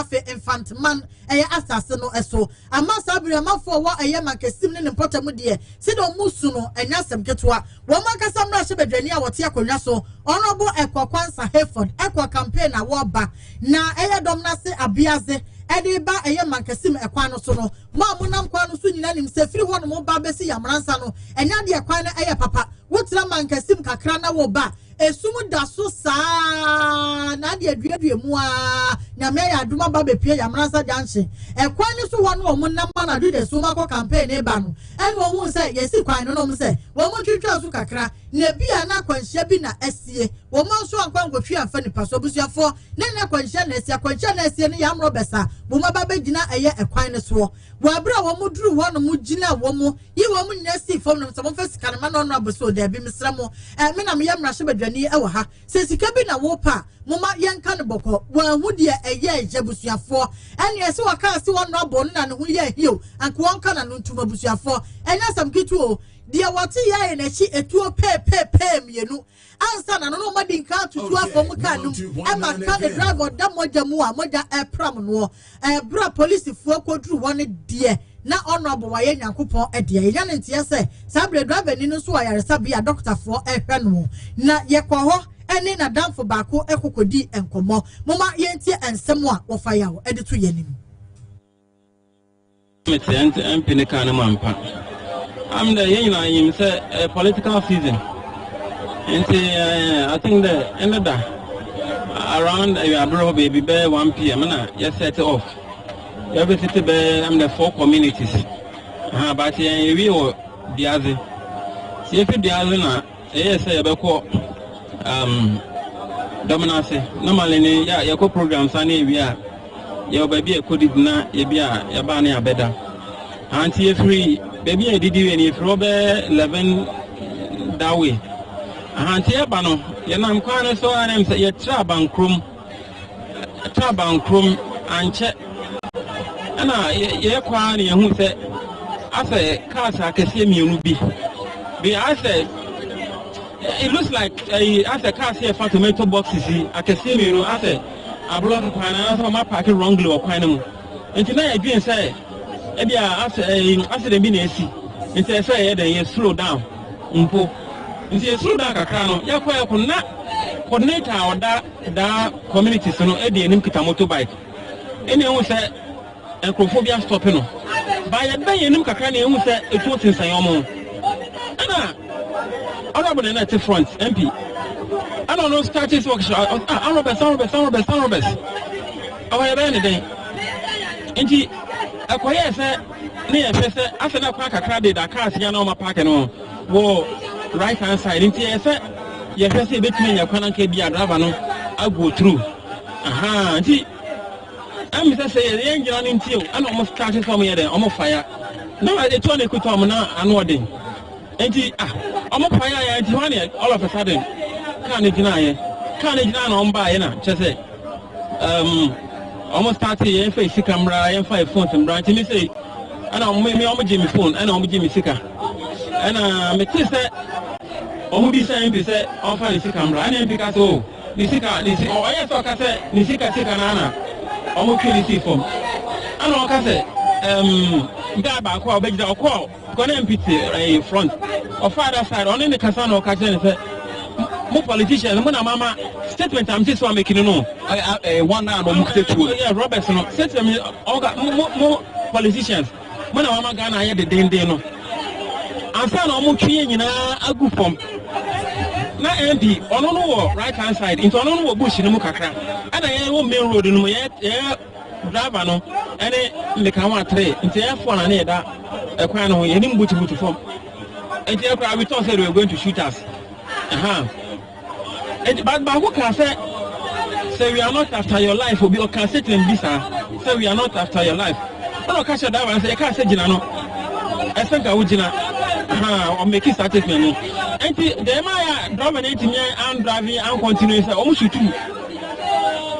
afei Mfanteman ɛyɛ asase no so. Ama saa bere amanfoɔ a wɔ ɛyɛ Mankasim ne ne mpɔtam deɛ, sɛdeɛ wɔn su no ɛnyɛ asɛm ketewa. Wɔn ankasa mmarahyɛbadwani a wɔte akonnwa so, Honourable Ekwa Kwansa Hayford, ɛkɔ campaign a wɔreba na ɛyɛ dɔm no ase abeadze ɛde ba ɛyɛ Mankasim ɛkwan no so no. Mo a monam kwan no so nyinaa nim sɛ firi hɔnom ba bɛsi Yamoransa no, ɛnyɛ adeɛ kwan no ɛyɛ papa. Wotra Mankasim kakra na woba, esum da so saa na adeɛ aduadua mu a Nyame ayɛ adom aba bɛpue Yamoransa Junction. Ɛkwan no so hɔ no wɔn nam anadwo de sum akɔ campaign ne ba no, ɛna wɔn sɛ yɛsi kwan no na wɔn sɛ wɔn ntwitwa so kakra na ebi a na akwanhyia bi na asie. Wɔn nso ankɔ ankɔtwi amfa nipa so. Abusuafoɔ, na nyɛ akwanhyia na asie. Akwanhyia na asie no yɛ amrɔbɛs a wɔn aba bɛgyina ɛyɛ ɛkwan no soɔ. Wɔ abere a wɔn duru hɔ no, mo gyina wɔn yi wɔn nyinaa si fam nom sɛ wɔmfa sika no ma no. Ɔno abɔ so daabi, mesrɛ mo, me na meyɛ mmarahyɛbadwani ɛwɔ ha. Sɛ sika bi na wɔpa a, moma yɛnka no bɔkɔ. Wɔn ahu deɛ ɛyɛ ɛgya abusuafoɔ, ɛne ɛsɛ wɔka ase wɔn abɔ no na ne ho yɛ ahio anka wɔnka na no ntum. Abusuafoɔ, ɛnyɛ asɛm ketewa o. Deɛ wɔte yɛ ayɛ n'akyi etuo peepeepee mmienu ansa na no na wɔn adi nka atutu afɔm kaa no mu ɛma ka ne driver ɔda mogya mu a mogya ɛpram noɔ. Ɛbrɛ a polisifoɔ kɔduru hɔ no deɛ, na ɔno wayɛ Nyankopɔn ɛdeɛ yɛnya ne nteɛ sɛ saa berɛ driver ni no nso wɔ ayaresabea a dɔkotafoɔ ɛhwɛ no. Na yɛkɔ hɔ ɛne n'adamfo baako ɛkɔkɔdi nkɔmmɔ. Moma yɛntie nsɛm a wɔfa yaw ɛde to yɛn anim. Mete MP ne kaa no mu ampa am dɛ yɛn nyinaa yim sɛ political season nti I think dɛ ɛnɛ da around awiabere hɔ baabi bɛyɛ 1 p.m. na yɛ set off, yɛbɛsite bɛyɛ am dɛ four communities ha, but yɛn yɛwie wɔ Duadze. Sɛ yɛfi Duadze na ɛyɛ sɛ yɛbɛkɔ dɔm no ase. Normally ne yɛkɔ program sa ne yɛwie a, yɛwɔ baabi a yɛkɔdidi na yɛbi a yɛbaa ne yɛabɛda. Nti yɛfiri baabi a yɛdidi wie no, yɛfiri hɔ bɛyɛ 11 that way. Nti yɛba no, yɛnam kwan no so a, sɛ yɛtra Abankurom, tra Abankurom ankyɛ ɛna yɛkɔ a na yɛhu sɛ asɛ cars akɛseɛ mmienu bi asɛ it looks like ɛyi asɛ cars yɛ fa tomato boxes yi akɛseɛ mmienu asɛ ablock kwan no anaasɛ ɔmo apark wrongly wɔ kwan no mu. Nti na yɛdwen sɛ ebi a asɛ ɛyi accident bi na esi, nti ɛsɛ yɛ dɛn yɛ slow down mpo. Nti yɛ slow down kakra no, yɛkɔ na coordinator a ɔda daa communities no edi anim kita motorbike, ɛna ehu sɛ nkurɔfoɔ bi astop no ba. Yɛbɛn yɛn anim kakra na ehu sɛ etuo sensɛn wɔn, ɛna honourable na ɛte front, MP, ɛna ɔno start sɛ ɔkyekyɛ, "Ah, arobɛs, arobɛs, arobɛs, arobɛs." Ɔwɔ yɛbɛyɛ ne den nti ɛkɔyɛɛ sɛ ne yɛhwɛ sɛ asɛ na kwan kakra de da cars ya na ɔma park no wɔ right hand side, nti ɛyɛ sɛ yɛhwɛ sɛ ebɛtumi anya kwan anka bi a driver no ago through aha. Nti ɛmi sɛ yɛn gyina no nti o, ɛna ɔmo start sɛ ɔmo yɛ dɛ ɔmo fire na etuo na ekuta ɔmo na ano ɔden. Nti ah, ɔmo fire yɛ nti hɔ ne all of a sudden car no gyina yɛ, car no gyina na ɔmo baa yɛ na kyerɛ sɛ ɔmo start yɛn fa sika mmra, yɛn fa phones mmra. Nti mi sɛ ɛna ɔmo mi ɔmo gye mi phone ɛna ɔmo gye mi sika, ɛna mi te sɛ ɔmo bi sɛ MP sɛ ɔmfa ne sika mmra, ɛna MP ka sɛ o ne sika ne si ɔyɛ sɛ ɔka sɛ ne sika na ana ɔmo twe ne si fam, ɛna ɔka sɛ guy baako a ɔbɛgyina ɔkɔɔ kɔ na MP te ɛyɛ front, ɔfa other side, ɔne ne kasa na ɔka kyerɛ ne sɛ mo politicians mo na mama statement am sɛ so ameki no. Wɔn a na ɔmo kita tuo. Yeah, robbers no statement ɔka mo politicians mo na mama Ghana ayɛ dedenden no ansa na ɔmo twe yɛn nyinaa agu fam. Na MP ɔno no wɔ right hand side, nti ɔno no wɔ bush no mu kakra, ɛna yɛn wɔ main road no mu, yɛ driver no ɛne mmeka ho atere, nti yɛ fo na ne yɛda ɛkwan no ho, yɛnim butubutu fam. Nti ɛkora we thought say they were going to shoot us. Nti but baako kaa sɛ "We are not after your life." Obi ɔka statement bi saa sɛ "We are not after your life," ɛna ɔka kyerɛ driver no sɛ yɛkaa sɛ gyina no, ɛsɛ nka wo gyina. Ɔmake saa statement no. Nti deɛ ɛma yɛ driver no ntumi an drive an continue sɛ ɔmo shoot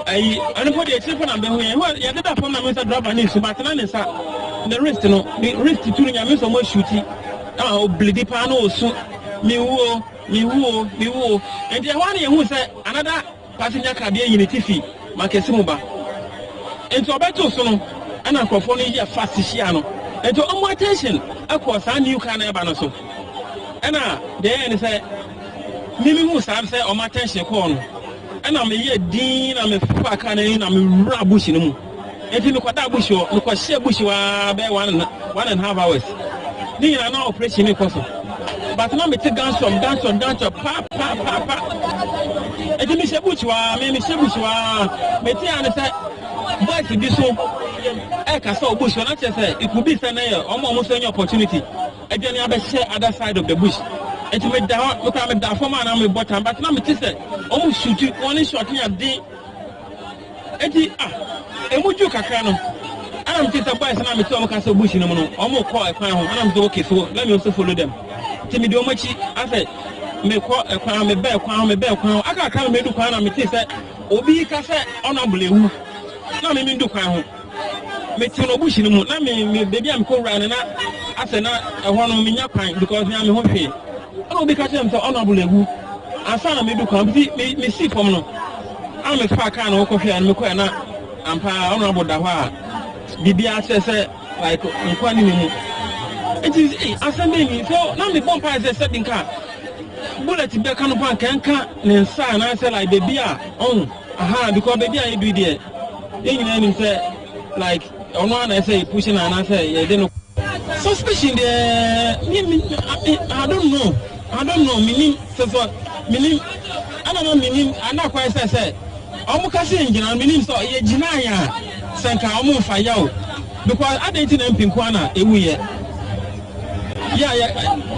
ayi ɛno po deɛ akyire po na mbɛhu yɛn yɛdeda fam na mi nsa driver ne nsu but na ne nsa ne wrist no, ne wrist tu no, Nyame nso ɔmo ashoot ama obleed paa na osu, "Mi wuo, mi wuo, mi wuo." Nti ɛhɔ ara na yɛhu sɛ another passenger car bi ayi ne ti fi Mankesi mu ba. Nti ɔbɛto so no ɛna nkurɔfoɔ no yɛ fast hyia no. Nti ɔmo attention ɛkɔɔ saa new car no ɛba no so. Ɛna deɛ ɛyɛ ne sɛ mimi hu saa sɛ ɔmo attention kɔɔ no. Ɛna meyɛ din na mefa car no anim na mewura bush no mu. Nti mekɔdaa bush hɔ, mekɔhyɛɛ bush hɔ ara bɛyɛ 1.5 hours. Ne nyinaa na operation no kɔ so. But na mete gunshot, gunshot, gunshot, pa pa pa pa. Nti mehyɛ bush hɔ ara, me mehyɛ bush hɔ ara. Mete a ne sɛ boys bi so ɛkasa wɔ bush hɔ na kyerɛ sɛ it could be sɛ na yɛ ɔmo a ɔmo nso anya opportunity aduane abɛhyɛ other side of the bush. Nti meda hɔ, mekora meda fam a na mebɔ tam, but na mete sɛ ɔmo shoot, wɔn ne shot ne ade. Eti ah, emu dwo kakra no, ɛna mete sɛ boys na mete ɔmo kasa bush no mu no, ɔmo kɔ ɛkwan ho, ɛna mete okay, so let me also follow them. Nti mede ɔmo akyi asɛ mekɔ ɛkwan ho, mebɛ ɛkwan ho, mebɛ ɛkwan ho, aka kakra na medu kwan na mete sɛ obi ka sɛ honorable ewu, na me mendu kwan ho. Mete no bush no mu, na me me baabi a mekɔ wura no na asɛ na ɛhɔ no menya kwan because mea me ho hwee. Ɛna obi ka kyerɛ me sɛ honorable ewu, ansa na medu kwan, nti me me si fam no, a mefa kaa no kɔhwɛ no mekɔɛ na ampa honorable da hɔ a biribiara kyerɛ sɛ like nkwa ne ne mu. Nti eh, asɛm bɛn ni? So na mebɔ mpae sɛ sɛbi nka bullet bɛka no pa nka nka ne nsa anaasɛ like baabi a ɔho aha, because baabi a yɛdu deɛ yɛn nyinaa nim sɛ like ɔno ara na ɛsɛ yɛ push na anaasɛ yɛde no. Suspicion deɛ, me me I don't know, I don't know, menim sɛ sɛ menim ɛna na menim ana kwan sɛ sɛ ɔmo ka sɛ ngyina no, menim sɛ yɛ gyina yɛ a sɛ nka ɔmo nfa yɛ o, because adan ti na MP nko ara na ewu yɛ yɛ yɛ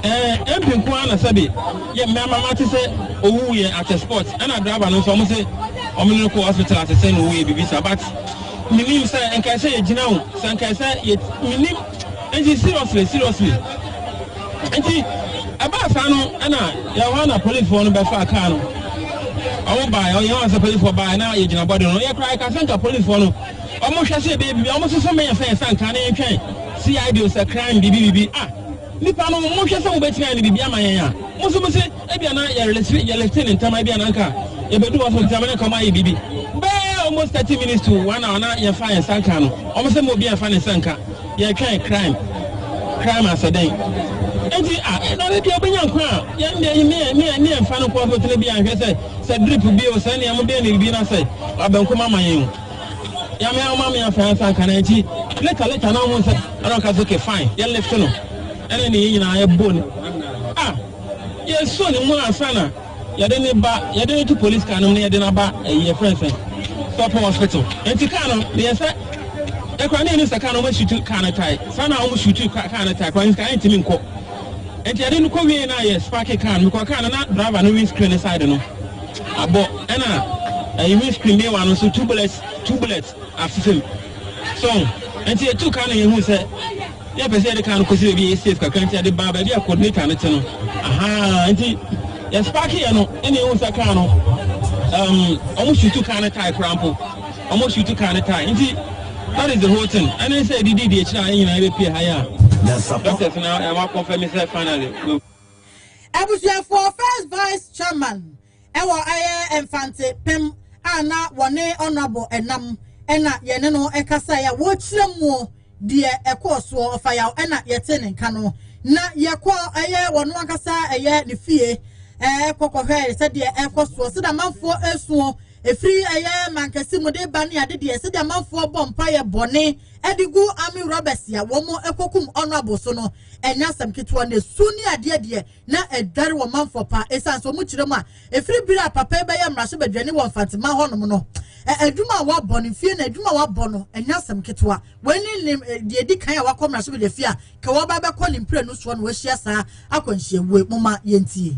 ɛɛ MP nko ara na sɛbi yɛ mmɛma ma te sɛ owu yɛ at a spot, ɛna driver no nso ɔmo sɛ ɔmo ne no kɔ hospital ate sɛ na owu yɛ bibi sa, but menim sɛ nka sɛ yɛ gyina o, sɛ nka sɛ yɛ menim. Nti seriously, seriously, nti ɛbaa saa no ɛna yɛwɔ hɔ na policefoɔ no bɛfa kaa no, ɔmo baa yɛ wɔn sɛ policefoɔ baa na yɛgyina bɔde no, yɛ koraa yɛka sɛ nka policefoɔ no ɔmo hwɛ sɛ ɛbɛyɛ bibi, ɔmo soso mɛyɛ sɛ yɛsa nka ne yɛntwɛn CID o, sɛ crime bibi bibi ah nipa no mo hwɛ sɛ mo bɛtumi ayɛ no bibi ama yɛn a, mo nso mo se ebia na yɛ release, yɛ lift ne ntɛm, ebia na nka yɛbɛdu hɔ so ntɛm na nka ɔmo ayɛ bibi bɛɛ almost 30 minutes to one hour na yɛfa yɛn nsa nka no, ɔmo sɛ mo obi yɛnfa ne nsa nka, yɛtwɛn crime, crime asɛdɛn. Nti ah, na ne deɛ ɔbɛnya nkwa a yɛn deɛ ne ne ne yɛnfa no nkɔ hospital bi anhwɛ sɛ sɛ drip bi o, sɛ nea mo bɛyɛ ne bibi na sɛ abɛnko ama yɛn o, yàmi àwọn mi afɛ ansa nka na nti later later na ɔmo sɛ ɛna ɔka sɛ okay fine, yɛn lift no, ɛna ne yɛn nyinaa yɛ bɔ ne ah yɛ so ne mu ansa na yɛde ne ba, yɛde ne to police car no mu na yɛde n'aba ɛyi yɛ fɛn sɛ Sɔpɔ Hospital. Nti car no deɛ sɛ ɛkura ne yɛn sɛ car no wɔn asutu car no tae saa na wɔn sutu car no tae kora nka ɛntumi nkɔ. Nti yɛde no kɔ wie na yɛ spark car no, because car no na driver no windscreen ne side no abɔ, ɛna ɛyi windscreen main one no nso two bullets, two bullets afefem so. Nti yɛtu car no, yɛn hu sɛ yɛpɛ sɛ yɛde car no kɔsi baabi a yɛ safe kakra, nti yɛde ba baabi a coordinator no te no aha. Nti yɛ spark yɛ no, ɛna ehu sɛ car no ɔmo shoot car no tae koraa mpo, ɔmo shoot car no tae. Nti that is the whole thing. Ɛne sɛ didi di akyire a yɛn nyinaa yɛbɛpie ha yɛ a doctors na ɛma confirm sɛ finally we. Abusuafoɔ, first vice chairman ɛwɔ ɛyɛ Mfante Pem a na wɔne honourable ɛnam ɛna yɛne no ɛkasa yɛ a wɔrekyerɛ mu deɛ ɛkɔɔ soɔ ɔfa yaw ɛna yɛte ne nka no, na yɛkɔ ɛyɛ wɔn ankasa ɛyɛ ne fie ɛkɔ kɔhwɛ sɛdeɛ ɛkɔ soɔ, sɛdeɛ amanfoɔ esuo efiri ɛyɛ mankasi mu de ba ne ade deɛ, sɛdeɛ amanfoɔ bɔ mpaeɛ bɔne ɛde gu army robbers a wɔn ɛkɔkum honourable so no, ɛnyɛ asɛm ketewa na esu ne adeɛ deɛ na ɛdware wɔ manfoɔ pa, esan so wɔn kyerɛ mu a efiri bere a papa yi bɛyɛ mmarahyɛbadwani wɔ Mfantema hɔnom no, ɛ adwuma a wabɔ no mfie na adwuma a wabɔ no ɛnyɛ asɛm ketewa. Wɔn ne deɛ edi kan a wakɔ mmarahyɛbadwa fie a ka wɔba bɛkɔ ne mprenu soɔ na wɔahyia saa akwanhyiawue. Moma yɛntie.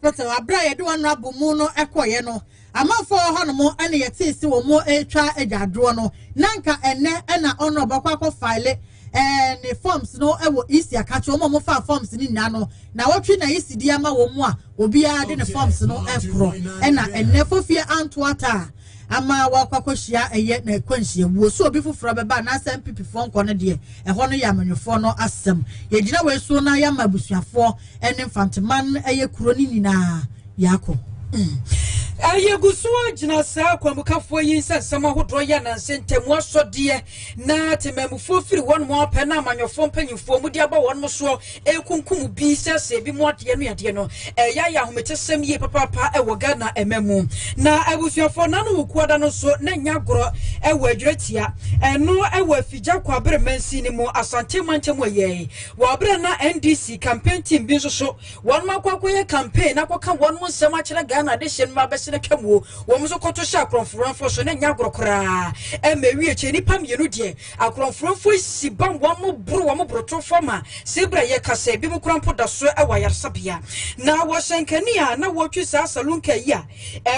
Hospital abere a yɛde wɔn abɔ mu no kɔeɛ no, amanfoɔ wɔ hɔnom ɛna yɛtee sɛ wɔn retwa agyaadwoɔ no. Na nka ɛnɛ ɛna ɔno ɔbɛkɔ akɔ file ne forms no wɔ EC akakye wɔn a wɔfa forms no nyinaa no na wɔtwe na EC di ama wɔn mu a obiara de ne forms no ɛkorɔ. Ɛna ɛnɛ fofie anto ata a ama wɔakɔ akɔhyia ɛyɛ na ɛkɔ nhyiamuo so obi foforɔ bɛba anaasɛ NPP foɔ nkɔ no deɛ, ɛhɔ no yɛ amanyɔfoɔ no asɛm. Yɛgyina wei so na yɛama abusuafoɔ ne Mfanteman ɛyɛ kuro no nyinaa yɛakɔ. Ɛyɛ gu so gyina saa akwamukafoɔ yi nsɛnsɛm ahodoɔ yɛ nanse ntamu asɔdeɛ na temamufoɔ firi wɔn mo apɛ na amanyɔfoɔ mpanyinfoɔ mu de aba wɔn mo soɔ ekunkum bi sɛ ebi mu adeɛ no adeɛ no ɛyɛ ayɛ ahometesɛm yie papaapa ɛwɔ Ghana ɛmɛ mu. Na abusuafoɔ nanu wɔ kuada no nso na nya agorɔ ɛwɔ adwira tia ɛno ɛwɔ Afigya Kwabere mansin ne mu, Asante mantam. Ɛyɛ wɔ abere na NDC campaign team bi nso so wɔn akɔ akɔyɛ campaign akɔka wɔn mo nsɛm akyerɛ Ghana de hyɛ no ma abɛsene twam wo wɔn nso kɔto hyɛ akorɔmforanfoɔ so na nya agorɔ koraa. Ɛma ewie kyɛ nipa mmienu deɛ, akorɔmforanfoɔ si bam wɔn mo boro wɔn boroto fam a sebra yɛ kasa ebi mu kora mpo da so ɛwɔ ayaresabea. Na wɔhyɛ nkanea na wɔtwi saa saloon car yi a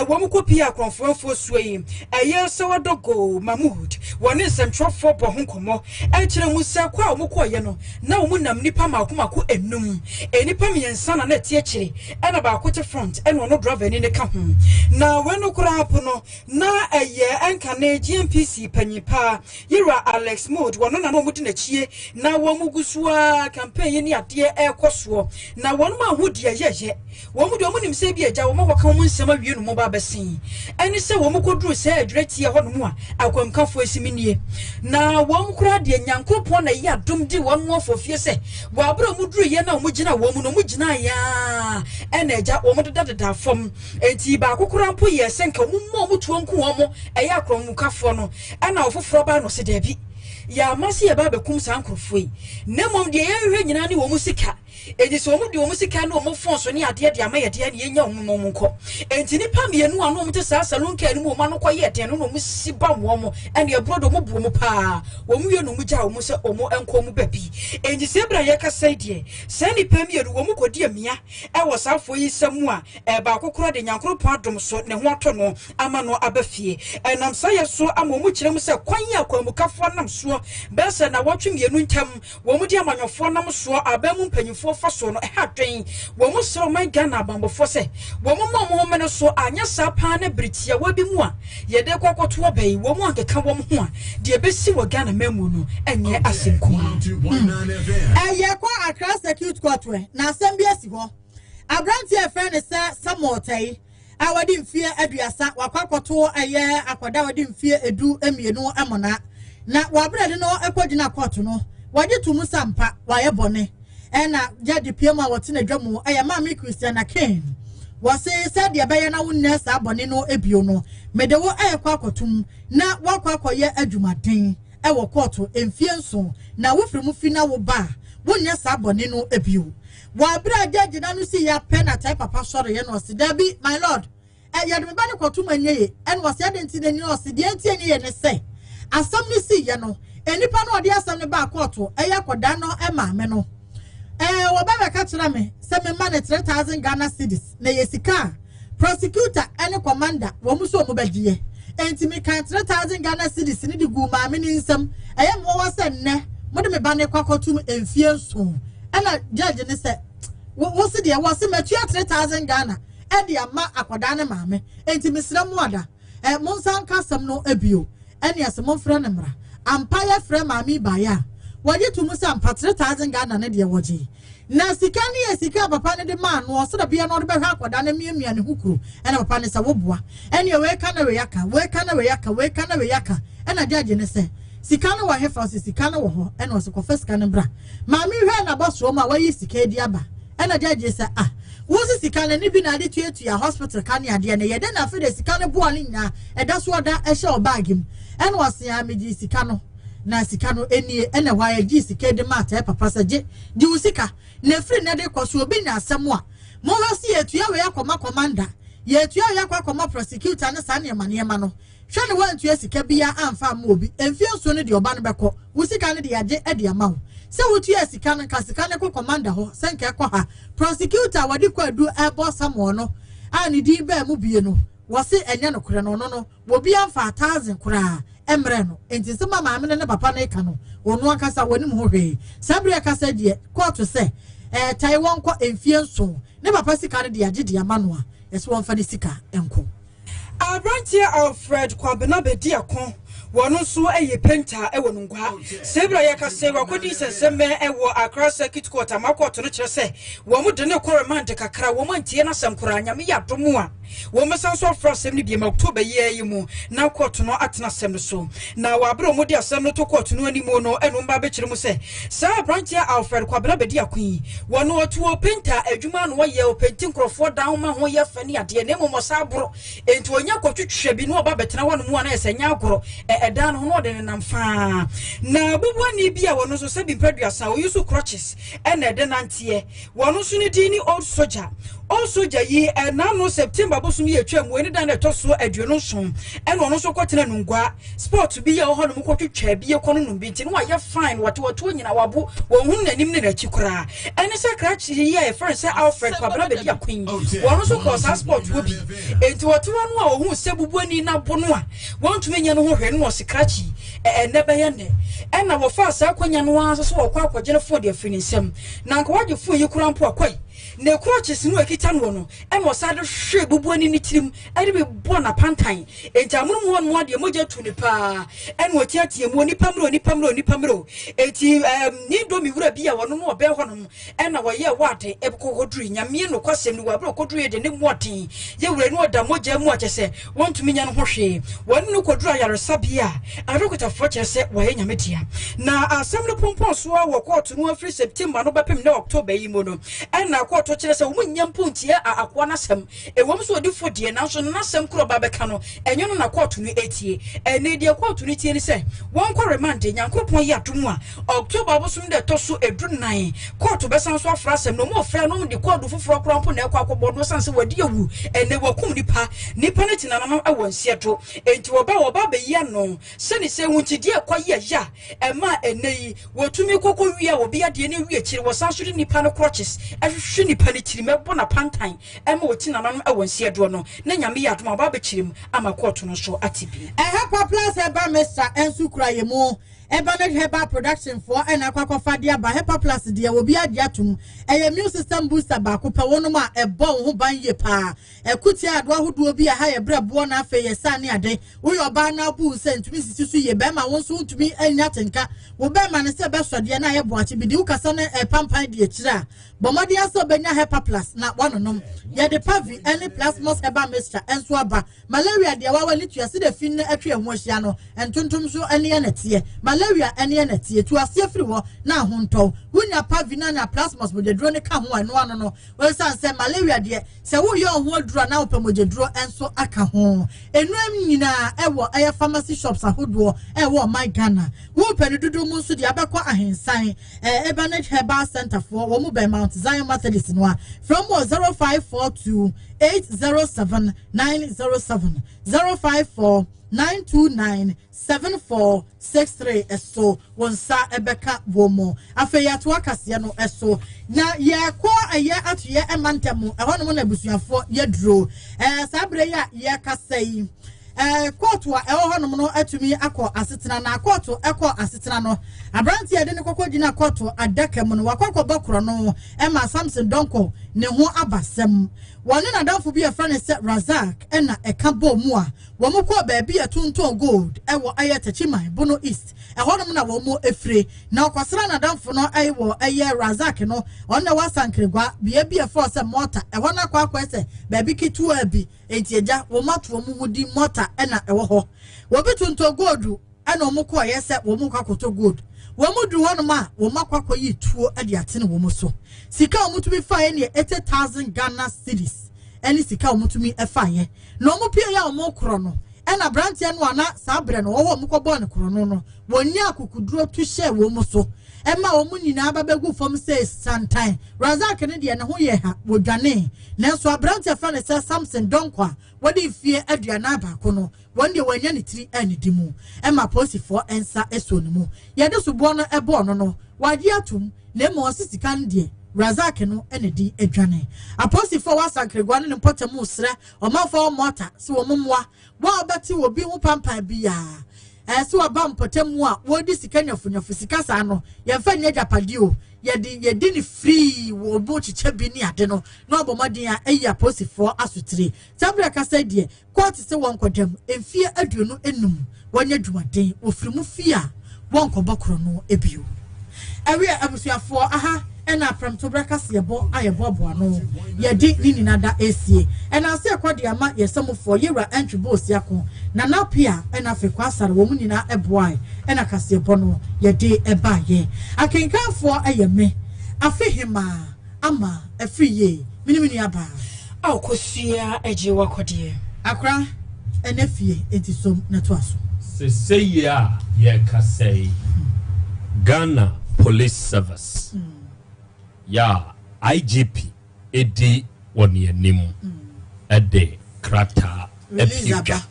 wɔn kɔ pii akorɔmforanfoɔ suo yi, ɛyɛ Sɛwadogo Mahmood wɔne nsɛmtwerɛfoɔ bɔ ho nkɔmmɔ ɛkyerɛ mu sɛ kɔ a wɔn kɔɔyɛ no na wɔn nam nipa mako mako enum, nipa mmiɛnsa na ɛte akyire ɛna baako te front ɛna ɔno driver ni ne ka ho. Na wɔn no koraa po no na ɛyɛ ɛnkane GNPC panyin paa Yira Alex Mood wɔn na wɔn di n'akyie na wɔn gu so a campaign yi ne adeɛ ɛrekɔ soɔ. Na wɔn mu aho deɛ yɛyɛ wɔn deɛ, wɔn nim sɛ bi agya wɔn a wɔka wɔn nsɛm awie no mu ba abɛsen ɛne sɛ wɔn kɔduru sɛ adwira tie hɔ nom a akwamkafoɔ esi mi nie. Na wɔn koraa deɛ, Nyankoropɔn na ɛyɛ adom di wɔn mu afɔfie sɛ wɔn abere a wɔn duru yɛ na wɔn gyina wɔn mu no wɔn gyina yaa ɛna agya wɔn deda deda fam. Eti baako koraa mpo yɛ sɛ nka wɔn mu a wɔn tuo nko wɔn ɛyɛ akorɔmukafoɔ no, ɛna ɔfoforɔ baa no sɛ daabi, yɛama sɛ yɛba abɛkum saa nkurɔfoɔ yi, na mmom deɛ yɛhwehwɛ nyinaa ne wɔn mu sika. Enti sɛ wɔn de wɔn sika ne wɔn phone so ne adeɛ de ama yɛ deɛ ne yɛnya wɔn mu wɔn nkɔ. Enti nipa mmienu a na wɔn te saa saloon car no mu wɔn ano kɔ yɛ den no na wɔn si ba wɔn ɛne ɛborɔ de wɔn bu wɔn paa. Wɔn wie na wɔn gya wɔn sɛ wɔn nkɔ wɔn baabi. Enti sɛ ebira yɛkasa yi deɛ, saa nipa mmienu wɔn kɔ di amia ɛwɔ saa afɔ yi nsam mu a ɛbaako koraa de Nyankoropɔn adom so ne ho atɔ no ama no aba fie. Ɛnam saa yɛ so ama wɔn kyerɛ mu sɛ kwan yi akwanmukafoɔ nam soɔ bɛyɛ sɛ nawɔtwe mmienu ntam wɔn de amanyɔfoɔ nam soɔ aban mu mpanyinfoɔ fa soɔ no ɛha adwen. Wɔn srɛ ɔman Ghana abanbɔfoɔ sɛ wɔn ma wɔn homene so, anyɛ saa paa ne bere tiawa bi mu a yɛde kɔ akɔto aba yi, wɔn ankeka wɔn ho a, deɛ ɛbɛsi wɔ Ghana man mu no ɛnyɛ asɛm kumaa. Ɛyɛ kɔ Accra Circuit Court ɛ na asɛm bi asi hɔ. Aberanteɛ a ɛfrɛ no sɛ Samuel Tɛyi a wɔde mfie 30 wakɔ akɔto ɛyɛ akwadaa a wɔde mfie 12 ɛmɔna na wɔabrɛ de no ɛkɔgyina court no, wɔgye to mu sɛ ampa wayɛ bɔne. Ɛna gyagye pie mu a wɔte n'adwa mu ɛyɛ Maame Christiana Kane, wɔse sɛdeɛ ɛbɛyɛ na wonyɛ saa bɔne no ebio no, mede wo ɛrekɔ akɔtom na wakɔ akɔyɛ adwumaden ɛwɔ kɔɔto mfie 7, na wofiri mu fi na wo ba a wonyɛ saa bɔne no ebio. Wɔabrɛ a gyagye na no si yɛ apɛ na tae papa sɔre yɛ no, ɔse, "Dabi, my lord, ɛ yɛde me ba no kɔtom anyɛ ye." Ɛna ɔse, "Ɛde nti n'ani?" Ɔse, "Deɛ nti anyɛ ye ne sɛ asɛm no si yɛ no, nnipa no ɔde asɛm no baa kɔɔto ɛyɛ akɔdaa no maame no wɔbɛ bɛka kyerɛ me sɛ mema no 3,000 Ghana cedis na yɛ sika a prosecutor ɛne commander wɔn nso wɔn bɛgyeɛ, nti meka 3,000 Ghana cedis ne de gu maame ne nsam. Ɛyɛ mmoawa sɛ nnɛ mode me ba ne kɔ akɔtum mfie 7." Ɛna judge ne sɛ, "Wo si deɛ wɔsi matua 3,000 Ghana ɛde ama akwadaa ne maame, nti mesrɛ mo ada mo nsa nka asɛm no ebio." Ɛne ɛsɛ momfrɛ no mmra. Ampa yɛfrɛ maame baeɛ a, wɔgye to mu sɛ ampa 3,000 Ghana ne deɛ wɔgye, na sika no yɛ sika a papa no de maa no ɔsɛ bia na ɔde bɛhwɛ akwadaa no miamia ne ho kuro. Ɛna papa no sɛ, "Woboa." Ɛne wei ka na wei aka, wei ka na wei aka, wei ka na wei aka. Ɛna gyagye ne sɛ, "Sika no wɔ hefa?" Ɔsɛ, "Sika no wɔ hɔ." Ɛna ɔsɛ, "Kɔfa sika no bra." Maame hwɛ n'abɔsoɔ mu a wayi sika di aba. Ɛna gyagye sɛ, "Ah, wosi sika no ne bi na ade tuatua hospital ka ne adeɛ no yɛ dɛ, na afei de sika no boa no nyinaa ɛda so ɔda ɛhyɛ ɔbaagi mu?" Ɛna ɔse, "A megye sika no na sika no enie." Ɛna hɔ a yɛgye sika de ma atɛɛ papa sɛ, "Gye gye wo sika na efiri nnɛ de kɔ so obi nya asɛm a, mohwɛ si yɛtua wei akɔma commander, yɛtua wei akɔ akɔma prosecutor ne saa nneɛma nneɛma no. Hwɛ ne wantua sika biara amfa amma obi mfie 7 no deɛ, ɔba no bɛkɔ, wo sika no de yɛagye de ama wo." Sɛ wotuaa sika no, nka sika no kɔ commander hɔ, sɛ nka ɛkɔ ha. Prosecutor a wɔde kwaadu rebɔ Samuel no a ne din baa mu bie no, wɔse ɛnyɛ nokorɛ no, ɔno no, obiara mfaa thousand koraa mmrɛɛ no. Enti nsɛm a maame no ne papa no reka no, ɔno ankasa wɔnim ho hwee. Saa bere a ɛkasa yi deɛ, kɔɔto sɛ ɛɛtae wɔnkɔ mfie nson. Ne papa sika no deɛ, agye de ama no a, ɛsɛ wɔmfa ne sika nkɔ. Aberanteɛ Alfred Kwabena Bediako, wɔno nso yɛ penta wɔ Nungua. Saa berɛ a yɛrekasa yi, wakɔdi nsɛnsɛmmɛ wɔ Accra Circuit Court ama kɔɔto no kyerɛ sɛ wɔn de no rekɔ remand kakra, wɔn antie n'asɛm koraa. Nyame yɛ adom a, wɔbɛsan nso afrɛ asɛm no biom October yi ara yi mu na kɔɔto no atena asɛm no so. Na wɔ aberɛ a wɔde asɛm no to kɔɔto no anim no, ɛna wɔn ba abɛkyerɛ mu sɛ saa aberanteɛ Alfred Kwabena Bediako yi, wɔno ɔto penta adwuma na ɔyɛ, ɔpenti nkorɔfoɔ dan ma ho yɛ fɛ ne adeɛ, na mmom ɔsan boro. Enti ɔnya kɔtwitwa bi na ɔba bɛtena hɔ nom a na ayɛ sɛ ɛnyɛ agorɔ, ɛdan no ho na ɔde nenam faa. Na bubuani bi a wɔno nso sɛbi mpɛ aduasa, ɔyi so crutches ɛna ɛde nanteɛ. Wɔno nso ne din ne Old Soldier. Old Soldier yi, ɛna no September bosom yi atwa mu, ɛne da na ɛtɔ so 27, ɛna ɔno nso kɔtena Nungua sport bi yɛ wɔ hɔ nom kɔtwitwa bi kɔ no nom bi nti na wayɛ fine, wɔte wɔtoɔ nyina wabo, wɔnhunu n'anim ne n'akyi koraa. Ɛne sɛ krakye yi a yɛfrɛ no sɛ Alfred Kwabena Bediako yi, wɔn nso kɔɔ saa sport hɔ bi. Enti wɔte hɔ no a wɔhuu sɛ bubuani no abo no a wɔntumi nyɛ no ho hwee no na ɔse krakye yi, ɛnnɛ bɛyɛ nnɛ. Ɛna wɔfaa saa akwanya no ara nso sɛ wɔkɔ akɔgye no fon de afiri ne nsam. Na anka wɔagye fon yi koraa mpo a, kɔe. Ne crutches no a ɛkita noɔ no, ɛna ɔsan de hwee bubuani no tirim de bi bɔɔ n'apantan. Enti amonom hɔ nom ara deɛ mogya tuu no paa. Ɛna ɔteateaa mu, Onipa mmerɛ o, onipa mmerɛ o, onipa mmerɛ o. Enti ɛɛm, ne Indomie wura bi a ɔno no ɔbɛn hɔnom ɛna wɔyɛɛ wɔ ade kɔkɔdurui. Nyame nokwasɛm ni, wɔ aberɛ a ɔkɔduruiɛ deɛ ne mu ɔden. Yɛ wura no ɔda mogya mu a kyerɛ sɛ wɔntumi nyɛ no ho hwee. Wɔne no kɔduru ayaresabea a adɔkotafoɔ kyerɛ sɛ wɔyɛ Nyame dea. Na asɛm no pompɔn so ara wɔ kɔɔto no afiri September no bɛpem nnɛ October yi mu no, ɛna kɔɔto kyerɛ sɛ wɔn nnya mpo ntie akoa no asɛm. Ɛwom sɛ ɔdi fɔ deɛ, nanso n'asɛm korɔ ɔba bɛka no, ɛnyɛ no na kɔɔto no tie. Ɛnnɛ deɛ kɔɔto no tie ne sɛ wɔnkɔ remande. Nyankoropɔn yɛ adom a, October abosom da ɛtɔ so 14, kɔɔto bɛsan so afra asɛm no. Wɔfrɛ no, wɔde kɔɔdo foforɔ koraa mpo na ɛkɔ akɔbɔ no ɛsiane sɛ wadi awu. Ɛnnɛ wakum nipa. Nipa no te nananom wɔ nseɛ do. Enti wɔba a, wɔba abɛyi ano sɛne sɛ ahuntidie ɛkɔ yɛ ya ɛma ɛnnɛ yi wɔtumi kɔ kɔwia obi adeɛ na ɛwie akyire wɔsan so de nipa no crutches ɛhwehwe nipa no tirim ɛbɔ no apantan ɛma ɔti nananom wɔ nseɛ doɔ no na Nyame yɛ adom a ɔba abɛkyerɛ mu ama kɔɔto no nso ate bi. Ɛha Paplus Herbal Mixture nso kura yɛn mu. Ebanet Herbal Production foɔ na akɔ akɔfa de aba. Hepaplus deɛ obiara agye atom. Ɛyɛ immune system booster baako pɛ wonom a ɛbɔ wo ho ban yie paa. Ɛko tia adoa ahodoɔ bi a ɛha yɛ berɛboɔ na afei yɛ saa ne ade. Woyɛ ɔbaa na wobu wo nsa ntumi nsisi so yie. Bɛrima wo nso wontumi nnya atenka. Wo bɛrima no sɛ bɛsɔ deɛ na ayɛ boakye bi de wo kasa no ɛpampan de akyire a, Bɔ mmɔden ara sɛ wobɛnya Hepaplus na woanonom. Yɛde Pavi ne Plasmos herbal mixture nso aba. Malaria deɛ wawa ne tua sɛdeɛ fi no atwa ɛho ahyia no, ntontom nso ne yɛ na ɛteɛ. Malaria ne yɛ na ɛteɛ. Tu aseɛ firi hɔ na aho ntɔ wo. Wonya Pavi no ne Plasmos mogyaduro no ka ho a, ɛno ano no. Ɛsiane sɛ malaria deɛ, sɛ woreyɛ wo ho aduro a na wopɛ mogyaduro nso aka ho. Nnuro nyinaa ɛwɔ ɛyɛ pharmacy shops ahodoɔ ɛwɔ ɔman Ghana. Wopɛ no dodoɔ mu nso deɛ abɛkɔ ahensan. Eh, Ebenezer Herbal Center foɔ, wɔn bɛn Mount Zion Methodist no a, frɛ wɔn wɔ 0542 807 907, 054 929 7463 ɛso, wɔn nsa ɛbɛka wɔn mu. Afei yɛato akaseɛ no ɛso, na yɛkɔ ɛyɛ atoyɛ ɛma ntɛm, ɛhɔnom na abusuafoɔ yɛduro. Eh, saa berɛ yi a yɛkasa yi, Eh, kɔɔto a ɛwɔ hɔnom no atumi akɔ asetena, na kɔɔto ɛkɔ asetena no, aberante a yɛde no kɔkɔ gyina kɔɔto adaka mu no, wakɔ akɔbɔ korɔno ɛma Samson Donkor ne ho abasɛm. Wɔne n'adamfo bi a yɛfrɛ no sɛ Razak ɛna ɛka bɔɔ mu a wɔn kɔɔ baabi a ɛtontɔn gold ɛwɔ ɛyɛ Techiman, Bono East. Ɛhɔnom na wɔn efire. Na ɔkɔsra n'adamfo no ɛwɔ ɛyɛ Razak no, ɔno na ɛwɔ Asankragua, bea bi a ɛfrɛ sɛ Malta. Ɛhɔ no akɔ akɔyɛ sɛ baabi ketewa bi. Enti agya, wɔn ato wɔn ho din mɔta na ɛwɔ hɔ. Wɔbi tontɔn gold ɛna wɔn kɔɔyɛ sɛ wɔn kɔ akɔtɔ gold. Wɔn duru hɔnom a, wɔn akɔ akɔyi tuo de atene wɔn so. Sika a wɔn tumi faeɛ neɛ 80,000 Ghana cedis ɛne sika a wɔn tumi faeɛ. Na wɔn pie yɛ a wɔn korɔ no, ɛna aberanteɛ no a na saa berɛ no wɔwɔ wɔn kɔbɔɔ no korɔ no no, wɔn nya akokuduro to hyɛɛ wɔn so. ɛma wɔn nyinaa ba bɛgu fam sɛ santan. Razak no deɛ ne ho yɛ ha, wɔdwanee. Nanso aberante a yɛfrɛ no sɛ Samson Donkor a wadi mfeɛ 41 no, wɔn deɛ wɔannya ne tiri annidi mu ma apolisifoɔ nsa sɔɔ ne mu. Yɛde soboɔ no bɔɔ no no, wagye atom, na mmom ɔse sika no deɛ, Razak no na ɛdi adwane. Apolisifoɔ a wɔ Asankragua ne ne mpɔtam resrɛ ɔmanfoɔ a wɔ Malta sɛ wɔn mmoa wɔn a wɔbɛte obi ho pampan biara ɛɛ sɛ wɔba mpɔtam a wɔredi sika nyafunyafu sika saa no, yɛmfa nyɛ agyapadeɛ o, yɛde yɛdi no firii wɔ mu kyekyɛ bi ne ade no, na wɔabɔ mmɔden a ayi apolisifoɔ asotire. Saa berɛ a ɛkasa yi deɛ, Kɔɔte sɛ wɔnkɔda mu mfeɛ 25, wɔnyɛ adwumaden, wɔfiri mu fie a wɔnkɔbɔ korɔno bio. Ɛweɛ abusuafoɔ, aha ɛna aprɛmtoberɛ kaseɛbɔ a yɛboaboa ano yɛde ne nyina da ɛresie. Ɛnanse ɛkɔ de ama yɛn samufoɔ, Yewura Antwi Boosiako, Nana Appiah ɛna afei Kwasare, wɔn nyinaa ɛboae ɛna kaseɛbɔ no yɛde ɛbaeɛ. Akenkanfoɔ ɛyɛ me, Afe Hemaa. Ama afiri yie me ne me nua baa. Ao kosua gye wakɔdeɛ. Akora ɛnɛ fie enti som na toa so. Sesei a yɛrekasa yi, Ghana Police Service yɛ a IGP di wɔn anim de krataa Release apue aba. dwa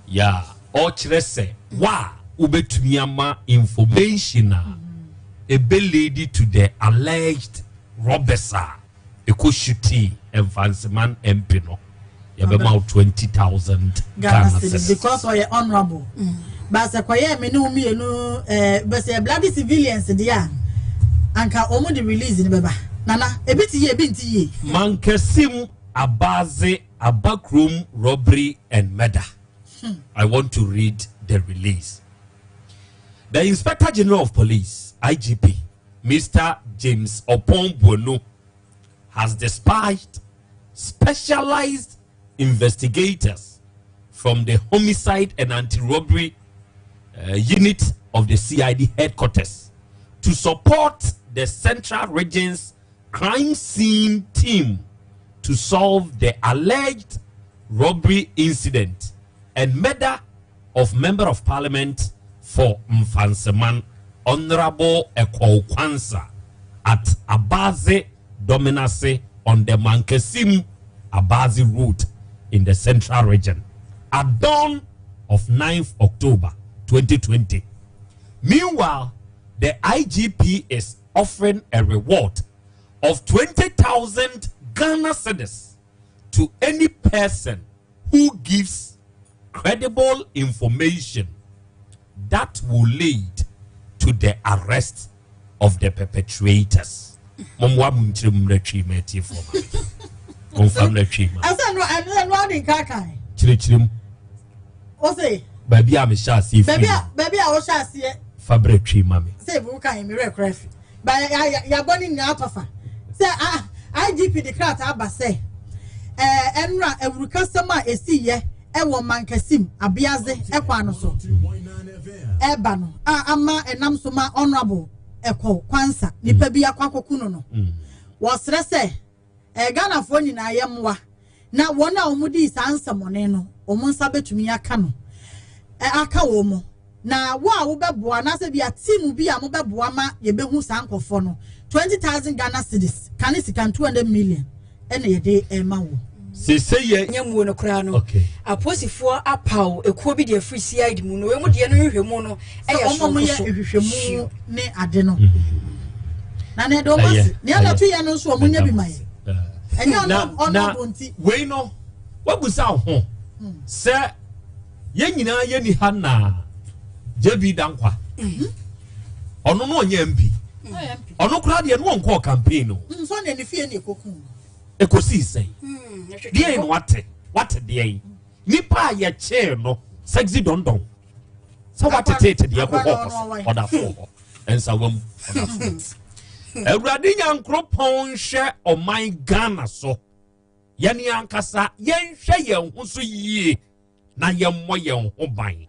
yɛ a ɔrekyerɛ sɛ wo a wobɛtumi ama information a ɛbɛ lead to the alleged robbers a ɛkɔ shootii Mfantsiman MP no, yɛbɛma wo 20,000 Ghana Ghana cedis cedis. because ɔyɛ honourable. But sɛ kɔyɛ me ne wo mmienu ɛɛ bɛsɛ yɛ bloody civilians deɛ a anka wɔn de release no bɛba. Nana ebi ti yie ebi nti yie. Mankasim Abaze Abakrom robbery and murder. I want to read the release. The Inspector General of Police, IGP, Mr. James Oppong Boanuh, has dispatched specialized investigators from the Homicide and Anti-Robbery Unit of the CID headquarters to support the Central Region's crime scene team to solve the alleged robbery incident and murder of Member of Parliament for Mfantseman, Honorable Ekow Quansah, at Abaze Dominase on the Mankesim Abaze Road in the Central Region at dawn of 9th October 2020. Meanwhile, the IGP is offering a reward of 20,000 Ghana cedis to any person who gives credible information that will lead to the arrest of the perpetrators. Mommoa mo nkyerɛ mu mmerɛ twi ma atiefoɔ ma me. Momfa mmerɛ twi ma. Ɛsɛ no ɛno ɛno ade nka kan. Kyerɛkyerɛ mu. O se. Baabi a mehyɛ aseɛ firi. Baabi a baabi a wohyɛ aseɛ. Fa berɛ twi ma me. Sɛ ebi woka yɛ mmerɛ kora fi. Ba yɛabɔ ne nyinaa atɔ fa. Sɛ IGP de krataa aba sɛ ɛɛ ɛnora awurukasɛm a esi yɛ ɛwɔ Mankasim Abeadze ɛkwan no so ɛba no a ama ɛnam so ma Honourable Ekow Quansah nipa bi akɔ akɔku no no. Wɔsrɛ sɛ ɛɛ Ghanafoɔ nyinaa yɛ mmoa na wɔn a wɔn dii saa nsɛmɔne no wɔn nsa bɛtumi aka no aka wɔn mo. Na wo a wobɛboa anaasɛ bi a team bi a mobɛboa ma yɛbɛhu saa nkurɔfoɔ no, 20,000 Ghana cedis, kane sika no 200 million ɛna yɛde ɛma wo. Sese yɛ. Nyɛ muo no koraa no, Okay. apolisifoɔ apaw ekuo bi de afiri CID mu no, wɔn mu deɛ no nhwehwɛmu no Sɛ ɛyɛ wɔn a wɔyɛ soronko so. nhwehwɛmu ne ade no. Na nea ɛde wɔn Ɛyɛ, ase, nea ɛyɛ. ɛna to yɛ no nso wɔn nyɛ bi ma yɛ. Ɛnyɛ ɔno Na ɔno na abo nti. wei no wabusa wo ho sɛ yɛn nyinaa yɛni ha na JB Dankwa ɔno no ɔnyɛ MP ɔno koraa deɛ no ɔnkɔɔ campaign no Nso na ne fie na ekokum no. Ɛkɔsii sɛn? Deɛn na wate? Wate deɛn? Nipa a yɛkyee no sexy dɔndɔn sɛ wateteete deɛ ɛkɔ hɔ kɔ so ɔda so wɔ hɔ nsawam ɔda so. Awurade Nyankoropɔn nhwɛ ɔman Ghana so. Yɛne ankasa yɛnhwɛ yɛn ho so yie na yɛmmɔ yɛn ho ban.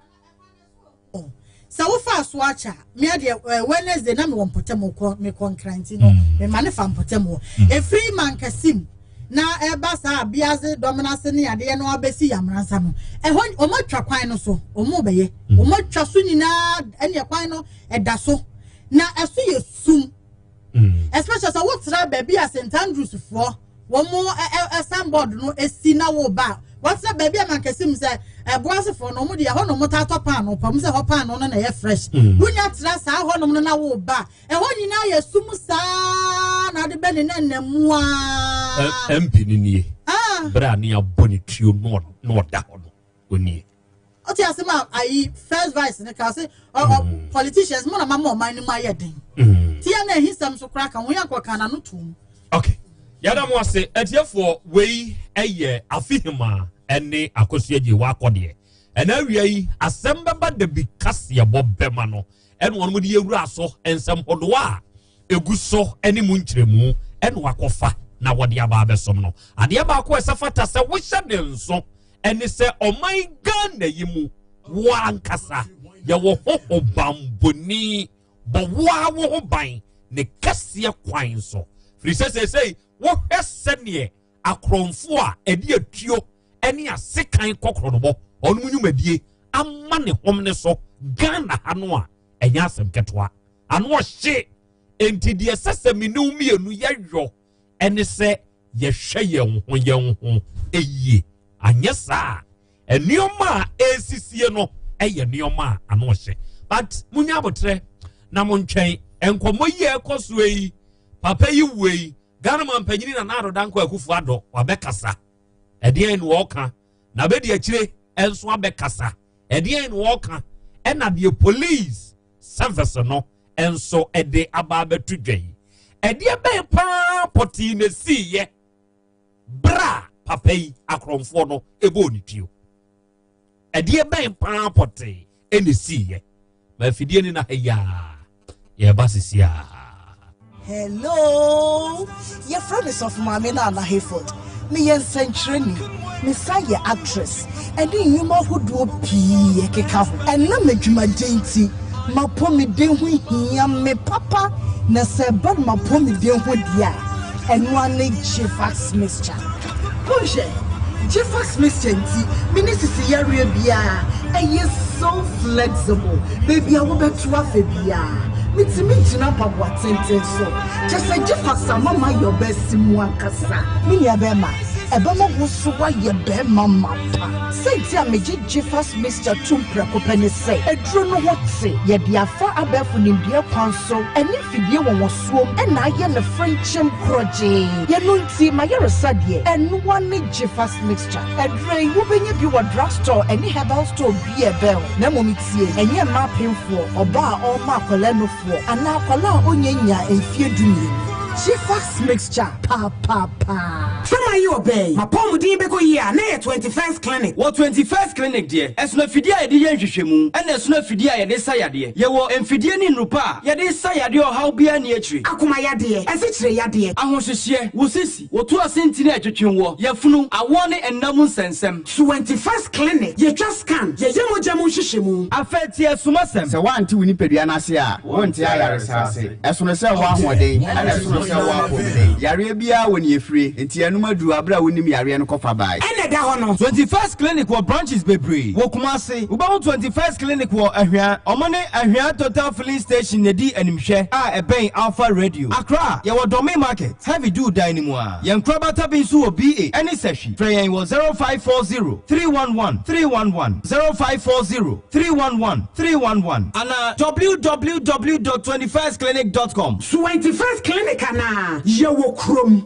Sɛ wofa so akyɛ a, me adeɛ eh, Wednesday na mewɔ mpɔtam kɔ mekɔ nkranti no mm. mema ne fa mpɔtam hɔ mm. ɛfiri mankasim na ɛba saa abeadze dɔm no ase ne adeɛ no abɛsi yamransa no ɛhɔ wɔn atwa kwan no so wɔn bɛyɛ mm. wɔn atwa so nyinaa ɛne kwan no ɛda so. Na ɛso yɛ sum. Especially sɛ wotra baabi a St Andrews foɔ wɔn ɛ signboard no esi na wo ba a, wɔtra baabi a mankasi mu sɛ ɛboasefoɔ no wɔn deɛ ɛhɔ na wɔn taa tɔ paano pam sɛ ɛhɔ paano no na ɛyɛ fresh. Wonya tra saa hɔnom no na wo ba a, ɛhɔ nyinaa yɛ sum saa na ade bɛ ne nan mu aa. MP no nie. Berɛ a ne abɔ ne tuo na ɔda hɔ no, ɔnie. Ɔte asɛm a ayi first vice ne ka sɛ ɔ politicians mo na mama ɔman no mu ayɛ den. Tia na ehisɛm so koraa ka ho yɛ nkɔka n'ano tom. Okay. Yɛda mo ase atiefoɔ. Wei ɛyɛ Afihima ɛne Akosua Gye wakɔdeɛ. Ɛna awia yi asɛm bɛba da bi kaseɛbɔ bɛma no ɛna wɔn de yɛwura so nsɛm hodoɔ a egu so ɛne mu nkyerɛmu ɛna wakɔfa na wɔde aba abɛsom no. Adeɛ baako a ɛsɛ fata sɛ wohyɛ ne nso ɛne sɛ ɔman Ghana yi mu wo ankasa yɛwɔ ho bamboni bɔ wo a wo ho ban ne kɛseɛ kwan so firi sɛ seesei wohwɛ sɛneɛ akorɔmfoɔ a ɛde atuo ɛne asekan kɔkorɔnobɔ ɔnom nnwumadie ama ne hom ne so Ghana ha no a ɛnyɛ asɛm ketewa ano ɔhye. Enti deɛ ɛsɛ sɛ me ne wo mmienu yɛyɔ ɛne sɛ yɛhwɛ yɛn ho ɛyie. Anyɛ saa nneɛma a ɛresisie no ɛyɛ nneɛma a ano ɔhyɛ. But munya abotrɛ na montwɛn nkɔmmɔ yi a ɛkɔ so yi. Papa yi wue yi, Ghana mampanyini Nana Addo Dankwa Akufo Addo wabɛkasa. Ɛdeɛn na ɔka? Na bɛdi akyire nso abɛkasa. Ɛdeɛn na ɔka? Ɛna deɛ police service no nso ɛde aba abɛto dwa yi. Ɛdeɛ bɛn paa pɔtee na esiiɛ bra papa yi akorɔmfoɔ no ɛbɔɔ ne tuo? Ɛdeɛ bɛn paa pɔtee ɛna esiiɛ? Ma afidie ne na ha yi a yɛba sisi a. Hello, yɛfrɛ me Sɔfo Maame Nana Hayford. Meyɛ nsɛnkyerɛni, mesan yɛ actress, ɛne nnwuma ahodoɔ pii ɛkeka ho. Ɛnam adwumaden nti, m'apɔmuden ho hia me papa, na sɛ ɛba no m'apɔmuden ho deɛ a, ɛno ara ne Gfax mixture. Monhwɛ, Gfax mixture nti, me ne sisi yareɛ biara, ɛyɛ so flexible, baabi a wobɛto afa biara, metumi gyina mpaboa tenten so. Kyɛ sɛ Gfax ama mayɛ ɔbaa si mu ankasa. Me nua bɛrima, ɛbɛma wo so woayɛ bɛrima mapa. Sɛnti a megye Gfax mixture tom prɛko pɛ ne sɛ, aduro no ho te, yɛde afa abɛɛfo nimdeɛ kwan so ɛne mfidie wɔ wɔn soom ɛna ayɛ no frenkyem korɔgyee. Yɛno nti mayaresa deɛ, ɛnoa ne Gfax mixture. Aduro yi wobɛnya bi wɔ drugstore ɛne herbal store bi a ɛbɛn wo. Na mmom tie, ɛnyɛ mmaa apemfoɔ, ɔbaa a ɔrema akwadaa nufoɔ, anaa akwadaa a ɔnya nyaa mfeɛ 12. Gfax mixture papaapa. Fama yi ɔbɛn mapɔmuden bɛkɔ yie a na yɛ 21st Clinic. Wɔ 21st Clinic deɛ, ɛsono afidie a yɛde yɛ nhwehwɛmu ɛna ɛsono afidie a yɛde sa yadeɛ. Yɛwɔ mfidie ne nnupa a yɛde sa yadeɛ ɔhaw biara ni akyire. Akoma yadeɛ, ɛsikyire yadeɛ, ahohyehyeɛ, wo sisi, wotu ase ntini a ɛtwetwe woɔ, yafunu, awoɔ ne ɛnam nsɛnsɛm. 21st Clinic, yɛtwa scan, yɛyɛ mogya mu nhwehwɛmu. Afei tie asumasɛm. Sɛ woante wo nipadua no ase a, wonte ayaresa ase. Ɛsono sɛ wɔ ahoɔden, ɛna ɛsono sɛ wɔ apɔmuden. Yareɛ biara wɔ ne efire, nti ɛnom aduru abere a wonim yareɛ no kɔfa bae. Ɛna ɛda hɔ no. 21st Clinic wɔ branches bebree wɔ Kumasi. Wobɛhu 21st Clinic wɔ Ahwea. Ɔmo ne Ahwea Total Filling Station na edi animhwɛ a ɛbɛn Alpha Radio. Accra, yɛwɔ Dɔme Market, Heavy Do dan no mu a. Yɛn nkorabata bi nso wɔ BA ɛne Sɛhwi. Frɛ yɛn wɔ 0540 311 311, 0540 311 311 anaa www.21stclinic.com. 21st Clinic anaa yɛwɔ kurom.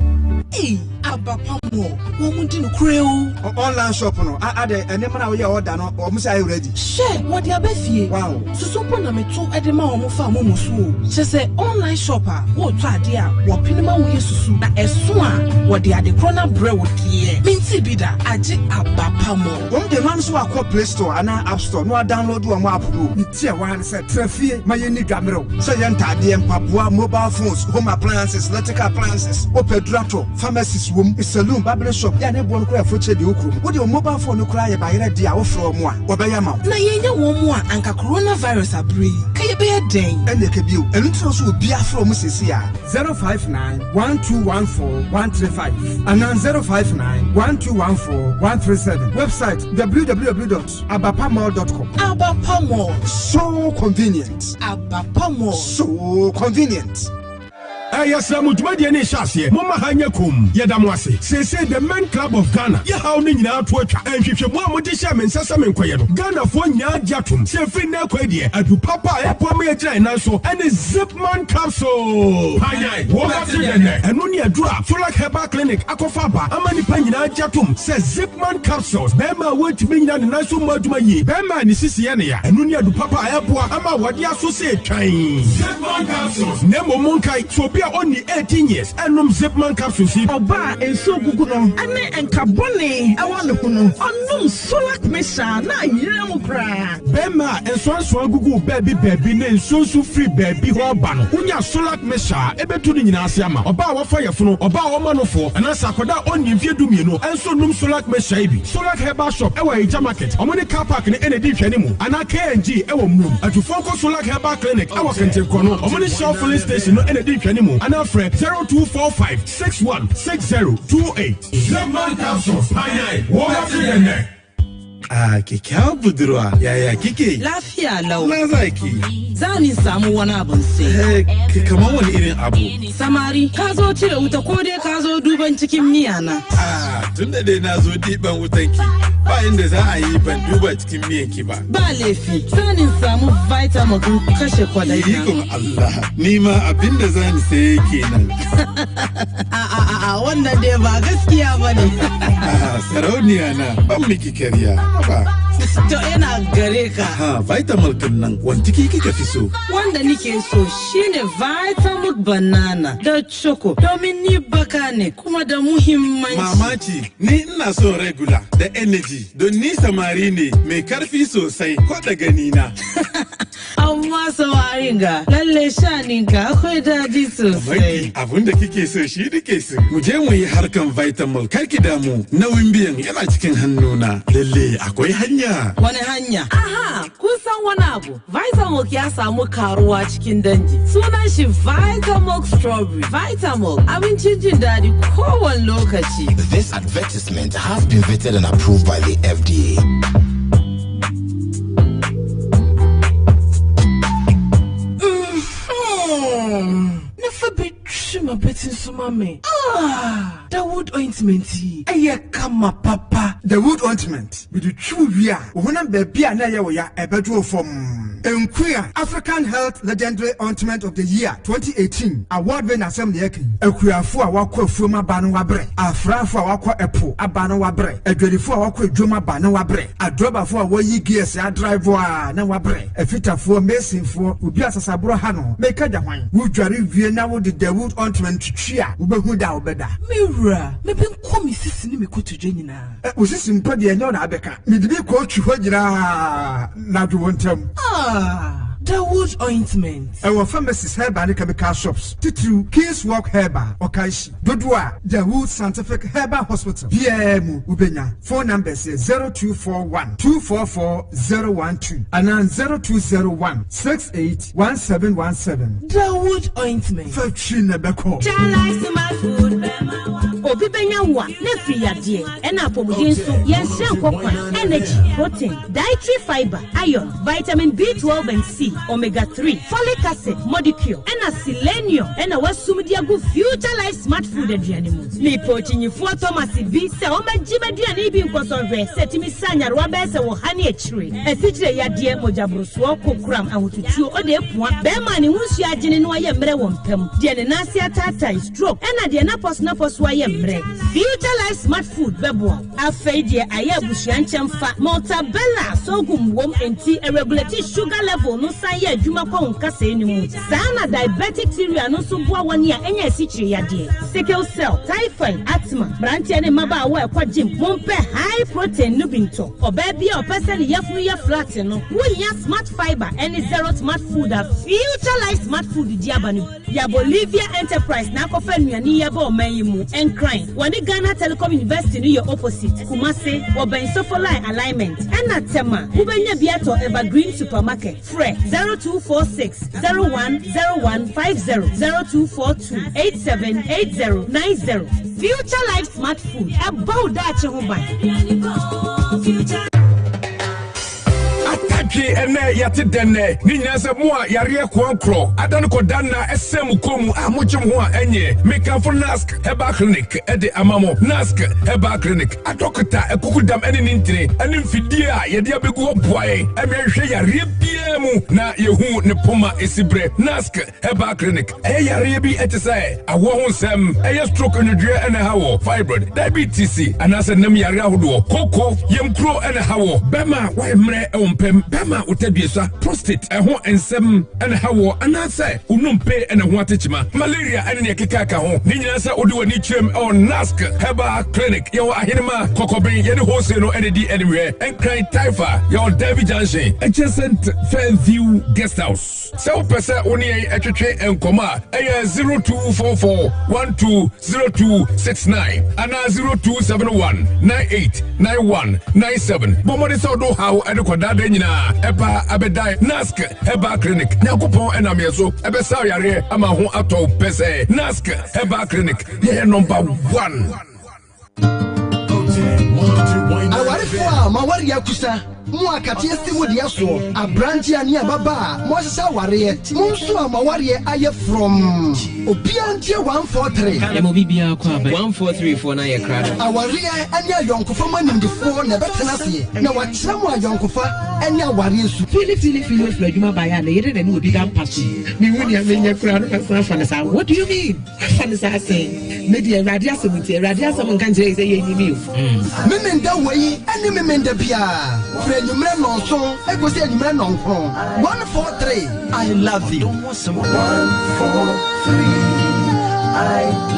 Ei, abapa mo, wɔn mu di no kure o. Online shop no, ade nneɛma na woyɛ order no, wɔn sɛ ayɛ ready. Hwɛ, wɔde aba fie. Wow. Susu mpo na meto de ma wɔn fa mo mu so o. Kyɛ sɛ online shop a wɔretɔ adeɛ a wɔpene ma woyɛ susu na ɛso a wɔde ade korɔ no abrɛ wo deɛ. Menti bi da, agye abapa mo. Wɔn de nam so akɔ Play Store anaa App Store na wɔadownload wɔn app no. Ne ti a ɛwɔ ha ne sɛ tena fie ma yɛnni dwamerɛw. Sɛ yɛ ntaadeɛ, mpaboa, mobile phones, home appliances, electrical appliances, wopɛ durato, pharmacies wom, saloon. saloon, barbering shop, yɛ a ne boɔ no koraa ɛfo kyerɛ deɛ ɛwɔ kurom. Wode wo mobile phone no koraa yɛ bayerɛ deɛ a wofrɛ wɔn a, wɔbɛyɛ ama wo. Na yɛanya wɔn mu a anka coronavirus aberɛ yi, ka yɛbɛyɛ dɛn? Ɛnneɛ ka bio. Ɛno nti na ɔsɛ obiara frɛ wɔn seesei ara. 059 1214 135 anaa 059 1214 137. Website www.abapamall.com. Abapa Mall. So convenient. Abapa Mall. So convenient. Yɛsrɛ mo dwumadie no nhyɛ aseɛ momma ha nyɛ komm yɛda mo ase seesei the men club of Ghana yɛ haw no nyinaa to atwa nhwehwɛmu a mode hyɛɛ me nsa sɛ menkɔyɛ no Ghanafoɔ nyinaa gye atom sɛ ɛfiri nnɛ rekɔ yi deɛ adu papa a ɛboa ma yɛgyina yɛn nan so ne Zipman capsule Panyan wobɛte dɛn nnɛ ɛno ne aduru a Tolak Herbal Clinic akɔfa aba ama nnipa nyinaa agye atom sɛ Zipman capsules bɛrima a wɔntumi nnyina ne nan so mmɔ adwuma yie bɛrima a ne sisi yɛ ne ya ɛno ne adu papa a ɛboa ama wɔde aso sɛ twan Zipman capsules Na mmom monkae sɛ obi a ɔnni 18 years nnom Zipman capsules yi. Ɔbaa a nsuo gugu no ne nka bɔne wɔ ne ho no, ɔnom Solac mixture a na ayera mu koraa. Bɛrima a nsoansoa gugu wo baabi baabi ne nsuo nso firi baabi hɔ reba no, wonya Solac mixture a, ɛbɛtu ne nyinaa ase ama. Ɔbaa a wafa yafunu, ɔbaa a ɔma nofoɔ, anaasɛ akwadaa a ɔnnii mfeɛ dumienu nso nnom Solac mixture yi bi. Solac Herbal Shop wɔ Ayigya Market, wɔn ne car park no na ɛdi nhwɛanimu, anaa KNG wɔ Mmrom. Atufoɔ nkɔ Solac Herbal Clinic wɔ Kentenkrɔ no, wɔn ne Shell Filling Station no na ɛdi nhwɛanimu, anaa frɛ 0245 61 60 28. Zepman Capsules, Panyan, Wobɛte dɛ nnɛ! Ah, kyakkyawar budurwa, yaya kike? Lafiya lau. Na za ki? Za ni samu wani abun sai. Eh, kamar wani irin abu? Samari, ka zo cire wuta ko dai ka zo duban cikin miya na. Ah, tun da dai na zo diban wutanki, ba inda za a yi ban duba cikin miyanki ba. Ba laifi, za ni samu Vitamilk in kashe kwadai na. Ikon Allah, ni ma abin da za ni saye kenan. A a a a wannan dai ba gaskiya ba ne. Ah, sarauniya na ban miki karya. Ba. To yana gare ka. Ha, Vitamilk nan wantiki kika fi so. Wanda nike so shine Vitamilk banana da choco domin ni baka ne kuma da muhimmanci. Mamaci, ni ina son regular da energy don ni samari ne mai karfi sosai ko da gani na. Amma samarin ga lalle shaninka akwai daɗi sosai. Banki abun da kike so shi nike so. Mu je mu yi harkan Vitamilk kar ki damu nauyin biyan yana cikin hannuna. Lalle akwai hanya. Wani hanya? Aha, kun san wani abu. Vitamilk ya samu karuwa cikin dangi. Sunan shi Vitamilk Strawberry. Vitamilk abincin jin daɗi kowane lokaci. This advertisement has been vetted and approved by the FDA. Na fa bi twi m'abati nso ma me. Ah! Dawood ointment yi, ɛyɛ kama papa. Dawood ointment, mede twi wo wie a, wo honam baabi a na ɛyɛ wo ya, ɛbɛdwo wo fɔmm. Nkuya African Health Legendary Ointment of the Year 2018 award winner asɛm na yɛreka yi. Akuafo a wɔakɔ afuom aba no wɔabrɛ, afrafo a wɔakɔ ɛpo aba no wɔabrɛ, adwadifo a wɔakɔ adwam aba no wɔabrɛ, adrɔbafo a wɔyi gears adrive a na wɔabrɛ, afitafoɔ, masonfoɔ, obi a sasaborɔ ha no, meka gya hwan? Wodware wie na wode Dawood ointment twitwi a, wobɛhu da a wobɛda. Me wura, mebɛnkɔ me sisi ne me kotodwe nyinaa. Wo sisi mpo deɛ ɛnyɛ wo na abɛka. Mede bi kɔɔtwi hɔ nyinaa na dwo wo ntam. Ah, Dawood ointment. Ɛwɔ pharmacies, herbal ne chemical shops, titiriw King's Walk Herbal, Okaishie. Dodoɔ a Dawood Scientific Herbal Hospital biara mu wobɛnya. Phone numbers yɛ 0241 244 012 anaa 0201 68 1717. Dawood ointment. Fa twi na ɛbɛkɔ. Obi bɛnya wo a, na afiri yadeɛ, ɛna apɔmuden nso, yɛnsrɛ nkɔ kwan, energy, protein, dietary fibre, iron, vitamin B12 and C, omega 3, folic acid, modicure, ɛna selenium ɛna wasum de agu Future Life Smart Food aduane mu. Mepɛ okyinyifoɔ Thomas bi sɛ ɔmmɛgye m'aduane yi bi nkɔsɔ nhwɛ sɛ ɛtumi sa nyarewa bɛyɛ sɛ wɔ ha ne akyire, asikyire yadeɛ, mogyaborosoɔ, kokoram, ahotutuo, ɔde apua, bɛrima a ne ho nsuo agyene na wayɛ mmerɛ wɔ mpa mu, deɛ ne nan ase ataatae, stroke, ɛna deɛ n'apɔsonapɔso ayɛ mmerɛ. Future Life Smart Food bɛboa wo. Afei deɛ ayɛ abusua nkyɛm fa. Maltabella sorghum wom enti ɛregulate sugar level no san yɛ adwuma kɔ wo nkasɛɛ no mu. Saa na diabetic cereal no nso boa wɔn a anya asikyire yadeɛ, sickle cell, typhoid, asthma, mmeranteɛ ne mmabaawa a ɛkɔ gym. Mompɛ high protein no bi ntɔ. Ɔbaa bi a ɔpɛ sɛ ne yafunu yɛ flat no, wohia Smart Fiber ne Zero Smart Food a Future Life Smart Food di aba no bi. Yabolivia Enterprise na akɔfa nnuane yi aba ɔman yi mu. Nkran, wɔne Ghana Telecom University no yɛ opposite. Kumase, wɔbɛn Sofolai Alignment. Ɛna Tema, wobɛnya bi atɔ Evergreen Supermarket. Frɛ 0246 010150, 0242 878090. Future Life Smart Food, ɛbɔ wo daakye ho ban. Atadwe ɛnɛ yɛte dɛn nɛ ne nyinaa sɛ mo a yareɛ koankorɔ ada no kɔda nna ɛsɛn mo kɔn mu a mogye mo ho a ɛnyɛ mekamfo Nask Herbal Clinic ɛde ama mo. Nask Herbal Clinic adɔkota akukudam ɛne ne ntini ɛne mfidie a yɛde abɛgu hɔ boa yɛn ɛma yɛhwehwɛ yareɛ biara mu na yɛhu ne poma ɛsi berɛ. Nask Herbal Clinic ɛyɛ yareɛ bi ɛte sɛ awoɔ ho nsɛm, ɛyɛ stroke nnwodwoeɛ ɛna ɛha wɔ, fibroid, diabetes anaasɛ nam yareɛ ahodoɔ, koko, yamkuro ɛna ɛha wɔ, bɛrima a wayɛ mmerɛ ɛwɔ mpam, bɛrima a wotadua prostate ɛho nsɛm ɛna ɛha wɔ, anaasɛ wo nnompe ɛna ɛho atekyema, malaria ɛne nea ɛkeka ka ho. Ne nyinaa sɛ wode w'ani kyerɛm ɛwɔ Nask Herbal Clinic. Yɛwɔ Ahenema, Kɔkɔben, yɛne Hose no ɛna di animhwɛ, Nkran Taifa, yɛwɔ Derby Junction, adjacent Fairview Guest House. Sɛ wopɛ sɛ wo ne yɛn twetwe nkɔmmɔ a, ɛyɛ 0244 120269 anaa 0271 989197. Bɔ mmɔden sɛ wode wo haw de kɔdaadaa nyinaa ɛba abɛdan Nask Herbal Clinic. Nyankopɔn ɛnam yɛn so ɛbɛsa wo yareɛ ama ho atɔ wo pɛsɛɛ. Nask Herbal Clinic, yɛyɛ number one. Awarefoɔ a mo awareɛ akusa, mo a kateɛ si mo deɛ soɔ, aberanteɛ ne ababaa a moahyehyɛ awareɛ, mo nso a mo awareɛ ayɛ frɔmm, obiara ntie 143. Yɛma obi biara kɔ aba. 143 foɔ no ayɛ krado. Awareɛ ne ayɔnkofa mu animdefoɔ na ɛbɛtena aseɛ na wɔakyerɛ mo ayɔnkofa ne awareɛ su. Fili fili fili ofiri adwuma baeɛ a ne yere na ne obi da mpa so yi mehu nea menyɛ koraa no masan afa no saa what do you mean? Afa no saa sɛn? Me deɛ Awurade asɛm nti, Awurade asɛm nka nkyerɛ yɛ sɛ yɛnyi mi o. Memenda wei ne Memenda biara, firi anwummerɛ nnɔnson kɔsi anwummerɛ nnɔnkron. 143, I love you. 143, I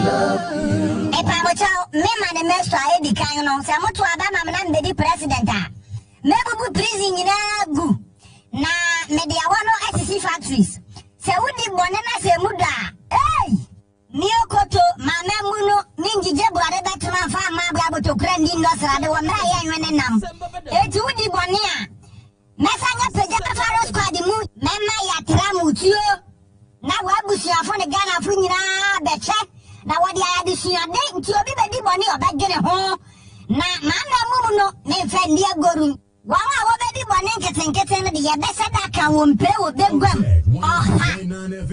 love you. Mepamokyɛw, me manifesto a edi kan no, sɛ moto aba ma me na mebedi president a, mɛbubu prison nyinaa agu, na mede ɛhɔ no asisi factories. Sɛ wodi bɔne na sɛ emu dɔ a, ei! Miokoto, m'amammu no, ne ngyigye buade bɛtena mfa mma aboa abotokura nni nnɔ srade wɔ mmerɛ a yɛnwe ne nam. Enti wodi bɔne a, mɛsan apagya Pharaoh squad mu, mɛma yɛatra mo tuo, na w'abusuafo ne Ghanafo nyinaa bɛhwɛ, na wɔde ayɛ adesuade, nti obi bɛdi bɔne a ɔbɛdwene ho, na m'amammu mu no, memfa nni agoru. Wɔn a wɔbɛdi bɔne nketenkete no de, yɛbɛhyɛ da aka wɔn mpire wɔ baguam ɔha.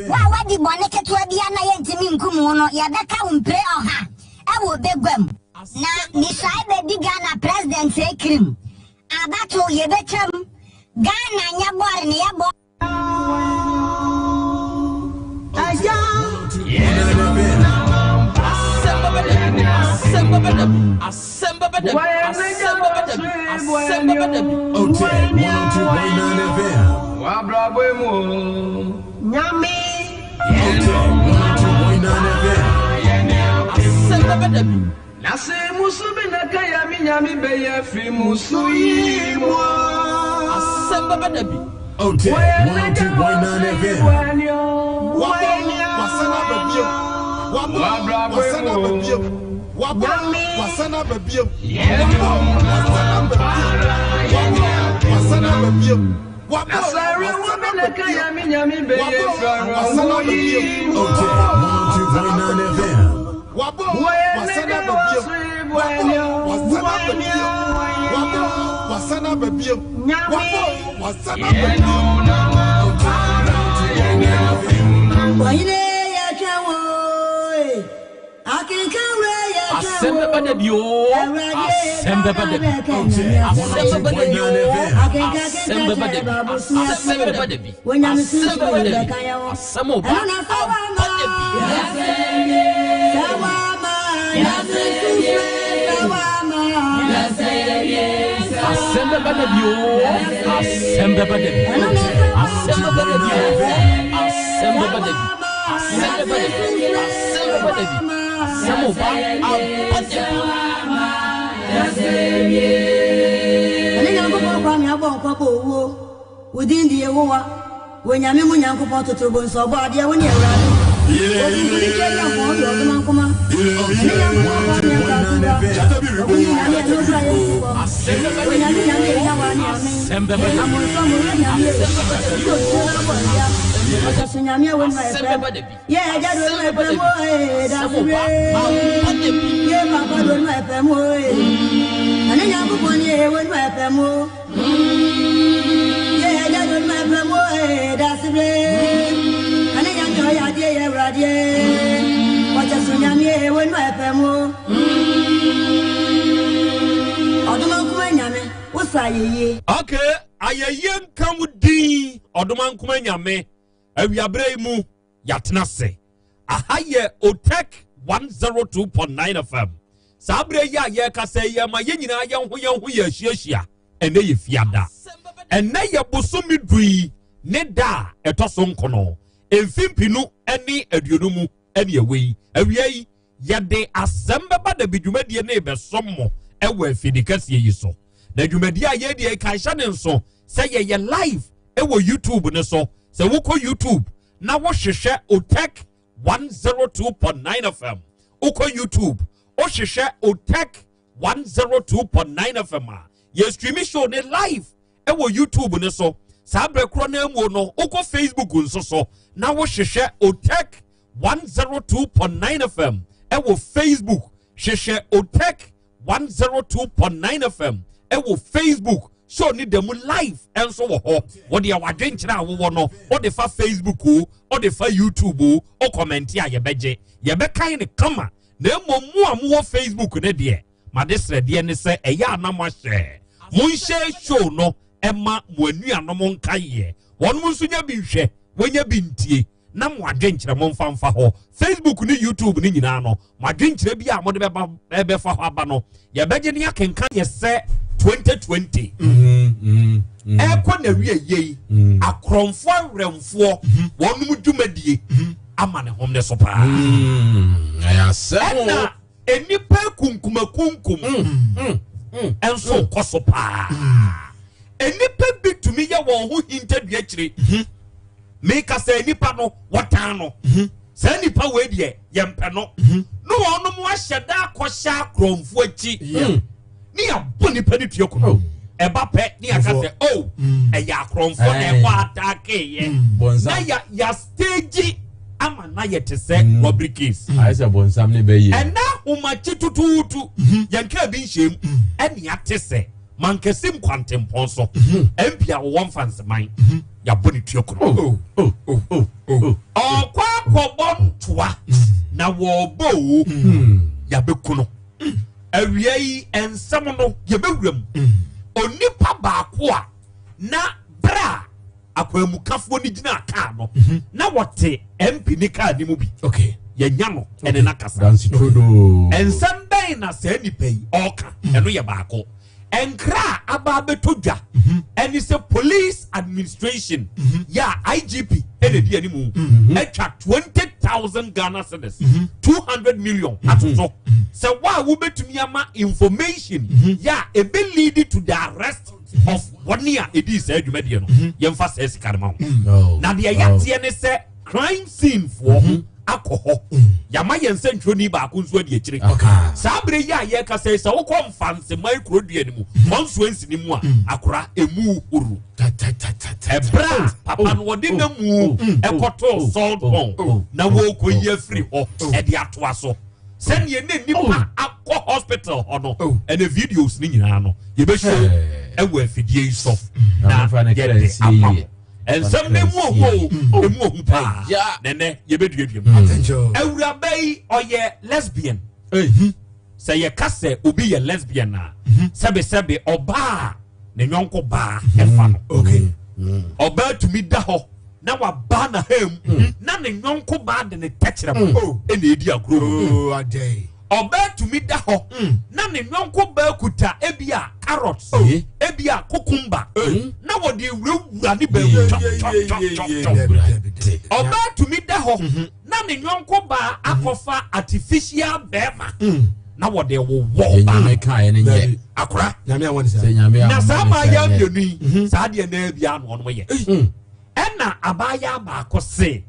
Wo a woadi bɔne ketewa biara na yɛntumi nkum wo no, yɛbɛka wo mpire ɔha wɔ baguam. Na Misae bɛdi Ghana president kirim. Abatow, yɛbɛtwam. Ghana nyɛ bɔre ne yɛbɔ. Na se musu bi na ka ya mi nyame bɛyɛ firi musu yi mu Asɛm bɛba da bi. Otɛ 102.9 FM. Wabɔ wasan aba biom. Wabɔ wasan aba biom. Wabɔ wasan aba biom. Wabɔ wasan aba biom. Wabɔ wasan aba biom. Wabɔ wasan aba biom. Wabɔ wasan aba biom. Otɛ 102.9 FM. Wabɔ wasan aba biom. Wabɔ wasan aba biom. Wabɔ wasan aba biom. Wabɔ wasan aba biom. Ɔhene yɛtwɛn wo e, akenkan wura yɛtwɛn wo. Asɛm bɛba da bi oo. Asɛm bɛba da bi. Asɛm bɛba da bi oo. Asɛm bɛba da bi. Asɛm bɛba da bi. Asɛm bɛba da bi. Asɛm ɔba aba da bi. Asɛm bɛba da bi oo. Asɛm bɛba da bi. Asɛm bɛba da bi oo. Asɛm bɛba da bi. Asɛm bɛba da bi. Asɛm bɛba da bi. Asɛm ɔba aba da bi. Ɛne Nyankopɔn kwa ne abɔ nkwa bɔ owuo. Wo din de Yehowa, wo anyame mu Nyankopɔn totorobɔ nso ɔbɔ adeɛ, wo ne Awurade. Otuntuni twɛ yɛ mpɔn yɛ ɔdoma nkoma. Ɛne Nyankopɔn kɔ ne asase ba. Ɔkuni nyame ɛno kura yɛ nsukɔ. Onyame nyame yɛ wa ne ame. Amonso mo yɛ nyame yɛ. Obi otuo na bɔ ndia. Ɔkyɛso nyame ɛwɔ mu ɛfɛm. Yɛ ɛgya do mu ɛfɛm o ee dasibire. Yɛ papa do mu ɛfɛm o ee. Ɛne Nyankopɔn ne ɛwɔ mu ɛfɛm o. Yɛ ɛgya do mu ɛfɛm o ee dasibire. Ɛne nyame ɔyɛ adeɛ yɛ awuradeɛ. Ɔkyɛso nyame ɛwɔ mu ɛfɛm o. Ɔdoma nkuma nyame wosa ayɛyie. Okay, ayɛyie nka wo din ɔdoma nkuma nyame awiaberɛ yi mu yɛatena ase aha yɛ otec 102.9 fm saa berɛ yi a yɛrekasa yi yɛma yɛn nyinaa yɛn ho yɛn ho yɛ ahyiahyia ɛnɛ yɛ fiada ɛnɛ yɛ bosome du yi ne da a ɛtɔ so nkono mfimfinu ne aduonu mu ɛne ɛwɔ yi awia yi yɛde asɛm bɛba da bi dwumadie ne bɛsom mo ɛwɔ afidi kɛseɛ yi so na dwumadie a yɛdi ɛka hyɛ ne nso sɛ yɛyɛ live ɛwɔ youtube ne so sɛ wokɔ youtube na wohwehwɛ otec 102.9 fm wokɔ youtube wohwehwɛ otec 102.9 fm a yɛ stream show ne live ɛwɔ youtube ne so saa berɛ korɔ no amuo no wokɔ facebook nso so na wohwehwɛ otec 102.9 fm ɛwɔ facebook hwehwɛ otec 102.9 fm ɛwɔ facebook show ne da mu live ɛnso wɔ hɔ wɔde a wadwenkyerɛ a wowɔ no wode fa facebook o wode fa youtube o wo comment a yɛbɛgye yɛbɛkan ne kama na mmom mo a mowɔ facebook ne deɛ made srɛdeɛ ne sɛ ɛyɛ a na moahyɛ monhyɛ show no ɛma mo anuanom nkaeɛ wɔnom nso nya bi nhwɛ wɔnya bi ntie na mo adwenkyerɛ mo mfa mfa hɔ facebook ne youtube ne nyinaa no mo adwenkyerɛ bi a mode bɛba ɛbɛfa hɔ aba no yɛbɛgye ne akenka yɛ sɛ 2020 ɛkɔ na wie yie akorɔmfoɔ awerɛmfoɔ wɔnom dwumadie ama ne hom ne so paa ɛna nnipa kunkumakunkum ɛnso kɔ so paa nnipa bi tumi yɛ wɔn ho hintadua akyire meka sɛ nipa no wɔtan no saa nipa wei deɛ yɛmpɛ no ne wɔnom ahyɛ da akɔhyɛ akorɔmfoɔ akyi ne yɛabɔ nipa no tua kono ɛba pɛ ne yɛaka sɛ o ɛyɛ akorɔmfoɔ na ɛkɔ ataakeeɛ na yɛ yɛastage ama na yɛte sɛ robbery case ayɛ sɛ bɔnsam ne bɛyɛ ɛna ahomakye tutuutu yɛnka bi nhyɛm ɛne ate sɛ mankasim kwantempɔn so mp a wɔwɔ mfanseman yɛabɔ ne tua kuro ɔkɔ akɔbɔ ntoa na wɔbɔ o yɛabɛku no awia yi nsɛm no yɛbɛwura mu onipa baako a na berɛ a akwanmukafoɔ no gyina kaa no na wɔte mp ne kaa ne mu bi yɛnya no ɛne no akasa nsɛm bɛn na saa nipa yi ɔreka ɛno yɛ baako nkra a aba abɛtɔ dwa ɛne sɛ police administration yɛ a igp ɛna di anim atwa 20,000 ghana cedis 200 million ato so sɛ wo a wobɛtumi ama information yɛ a ɛbɛ lead to the arrest of wɔne a ɛdii saa adwumadie no yɛmfa saa sika no ma wo na deɛ yɛateɛ ne sɛ crime scene foɔ akɔ hɔ yàmá yɛn nsɛntwerɛni baako nso adi akyire saa abere yi a yɛreka sɛ sɛ wokɔ mfanseman kuro dua no mu constituency no mu a akora emu horo ɛbrɛ a papa no wɔde na mu ɛkɔtoo salt pond na wɔrekɔ yi afiri hɔ ɛde atoa so sɛdeɛ ne nipa akɔ hospital hɔ no ɛne videos ne nyinaa no yɛbɛhyɛ ɛwɔ afidie yi so na yɛde ama mo nsɛm no emu ohu o emu ohu paa nɛnɛ yɛbɛduadua mu awuraba yi ɔyɛ lesbian sɛ yɛka sɛ obi yɛ lesbian a sɛbesɛbe ɔbaa ne nyɔnko baa ɛfa no ɔbaa tumi da hɔ na waba na ha mu na ne nyɔnko baa de ne tɛkyerɛma ɛna edi agorɔ mu ɔbaa tumi da hɔ na ne nyɔnko baa kuta ebi a carrot ebi a cucumber na wɔde wurawura ne baa mu twɔtwɔtwɔtwɔ ɔbaa tumi da hɔ na ne nyɔnko baa akɔfa artificial bɛrima na wɔde wowɔ ɔbaa akora na saa abaayewa mmienu yi saa deɛ naa bi ano ɔno yɛ ɛna abaayewa baako se.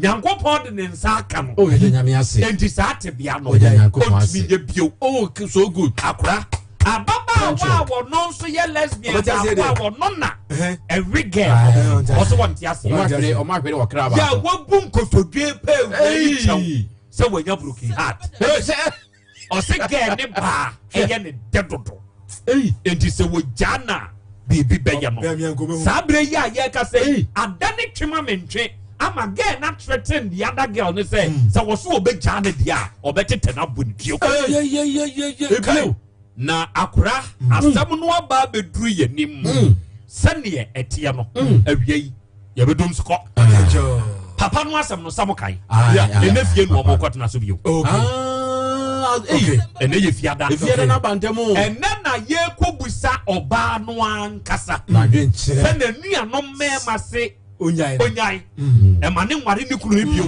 Nyankopɔn de ne nsa aka no. Oh, yɛda Nyame ase. Enti saa tebea no, Yɛda Nyankopɔn ase. ɔntumi nyɛ bio. Oh, so good. Akora, ababaawa a wɔno nso yɛ lesbian Ɔbɛte aseɛ baako a deɛ. wɔno na ɛwe girl no, ɔso wɔnte aseɛ. Ɔmo ahwere, ɔmo ahwere wɔ kra Yɛ baako. wabu nkotodwe pɛ awura yi Hey. kyɛw sɛ wanya broken heart. Ɔse girl ne baa ɛyɛ ne dɛ dodo. Enti sɛ wɔgyaa no a biribi bɛyɛ no. Saa berɛ yi a yɛrekasa yi, ada ne twe ma mentwe ama girl no atrɛten the other girl no sɛ sɛ wɔ so wɔbɛgyaa no deɛ a ɔbɛtetɛ no abɔ ne tuo. Ebio. Na akora asɛm no aba abɛduru yɛn anim sɛdeɛ ɛteɛ no awia yi yɛbɛdom so kɔ. Papa no asɛm no sɛ mo kae. Ɛnɛ fie no wɔn kɔtena so bio. Ɛnɛ yɛ fiada. Efiada na aba ntɛm o. Ɛnɛ na yɛkɔbusa ɔbaa no ankasa N'adwenkyerɛ. sɛ n'anuanom mmarima se Onyae. onyae ɛma ne nware ne kunu no bio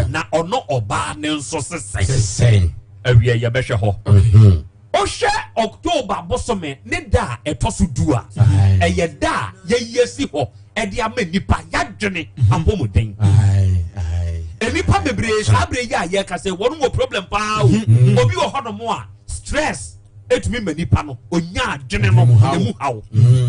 na ɔno ɔbaa ne nso sesɛn. Sesɛn. Awia yɛbɛhwɛ hɔ. Wohwɛ October bosome ne da a ɛtɔ so du a, ɛyɛ da a yɛyi asi hɔ ɛde ama nnipa yɛadwene apɔmuden. Nnipa bebree saa berɛ yi a yɛka sɛ wɔn wɔ problem paa o. Obi wɔ hɔnom a stress etumi ma nipa no onya adwene no emu haw.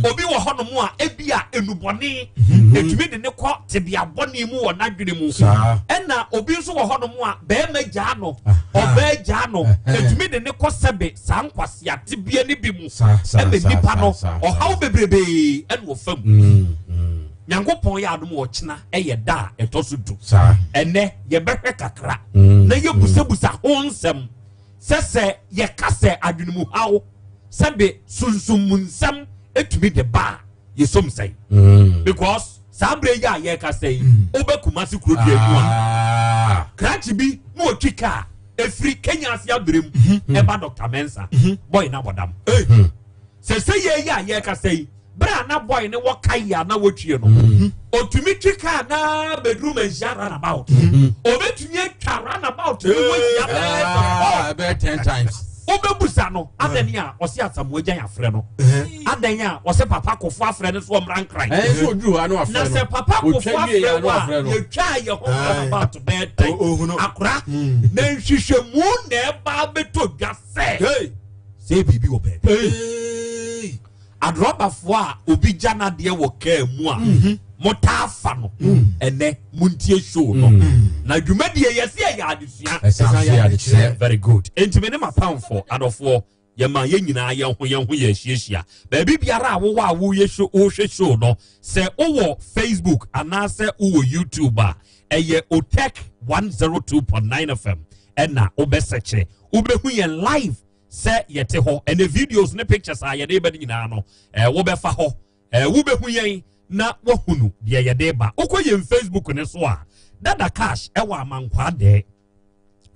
Obi wɔ hɔnom a ebi a enubɔne etumi de ne kɔ tebea bɔne mu wɔ n'adwene mu. Ɛna obi nso wɔ hɔnom a bɛrima gyaa no, ɔbaa gyaa no, etumi de ne kɔ sɛbe saa nkwasea tebea ne bi mu. Ɛma nipa no ɔhaw bebrebee ɛna ɔfa mu. Nyankopɔn yɛ adom ɔkyena ɛyɛ da a ɛtɔ so du. Ɛnɛ yɛbɛhwɛ kakra na yɛbusabusa ho nsɛm. Sɛ sɛ yɛka sɛ adwenemuhaw sɛbe sunsum mu nsɛm etumi de ba a, yɛsom sɛn? Because saa berɛ yi a yɛreka sɛ yi, wobɛ Kumasi kuro dua mu a, krakye bi na ɔtwi kaa ɛfiri Kenya ase aberɛ mu ɛba Dr. Mensah, boy no abɔdam. Sɛ sɛ yɛ yi a yɛreka sɛ yi, berɛ a na boy no wɔ ka yi a na wɔtwie no, ɔtumi twi kaa na bɛduru Manhyia runabout. Ɔbɛtumi atwa runabout no mu ahyia bɛyɛ sɛ Bɛyɛ 10 times. Wobɛbusa no adɛn a ɔse Asamoah Gyan afrɛ no, adɛn a ɔse Papa Kofo afrɛ no so ɔmmra Nkran. Ɛn so oduru hɔ a na wafrɛ Na no. sɛ Papa Kofo Otwa wie afrɛ a na wo a, wafrɛ no. yɛtwaa yɛ ho runabout bɛyɛ dɛn? Akora, na nhwehwɛmu na ɛba abɛtɔ dwa sɛ sɛ biribi wɔ baabi. Adrɔbafoɔ a obi gya n'adeɛ wɔ kaa mu a motaa fa no, ɛnɛ montie show no. Na dwumadie yɛse ɛyɛ adesua. Ɛsɛ sɛ yɛ adekyerɛ. Very good. Enti me ne m'apamfo adɔfoɔ yɛma yɛn nyinaa yɛn ho yɛn ho yɛ ahyiahyia. Baabi biara a wowɔ a woyɛ show, wohwɛ show no, sɛ wowɔ Facebook anaasɛ wowɔ YouTube a, ɛyɛ Otec 102.9 FM ɛna wobɛsɛkyɛ. Wobɛhu yɛn live sɛ yɛte hɔ. Ɛnɛ videos ne pictures a yɛde ba no nyinaa no, wobɛfa hɔ. Wobɛhu yɛn na woahunu deɛ yɛde ba. Wokɔ yɛn Facebook ne so a, Dada Cash ɛwɔ Amankwaa dɛɛ.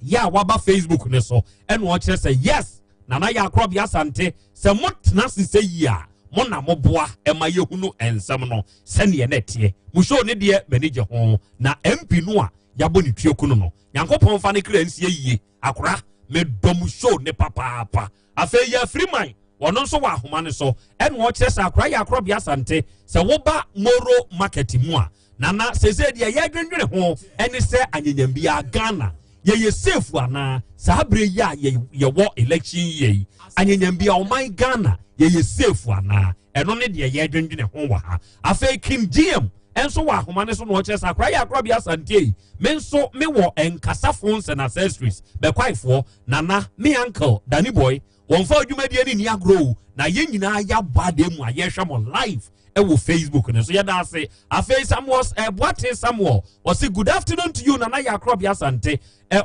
Yɛ a waba Facebook ne so ɛna ɔkyerɛ sɛ yes, Nana yɛ Akorɔbea Asante, sɛ motena ase sɛ yie a, mo na moboa ɛma yɛhunu nsɛm no sɛneɛ na ɛteɛ. Mo show ne deɛ m'ani gye ho, na MP no a yɛabɔ ne tuo kunu no, Nyankopɔn fa ne kra nsie yie. Akora, medɔ mo show ne papaapa. Afei yɛ afiri man, wɔno nso wɔ ahoma no so ɛna ɔkyerɛ sɛ akora yɛ Akorɔbea Asante, sɛ woba Moro market mu a, Nana sese deɛ yɛdwendwene ho ɛne sɛ anyanyam biara Ghana yɛyɛ safe anaa? Saa berɛ yi a yɛwɔ election year yi, anyanyam biara ɔman Ghana yɛyɛ safe anaa? Ɛno ne deɛ yɛdwendwene ho wɔ ha. Afei King GM nso wɔ ahoma no so na ɔkyerɛ sɛ akora yɛ Akorɔbea Asante yi, me nso mewɔ Nkasa phones and accessories bɛkwaefoɔ. Nana, me uncle Danny Boy, wɔmfa adwumadie no nni agorɔ o, na yɛn nyinaa yɛabɔ adeɛ mu a yɛhwɛ mo live ɛwɔ Facebook no so. Yɛda ase. Afei Samuel Boate Samuel ɔse good afternoon to you Nana yɛ Akorɔbea Asante,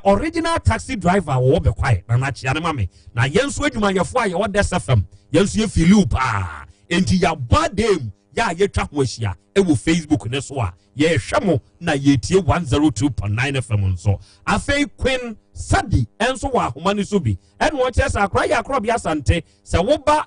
original taxi driver wɔwɔ bɛkwae. Nana kyea ne ma me. Na yɛn nso adwumayɛfoɔ a yɛwɔ Des FM, yɛn nso yɛ filiw paa, enti yɛabɔ adeɛ mu yɛ a yɛtwa ho ahyia ɛwɔ Facebook ne so a yɛhwɛ mo na yɛtie 102.9 FM nso. Afei Queen Sadi nso wɔ ahoma no so bi ɛna ɔkyerɛ sɛ akora yɛ Akorɔbea Asante, sɛ woba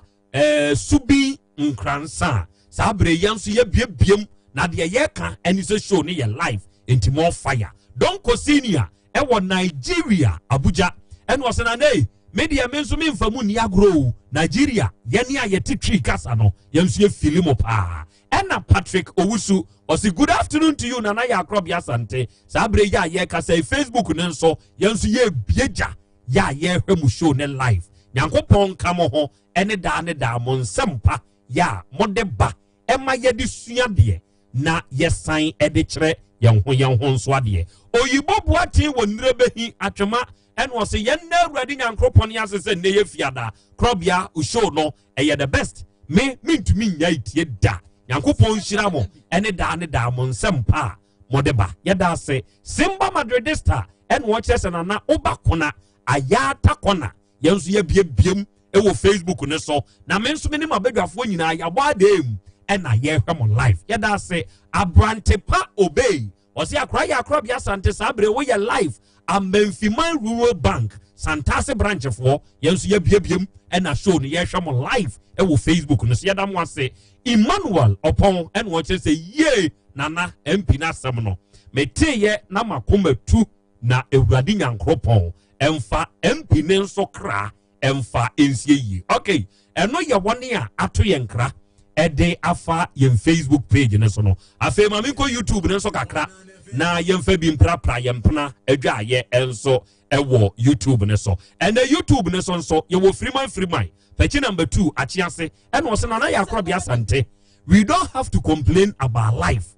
Subi Nkransa a, saa berɛ yɛn nso yɛbiebiem na deɛ yɛka ɛne sɛ show no yɛ live, enti more fire. Donko Senior ɛwɔ Nigeria Abuja ɛna ɔsɛ na nei me deɛ me nso memfa mu nni agorɔ o. Nigeria yɛne a yɛte Twi kasa no yɛn nso yɛfili mo paa. Ɛna Patrick Owusu ɔsi good afternoon to you Nana Yaa Krɔbea Asante. Saa berɛ yi a yɛrekasa yi Facebook no nso yɛn nso yɛrebie gya yɛ a yɛrehwɛ mo show ne live. Nyankopɔn nka mo ho ɛne daa ne daa mo nsɛmpa yɛ a mode ba ɛma yɛde sua deɛ na yɛsan de kyerɛ yɛn ho yɛn ho nso adeɛ. Oyibo Boateng wɔ Nnirebehi Atwema ɛna ɔse yɛn nna Awurade Nyankoropɔn ase sɛ nnɛ yɛ fiada Krɔbea show no ɛyɛ the best me mentumi nnyae tie da Nyankopɔn nhyira mo ɛne daa ne daa mo nsɛm pa a mode ba yɛda ase Simba Madridista ɛna ɔkyerɛ sɛ nana woba kona ayaata kɔna yɛn nso yɛbiebiem wɔ facebook no so na me nso me ne m'abadwafoɔ nyinaa yɛabɔ adeɛ mu ɛna yɛhwɛ mo live yɛda ase abrante pa obey ɔse akora yɛ akora bia sante saa bere woyɛ live amamfiman rural bank santase branchfoɔ yɛn nso yɛbiebiem ɛna show no yɛhwɛ mo live ɛwɔ facebook no so yɛda mo ase emmanuel ɔpɔn ɛna ɔkyerɛ sɛ yie nana mp no asɛm no meteyɛ na makoma tu Na Awurade Nyankoropɔn mfa MP ne nso kra mfa nsie yie. Ok, ɛno yɛ wɔne a ato yɛn kra ɛde afa yɛn Facebook page no so no. Afei ma menkɔ YouTube no nso kakra na yɛmfa bi mprapra yɛn mpena adwaayɛ nso ɛwɔ YouTube no so. Ɛnɛ YouTube no so nso yɛwɔ Firiman Firiman pɛkyi number 2 akyease ɛna ɔsɛ Nana Yɛ Asante. We don't have to complain about life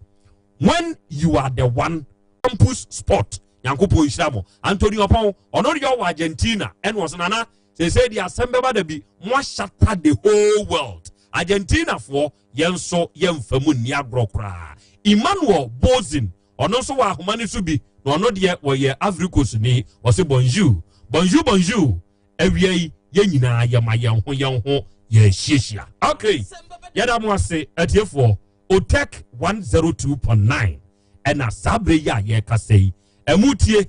when you are the one campus sport nyankopɔn nhyira mo anthony ɔpɔn ɔno deɛ ɔwɔ argentina ɛna ɔsɛ nana sese deɛ asɛm bɛba da bi mo ahyata the whole world argentina foɔ yɛn nso yɛmfa mu nni agorɔ koraa emmanuel bozin ɔno nso wɔ ahoma no so bi na ɔno deɛ wɔyɛ ivory coast ni ɔsɛ bonjour bonjour bonjour awia yi yɛn nyinaa yɛma yɛn ho yɛn ho yɛhyiahyia okay yɛda mo ase atiefoɔ Otec 102.9 ɛna saa berɛ yi a yɛrekasa yi ɛmu tie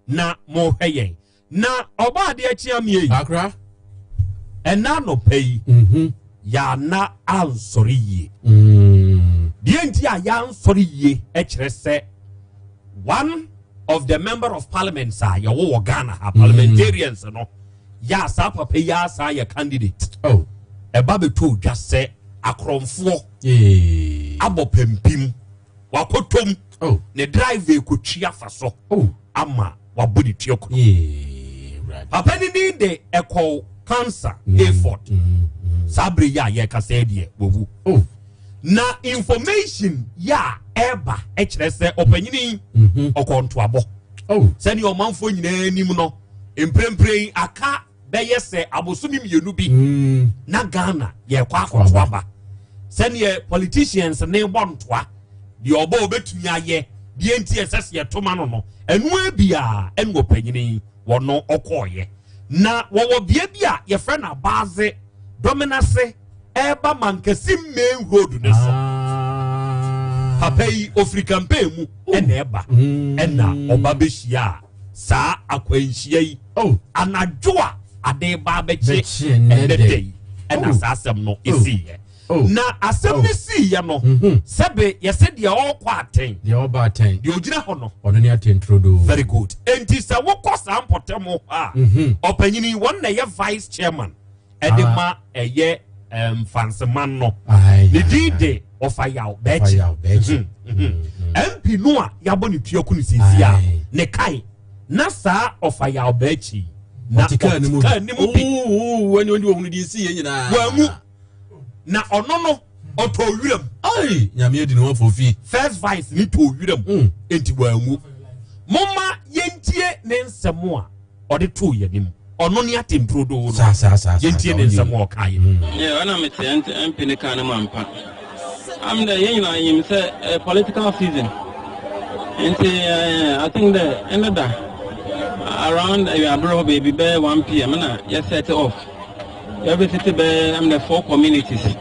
na mohwɛ yɛn na ɔbɔ adeɛ kyea mie yi akra ɛna anɔpa yi mhm. yɛana ansɔre yie mm. deɛ nti a yɛansɔre yie ɛkyerɛ sɛ one of the member of parliament a yɛwɔ wɔ Ghana ha parliamentarians no yɛ a saa papa yi asa yɛ candidate oh. ɛba bɛtɔ odwa sɛ akorɔmfoɔ abɔ pampim wakɔtɔm oh. ne drive ekotwi afa so oh. ama wabɔ ne tua kuro papa ne din de ɛkɔw cancer mm. hayford mm. mm. saa bere yi a yɛkasa deɛ wawu oh. na information yɛ a ɛba ɛkyerɛ sɛ ɔpanyini mm-hmm. ɔkɔ ntoabɔ sɛdeɛ ɔmanfoɔ nyinaa anim no mprempren aka bɛyɛ sɛ abosome mmienu bi mm. na ghana yɛkɔ akɔto aba sɛdeɛ politicians ne bɔ ntoa deɛ ɔbɔ ɔbɛtumi ayɛ deɛ nti ɛsɛ sɛ yɛtoma no no ɛno abia ɛne ɔpanyini wɔno ɔkɔɔyɛ na wɔwɔ bea bi a yɛfrɛ no abaase dɔmenase ɛreba mankasi main road ne so ah. papa yi ofiri campaign mu ɛna ɛba mm. ɛna ɔba bɛhyia a saa akwanhyia yi oh. anadwo a ade ba abɛkye ɛnɛ da yi ɛna oh. saa asɛm no ɛsiiɛ oh. na asɛm no siiɛ no mm-hmm. sɛbe yɛsɛ deɛ ɔrekɔ atɛn deɛ ɔba atɛn deɛ ɔgyina hɔ no ɔno ne atɛn turodoo very good enti sɛ wokɔ saa mpɔtam hɔ a mm-hmm. ɔpanyini wɔn na ɛyɛ vice chairman ɛde ah. ma ɛyɛ mfanseman no ne din de ɔfa yaw bɛɛkyi mp mhm, mhm. no a yɛabɔ ne tua ku no siesie a ne kae na saa ɔfa yaw bɛɛkyi na ɔte kaa ne mu bi wɔanwu na ɔno no ɔtɔ wiram nyame adi ne ho afɔ first vice ne tɔ wiram mm. enti wɔanwu momma yɛntie ne nsɛm a ɔde too yɛn anim. Ɔno ne atɛmpurodoo no. Yɛntie ne nsɛm a ɔkaeɛ. Yeah, ɔna mete MP ne kaa no mu ampa. Am dɛ yɛn nyinaa yim sɛ eh, political season. Nti eh, I think dɛ ɛnɛ da around awiabere hɔ baabi bɛyɛ 1 pm na yɛ set off. Yɛ visit bɛyɛ am dɛ four communities.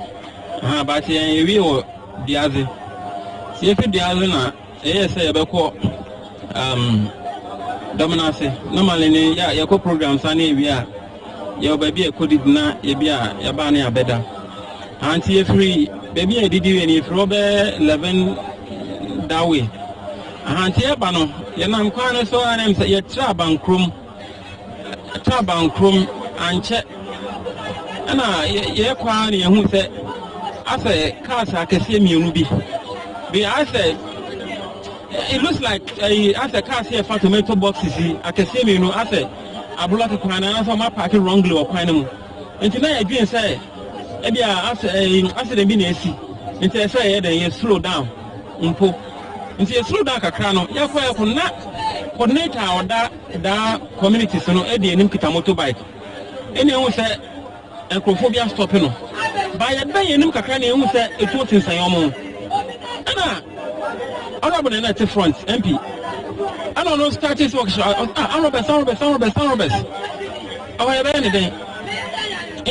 Aha, but yɛn yɛwie wɔ Duadze. Sɛ yɛfi Duadze na Ɛyɛɛ sɛ yɛbɛkɔ um, dɔm no ase. Normally no, yɛ yɛkɔ program saa na yɛwie a, yɛwɔ baabi a yɛkɔdidi na yɛbi a yɛbaa ne yɛabɛda. Anti yɛfiri baabi a yɛdidi wie no, yɛfiri hɔ bɛyɛ 11 that way. Aha, nti yɛba no, yɛnam kwan no so a na sɛ yɛtra abankurom. Yɛtra abankurom ankyɛ. Ɛna yɛkɔ ara na yɛhu sɛ Asɛ cars akɛseɛ mmienu bi bi asɛ it looks like ɛyi asɛ cars yɛ fa tomato boxes yi akɛseɛ mmienu asɛ ablɔki kwan no anaasɛ wɔn apaaki wrongly wɔ kwan no mu nti na yɛdwen sɛ ebi a asɛ ɛyi accident bi na esi nti ɛsɛ yɛ dɛn yɛ slow down mpo nti yɛ slow down kakra no yɛkɔ yɛkɔ na coordinator a ɔda daa communities no ɛdi anim kita motorbike ɛna ehu sɛ. Nkurɔfoɔ bi astɔpe no ba yɛbɛn yɛn anim kakra na yɛhu sɛ etuo sensɛn wɔn ho. Ɛna honourable na ɛna ɛte front MP ɛna ɔno start sɛ ɔkyekyɛ ah arobɛs arobɛs arobɛs arobɛs ɔhɔ yɛbɛyɛ ne dɛn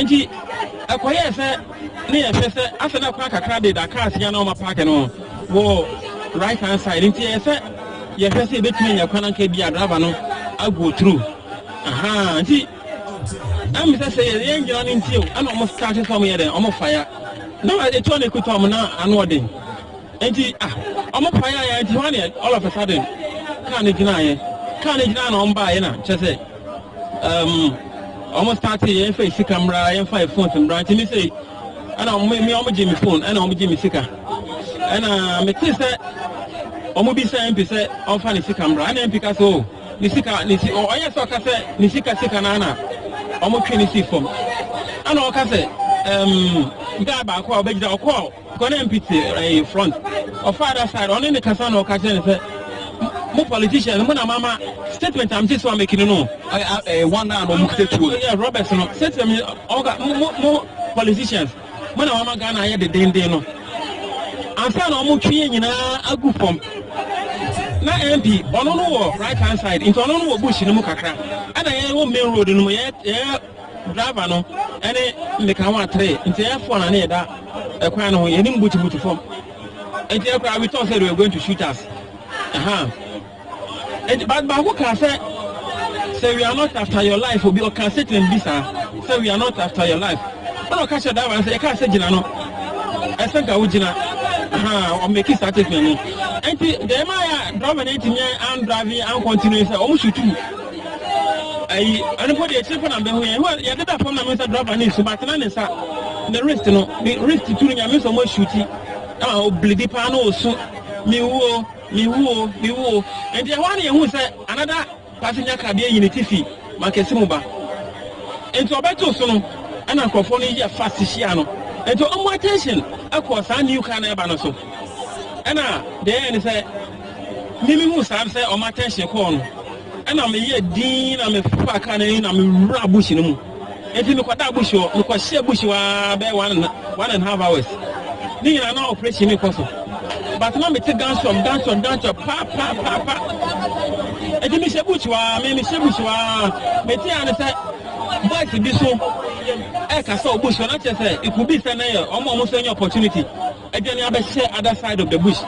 nti ɛkɔyɛɛ sɛ ne yɛhwɛ sɛ asɛ na kwan kakra de da cars ya na ɔma park no wɔ right hand side nti ɛyɛ sɛ yɛhwɛ sɛ yɛbɛtumi anya kwan anka bi a driver no ago through aha nti Ɛmi sɛ sɛ yɛn gyina no nti o, ɛna ɔmo start sɛ ɔmo yɛ dɛn, ɔmo fire. Na etuo na ekuta ɔmo na ano ɔden. Nti ah, ɔmo fire yɛ nti hɔ ne all of a sudden kaa no gyina yɛ. Kaa no gyina na ɔmo baa yɛ na kyerɛ sɛ um, ɔmo start yɛn fa sika mmra, yɛn fa phones mmra. Nti mi sɛ ɛna ɔmo mi ɔmo gye mi phone ɛna ɔmo gye mi sika. Ɛna me te sɛ ɔmo bisa MP sɛ ɔmfa ne sika mmra. Ɛna MP ka sɛ o. Ne sika ne si ɔyɛ sɛ ɔka sɛ ne sika sika no ana ɔmo twe ne si fam ɛna ɔka sɛ ɛm guy baako a ɔbɛgyina ɔkɔɔ kɔ ne mp te ɛyɛ front ɔfa other side ɔne ne kasa na ɔka kyerɛ ne sɛ mo politicians mo na mama statement am te sɛ ɔmɛki no no. Ɛɛ wɔn a na ɔmo kita tuo. Yɛ Roberts no statement ɔka mo mo politicians. Mo na wama Ghana ayɛ dedenden no. Ansa na ɔmo twe yɛn nyinaa agu fam. Na MP ɔno no wɔ right hand side nti ɔno no wɔ bush no mu kakra. Ɛna yɛn wɔ main road no mu yɛ yɛ driver no ɛne mmeka ho atere nti yɛ fo na ne yɛda ɛkwan no ho yɛn nim butubutu fam. Nti ɛkora we thought say they were going to shoot us. Uh-huh. Enti but baako kaa sɛ sɛ we are not after your life obi ɔka statement bi saa sɛ we are not after your life ɛna ɔka kyerɛ driver no sɛ yɛkaa sɛ gyina no ɛsɛ nka wo gyina ɔmɛki saa statement no enti deɛ ɛma yɛ driver no ntumi an drive an continue sɛ ɔmo sutu ayi ɛno mpo deɛ akyire pɔ na mbɛhu yɛn yɛdeda fam na me nsa driver no nsu but na ne nsa ne wrist no ne wrist tu no nyame sɛ ɔmo asuti ɛma ɔblidi paa na ɔsu mewuo. Mewu o, mewu o. Enti ɛhɔ ara na yɛhuu sɛ another passenger car bi ayi ne ti fi mankɛse mu ba. Enti ɔbɛtoo so no, ɛna nkurɔfoɔ no yɛ fast hyia no. Enti wɔn attention kɔɔ saa new car no ɛba no so. Ɛna deɛ ɛyɛ ne sɛ, me mehuu saa sɛ wɔn attention kɔɔ no, ɛna meyɛ dinn na mefaa car no anim na mewuraa bush no mu. Enti mekɔdaa bush hɔ, mekɔhyɛɛ bush hɔ ara bɛyɛ one one and half hours. Ne nyinaa na operation no rekɔ so. But na mete gunshot, gunshot, gunshot, pa pa pa pa. Enti mehyɛ bush hɔ ara, me mehyɛ bush hɔ ara. Mete ara ne sɛ boys bi so ɛrekasa wɔ bush hɔ, na kyerɛ sɛ it could be sɛ na yɛ wɔn a wɔn nso anya opportunity adwane abɛhyɛ other side of the bush.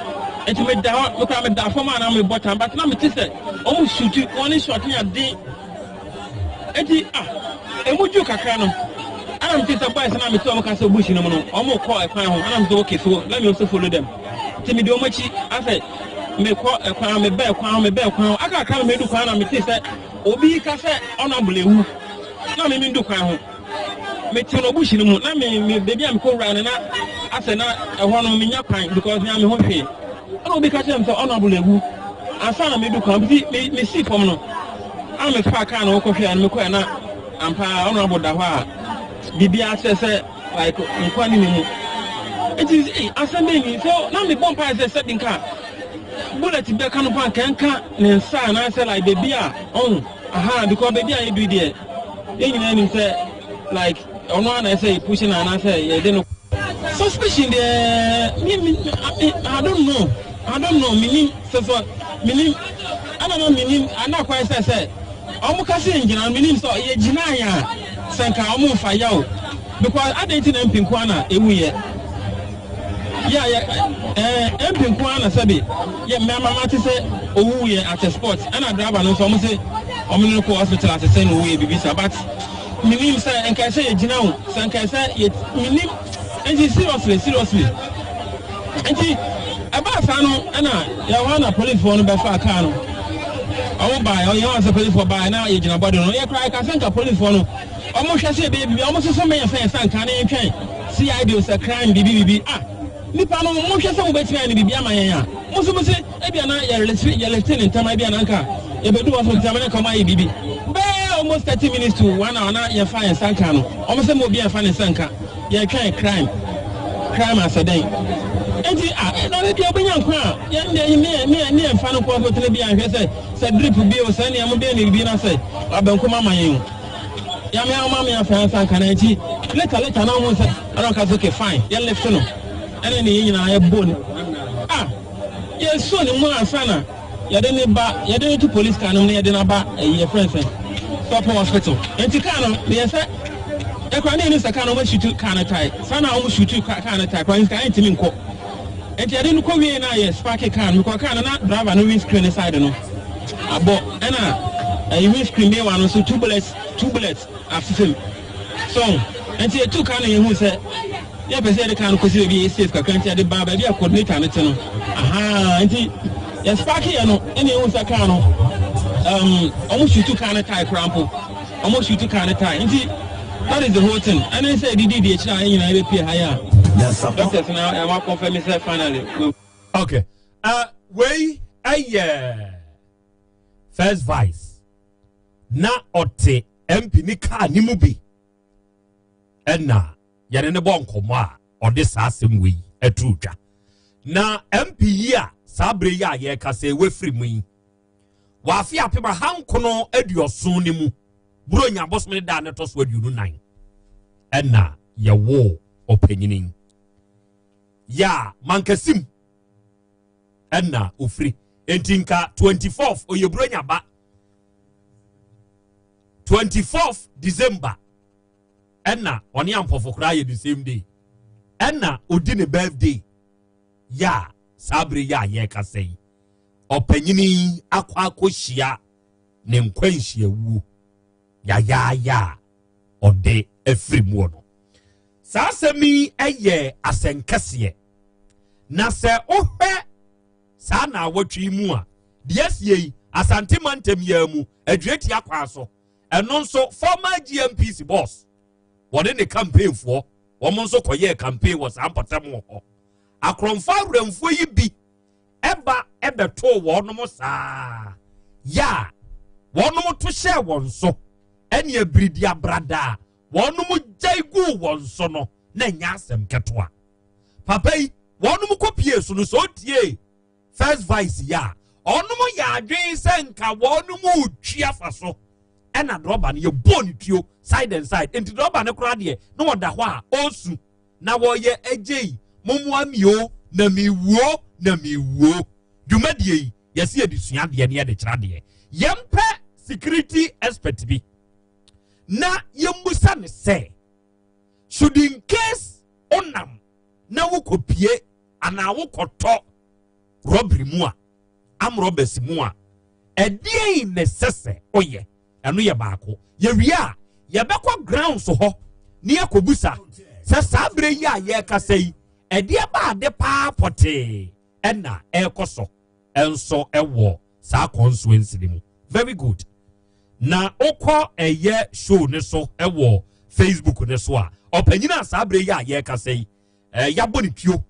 Enti meda hɔ, me koraa meda fam a na mebɔ tam, but na mete sɛ wɔn shoot, wɔn ne shot ne ade. Enti ah, emu dwo kakra no, ɛna mete sɛ boys na mete wɔn kasa bush no mu no, wɔn kɔ ɛkwan ho, ɛna mete okay so let me also follow them. Nti mede wɔn akyi asɛ mekɔ ɛkwan ho, mebɛ ɛkwan ho, mebɛ ɛkwan ho, aka kakra na medu kwan na mete sɛ obi ka sɛ honorable ewu, na me mendu kwan ho. Mete no bush no mu, na me me baabi a mekɔ wura no na asɛ na ɛhɔ no menya kwan because mea me ho hwee. Ɛna obi ka kyerɛ me sɛ honorable ewu, ansa na medu kwan, nti me mesii fam no, a mefaa kaa no kɔhwɛɛ no mekɔɛ na ampa ara honorable da hɔ a biribiara kyerɛ sɛ like nkwa ne ne mu nti ei asɛm bɛn ni so na mebɔ mpae sɛ sɛbi nka bullet bɛka no mpo anka ɛnka ne nsa anaasɛ like baabi a ɔho aha because baabi a yɛdui deɛ yɛn nyinaa nim sɛ like ɔno ara na ɛsɛ yɛ push no anaasɛ yɛde no suspicion deɛ me me I don't know I don't know menim sɛ sɛ menim ɛna na menim ana kwan sɛ sɛ ɔmo ka sɛ ngyina no menim sɛ yɛ gyina yɛ a sɛ nka ɔmo nfa yɛ o because adɛn nti na mpi nko ara na ewu yɛ yɛ yɛ ɛɛ mpi nko ara na sɛbi yɛ mmɛma ma te sɛ owu yɛ at a spot ɛna driver no nso ɔmo se ɔmo ne no kɔ hospital ate sɛ na owu yɛ bibi sa but menim sɛ nka sɛ yɛ gyina o sɛ nka sɛ yɛ menim nti seriously seriously. Nti ɛbaa saa no ɛna yɛwɔ hɔ na policefoɔ no bɛfaa kaa no. Ɔmo baeɛ, ɔyɛ wɔn sɛ polisifoɔ baeɛ na yɛgyina bɔde no. Yɛ koraa yɛka sɛ nka polisifoɔ no, ɔmo hwɛ sɛ yɛbɛyɛ biribi, ɔmo soso mɛyɛ sɛ yɛsa nka na yɛntwɛn CID o sɛ crime biribi biribi. Ah! Nipa no, monhwɛ sɛ mobɛtumi ayɛ no biribi ama yɛn a, mo nso mo se ebia na yɛrelifte yɛlifte no ntɛm a ebia na nka yɛbɛdu hɔ so ntɛm na nka ɔmo ayɛ biribi. Bɛyɛ almost 30 minutes to one hour na yɛmfa yɛn nsa nka no. Ɔmo sɛ mo obiara mfa ne nsa nka. Yɛretwɛn crime. Crime asɛ dɛn? Enti ah, na ɔno deɛ ɔbɛnya nkwa a, yɛn deɛ ne ne ne yɛmfa no nkɔ hospital bi anhwɛ sɛ sɛ drip bi o, sɛ nea mo bɛyɛ ne biribi na sɛ abɛnko ama yɛn o. Nyame ama me afa ansa nka na nti later later na ɔhu sɛ ɛna ɔka sɛ okay fine yɛn lift no ɛna ne yɛn nyinaa yɛbɔ ne ah yɛsuo ne mu ansa na yɛde ne ba yɛde ne to police car no mu na yɛde no aba ɛyi yɛfrɛ sɛ Sɔpɔ hospital nti car no meyɛ sɛ ɛkora ne yɛnim sɛ car no wɔn asutu car no tae saa na wɔn sutu car no tae kora nti car ntumi nkɔ nti yɛde no kɔ wie na yɛ spark car no mekɔ car no na driver no windscreen ne side no abɔ ɛna ɛyi windscreen main one no nso 2 bullets 2 bullets afefem so. Nti yɛtu car no, yɛhu sɛ yɛpɛ sɛ yɛde car no kɔsi baabi a yɛ safe kakra, nti yɛde baa baabi a coordinator no te no aha. Nti yɛ spark yɛ no, ɛna yɛhu sɛ car no ɔmo shoot car no tae koraa mpo, ɔmo shoot car no tae. Nti that is the whole thing. Ɛne sɛ yɛdidi di akyire a yɛn nyinaa yɛbɛpie ha yɛ a doctors na ɛma confirm sɛ finally we Okay, wei ɛyɛ first vice na ɔte MP ne kaa ne mu bi, ɛna yɛne ne bɔ nkɔmmɔ a ɔde saa asɛm wei ɛto dwa. Na MP yi a saa bere yi a yɛreka sɛ wafiri mu yi, wafe 1970 ne mu Buronya bosome ne da ne tɔ so 24 ɛna yɛwoo ɔpanyini yɛ a Mankasim ɛna ofiri. Enti nka 24th ɔyɛ Buronya ba, 24th December ɛna ɔne Ampɔfo koraa yɛ the same day ɛna odi ne birthday. Yɛ a saa bere yɛ a yɛrekasa yi, ɔpanyini akɔ akɔhyia ne nkwanhyiawuo yayaaya a ɔde afiri mu no. Saa asɛm yi yɛ asɛnkɛseɛ, na sɛ wohwɛ saa na awɔtwe yi mu a deɛ asie yi, Asante mantam yɛ mu Aduatia kwan so, ɛno nso former GNPC boss wɔde ne campaignfoɔ wɔn nso kɔyɛɛ campaign wɔ saa mpɔtam wɔ hɔ. Akorɔmfoɔ awuramfoɔ yi bi ɛba ɛbɛtoo wɔnom saa yɛ a wɔnom to hyɛɛ wɔn so, ɛne abiridi abrada a wɔnom gyae guu wɔn so no na ɛnyɛ asɛm ketewa. Papa yi wɔnom kɔpie so no, sɛ ɔtie first vice yi a, ɔnom yɛ adwene sɛ nka wɔnom retwi afa so, ɛna drɔba no yɛbɔɔ ne tuo side and side. Nti drɔba no koraa deɛ na ɔda hɔ a ɔresu na wɔyɛ agye yi, mommoa mi o na miwuo na miwuo. Dwumadie yi yɛsi yɛde sua adeɛ ne yɛde kyerɛ adeɛ. Yɛmpɛ security expert bi na yɛmmusa ne sɛ, should in case ɔnam na wokɔpie anaa wokɔtɔ robbery mu a, armed robbers mu a, ɛdeɛn na ɛsɛ sɛ ɔyɛ? Ɛno yɛ baako. Yɛwie a, yɛbɛkɔ grounds hɔ ne yɛkɔbusa sɛ saa berɛ yi a yɛrekasa yi, ɛdeɛ baade paa pɔtee ɛna ɛrekɔ so ɛnso ɛwɔ saa constituency no mu. Very good. Na wokɔ ɛyɛ show ne so ɛwɔ Facebook ne so a, ɔpanyin a saa berɛ yi a yɛrekasa yi yɛabɔ ne tuo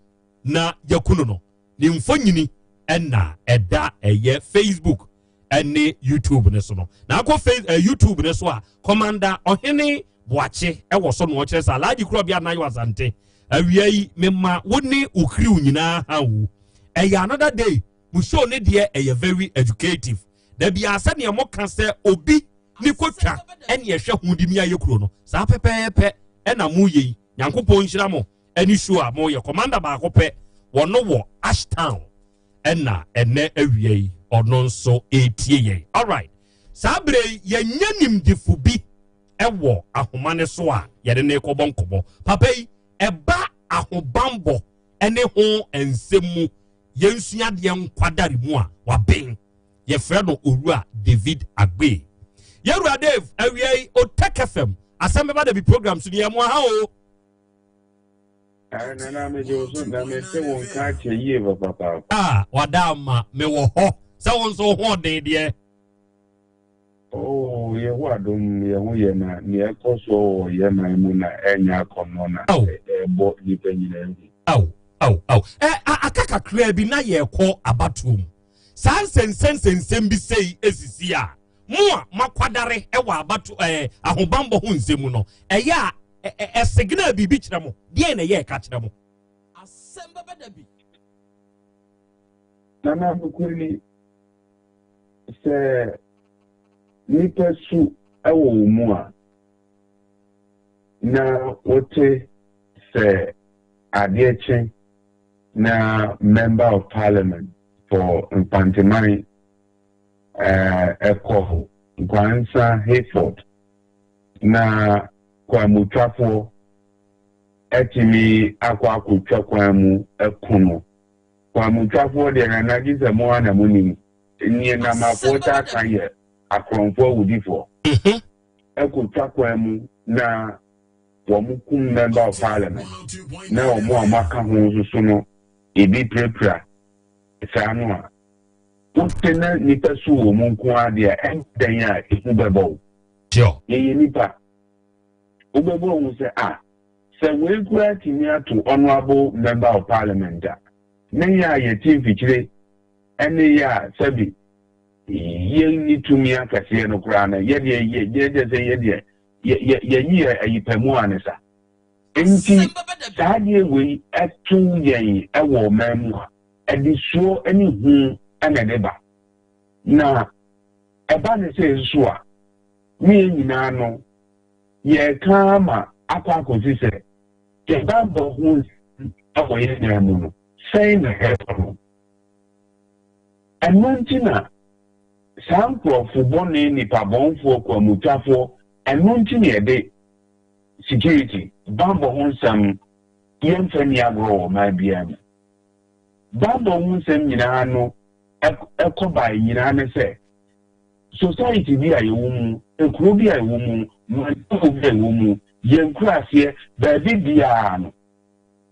na yɛku no, ne mfonyini ɛna ɛda ɛyɛ Facebook ɛne YouTube ne so no. Na akɔ face YouTube ne so a, Commander Ɔhene Boakye ɛwɔ so na ɔkyerɛ sɛ Alhaji Kurɔbea Anayo Asante awia yi mema wo ne wo crew nyinaa ha wo. Ɛyɛ another day mo show ne deɛ ɛyɛ very educative. Dabi a sɛnea moka sɛ obi ne kotwa ɛne ɛhwɛ ho de mi ayɛ kuro no saa pɛpɛɛpɛ ɛna mo yɛ yi. Nyankopɔn nhyira mo ɛne show a moyɛ. Commander baako pɛ wɔno wɔ Ashtown ɛna ɛnɛ awia yi ɔno nso ɛretie yɛn. Alright, saa bere yi yɛnyɛ nimdefo bi ɛwɔ ahoma ne so a yɛde ne kɔbɔ nkɔbɔ. Papa yi ɛba ahobanbɔ ɛne ho nsɛm mu, yɛnsua adeɛ nkwadare mu a wabɛn. Yɛfrɛ no Owura David Agbe. Yɛwura Dave, awia yi Otec FM Asɛm Bɛba Da Bi program so ni, ɛmo aha o. Nana, megye wo so na mete wo nka akyɛ yie papapaapa. A wada ama mewɔ hɔ sɛ wo nso wo ho ɔden deɛ. Oh, Yehowa adom, yɛn ho yɛ na nea ɛkɔ soɔ wɔ yɛn man mu na ɛnyɛ akɔnnɔ na ɛbɔ nnipa nyinaa hu. Aw, aw, aw. Ɛ, aka kakraa bi na yɛrekɔ abatoɔ mu. Saa nsɛnsɛnsɛnsɛm bi sei esisi a, mo a moakwadare wɔ abato ɛɛ ahobammɔ ho nsɛm mu no, ɛyɛ a ɛ ɛsignal biribi kyerɛ mo. Deɛn na ɛyɛ ɛka kyerɛ mo? Asɛm bɛba da bi. Nana nokorɛ ni, sɛ nnipa su wɔ wo mu a, na wote sɛ adeɛ kye na Member of Parliament for Mfanteman ɛkɔ Nkoansa Hayford na kwaamutwafoɔ atumi akɔ akɔtwa kwan mu aku no. Kwaamutwafoɔ deɛ Nana gye sɛ mo ara na monim. Neɛ Namafoɔ taa ka yɛ akorɔmfoɔ awudifoɔ. Ɛkɔtwa kwan mu na wɔn kum member of parliament na wɔn a wɔaka ho nso so no ebi pirapira saa no a, wote na nnipa su wɔ mu nko ara deɛ ɛnyɛ dɛn a ehu bɛbɔ wo. Yɛyɛ nnipa. Wobɛbɔ hu sɛ ah, sɛ wei koraa tumi ato honourable member of parliament a, ne yɛ a yɛte mfikyire ne yɛ a sɛbi yɛnni tumi akɛseɛ no koraa no, yɛdeɛ yɛ sɛ yɛdeɛ yɛyi yɛ ayi pɛ mu a ne sa. Nti saa adeɛ wei ɛto yɛn ɛwɔ ɔman mu a, ɛde suro ne hu na ɛde ba. Na ɛba ne sɛ nso a, ne yɛn nyinaa no yɛreka ama akɔ akɔsi sɛ yɛn bammɔ ho nsɛm wɔ yɛn man mu no, sɛn na ɛrekɔ no. Ɛno nti na saa nkurɔfo bɔne, nnipa bɔnfoɔ, kwamutwafoɔ, ɛno nti na yɛde security, bammɔ ho nsɛm, yɛmfa nni agorɔ wɔ ɔman biara mu. Bammɔ ho nsɛm nyinaa no ɛkɔ bae nyinaa ne sɛ, society bi a yɛwɔ mu, ekuro bi a yɛwɔ mu, mantam bi a yɛwɔ mu, yɛn nkuraaseɛ, baabi biara no,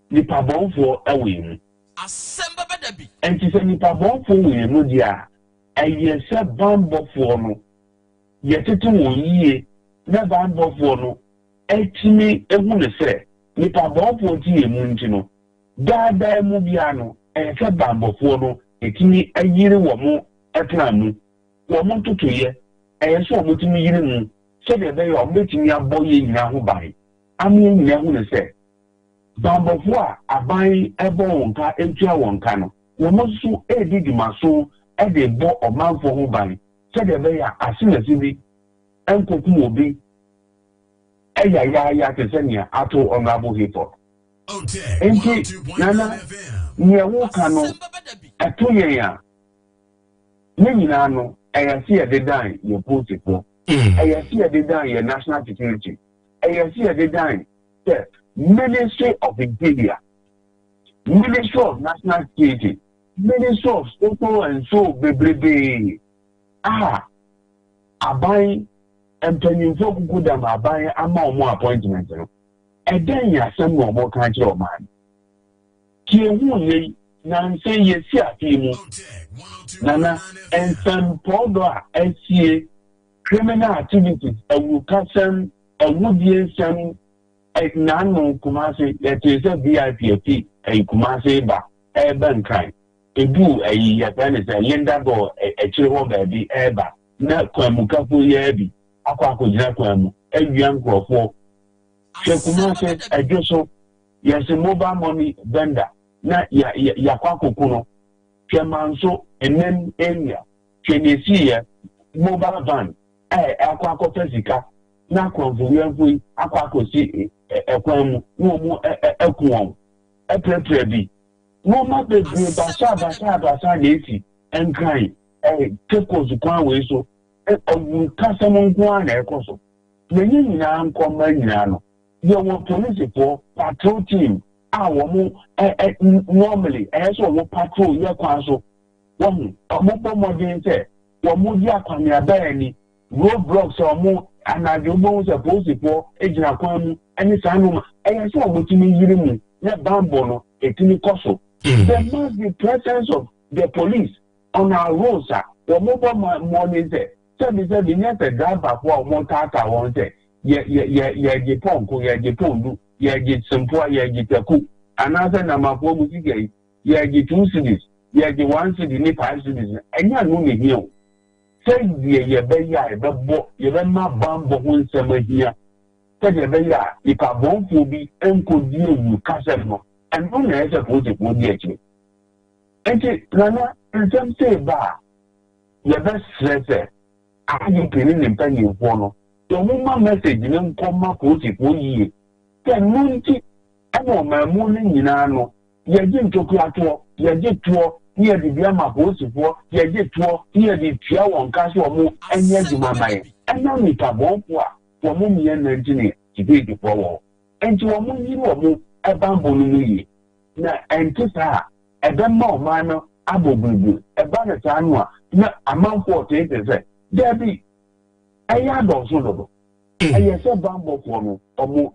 nipa bɔnfoɔ wɔ yɛn mu. Asɛm bɛba da bi. Enti sɛ nipa bɔnfoɔ wɔ yɛn mu deɛ a, ɛyɛ sɛ banbɔfoɔ no, yɛtete wɔn yie na banbɔfoɔ no atumi ahu no sɛ nipa bɔnfoɔ te yɛn mu nti no, daa daa mu biara no, ɛyɛ sɛ banbɔfoɔ no ɛtumi yere wɔn plan mu, wɔn ntotoeɛ, ɛyɛ sɛ wɔtumi yere mu sɛdeɛ ɛbɛyɛ a wɔbɛtumi abɔ yɛn nyinaa ho ban ama yɛn nyinaa ahu no sɛ banbɔfoɔ a aban bɔ wɔn ka tua wɔn ka no, wɔn nso redi dwumaso de rebɔ ɔmanfoɔ ho ban sɛdeɛ ɛbɛyɛ a asemasi bi nkɔkum obi yayaaya te sɛ nea ato Honourable Hayford. Enti, Nana, nea woka no, ɛto yɛn a, ne nyinaa no, ɛyɛ sɛ yɛde dan yɛn polisifoɔ, ɛyɛ sɛ yɛde dan yɛn national security, ɛyɛ sɛ yɛde dan sɛ Ministry of Interior, Ministry of National Security, Ministry of so and so bebrebe a aban mpanyinfoɔ kuku dam aban ama wɔn appointment no, ɛdɛn yɛ asɛm na wɔn ka kyerɛ ɔman no? Tie hu yei nansa yi yɛsi afe mu nana nsɛmpɔw dɔ a asie criminal activities awurukasɛm awudie nsɛm Nnaano Kumasi yɛtee sɛ VIP afi ɛyi Kumasi ba ɛreba Nkran. Eduu ɛyi yɛfrɛ no sɛ Linda Door akyire hɔ baabi ɛreba na kwanmukafo yi ara bi akɔ akɔgyina kwan mu awia nkurɔfoɔ. Hwɛ Kumasi ɛdwo so yɛse mobile money vendor na ya ya yakɔ akɔku no. Hwɛ Manso Emem area hwɛ nea esiiɛ mobile van a akɔ akɔfa sika na akorɔmfo-wiɛmfo yi akɔ akɔsi ɛkwan mu na wɔn aku wɔn apirapira bi. Nneɛma bebree basaa basaa basaa na esi Nkran Cape Coast kwan wei so. Awurukasɛm nko ara na ɛkɔ so. Na ɛnyɛ nyinaa nkɔ mma nyinaa no, yɛwɔ polisifoɔ patrol team a wɔn normally ɛyɛ sɛ wɔn patrol yɛ kwan so. Wɔn wɔbɔ mmɔden sɛ wɔn di akwaneaba ani road blocks a wɔn anadwo wobɛhu sɛ polisifoɔ gyina kwan mu ne saa nneɛma ɛyɛ sɛ wɔtumi yiri mu na banbɔ no ɛtumi kɔ so. There must be presence of the police on our roads a wɔn bɔ mmɔden sɛ. Sɛbi sɛbi nyɛ sɛ driverfoɔ a wɔtaataa wɔn sɛ yɛ yɛ yɛ yɛgye pɔnko, yɛgye pɔndu, yɛgye sempoa, yɛgye taku, anaasɛ namafoɔ mu sika yi, yɛgye 2 cedis, yɛgye 1 cedi ne 5 cedis no, ɛnyɛ ano na ehia o. Sɛdeɛ yɛbɛyɛ a yɛbɛbɔ yɛbɛma banbɔ ho nsɛm ahia, sɛdeɛ ɛbɛyɛ a nipa bɔnfoɔ bi nkɔdi awu kasɛm no, ɛno na ɛyɛ sɛ polisifoɔ di akyire. Nti Nana, nsɛm sei ba a, yɛbɛsrɛ sɛ IGP ne ne mpanyinfoɔ no, wɔn ma message ne nkɔma polisifoɔ yie sɛ no nti ɛna ɔman mu no nyinaa no yɛgye ntokuatoɔ, yɛgye toɔ ne yɛde bi ama polisifoɔ, yɛgye toɔ ne yɛde tua wɔn ka so wɔn nyɛ adwuma ma yɛn. Ɛna nipa bɔnfoɔ a wɔn mmea nanti ne securityfoɔ wɔ hɔ nti wɔn nyiri wɔn ɛbanbɔ no mu yie, na ɛnte saa a, ɛbɛma ɔman no abɔ biribiri. Ɛba no saa no a, na amanfoɔ teete sɛ daabi, ɛyɛ adɔɔso dodo. Ɛyɛ sɛ banbɔfoɔ no ɔmo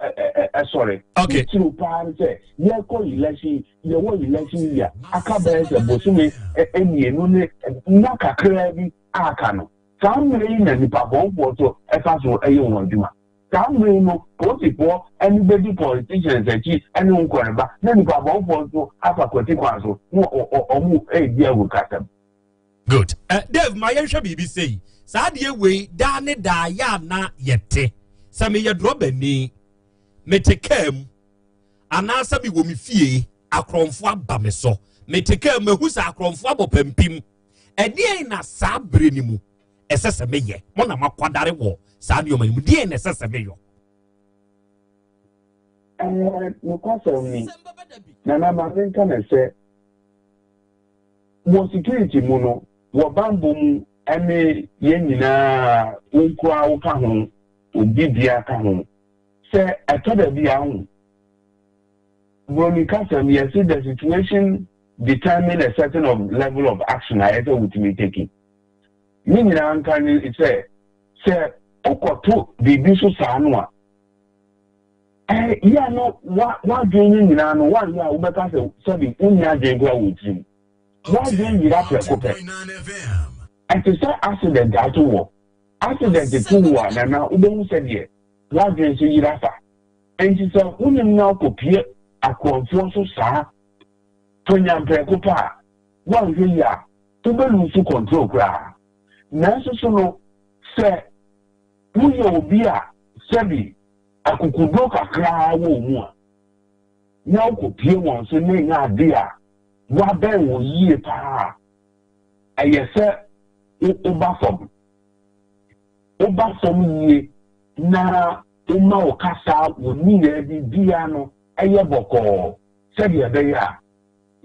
ɛsɔre. Titiriw paa no sɛ yɛkɔ election, yɛwɔ election yi a aka bɛyɛ sɛ bosome 2 ne nna kakraa bi aka no, saa mmerɛ yi na nipa bɔnfoɔ so ɛfa so ɛyɛ wɔn adwuma. Saa mmerɛ yi no polisifoɔ ɛne bɛdi politicians akyi ɛne nkɔreba, na nipa bɔnfoɔ nso afa kwati kwan so na ɔmo ɛredi awurukasɛm. Good. Dave, ma yɛnhwɛ biribi sei. Saa adeɛ wei daa ne daa yɛ ana yɛte sɛ meyɛ drɔbani, mete kaa mu anaasɛ mewɔ me fie, akorɔmfo aba me so, mete kaa mu mahu sɛ akorɔmfo abɔ pampim, ɛdeɛn na saa bere no mu ɛsɛ sɛ meyɛ? Mo na makwadare wɔ saa nneɛma no mu, deɛn na ɛsɛ sɛ meyɔ? Nokwasɛm ni, Nana, ma menka no sɛ wɔ security mu no, wɔ bambɔ mu, ɛne yɛn nyinaa, wo nkoa wo ka ho, obi bia ka ho, sɛ ɛtɔ da bi a ho broni kasɛm yɛse the situation determine a certain of level of action a ɛsɛ wotumi take. Ne nyinaa nka ne sɛ wokɔto biribi so saa no a, yɛ no wadwen no nyinaa no, woanyɛ a wobɛka sɛ sɛbi wonni adwen koraa wɔ tirim. Wadwen yera prɛko pɛ. Ɛte sɛ accident ato wɔ accident to wo a, Nana, wobɛhu sɛdeɛ wadwen so yera fa. Enti sɛ wonim na wokɔpie akorɔmfoɔ so saa tonya mprɛko pɛ a, woanhwɛ yi a wobɛlose control koraa. Nanso so no, sɛ woyɛ obi a sɛbi akokoduro kakraa wɔ wo mu a, na wokɔpie wɔn so na ɛnya ade a woabɛn wɔn yie paa a, ɛyɛ sɛ woba fam, woba fam yie na woma wo kasa wɔ nneyɛɛ bi biara no ɛyɛ bɔkɔɔ, sɛdeɛ ɛbɛyɛ a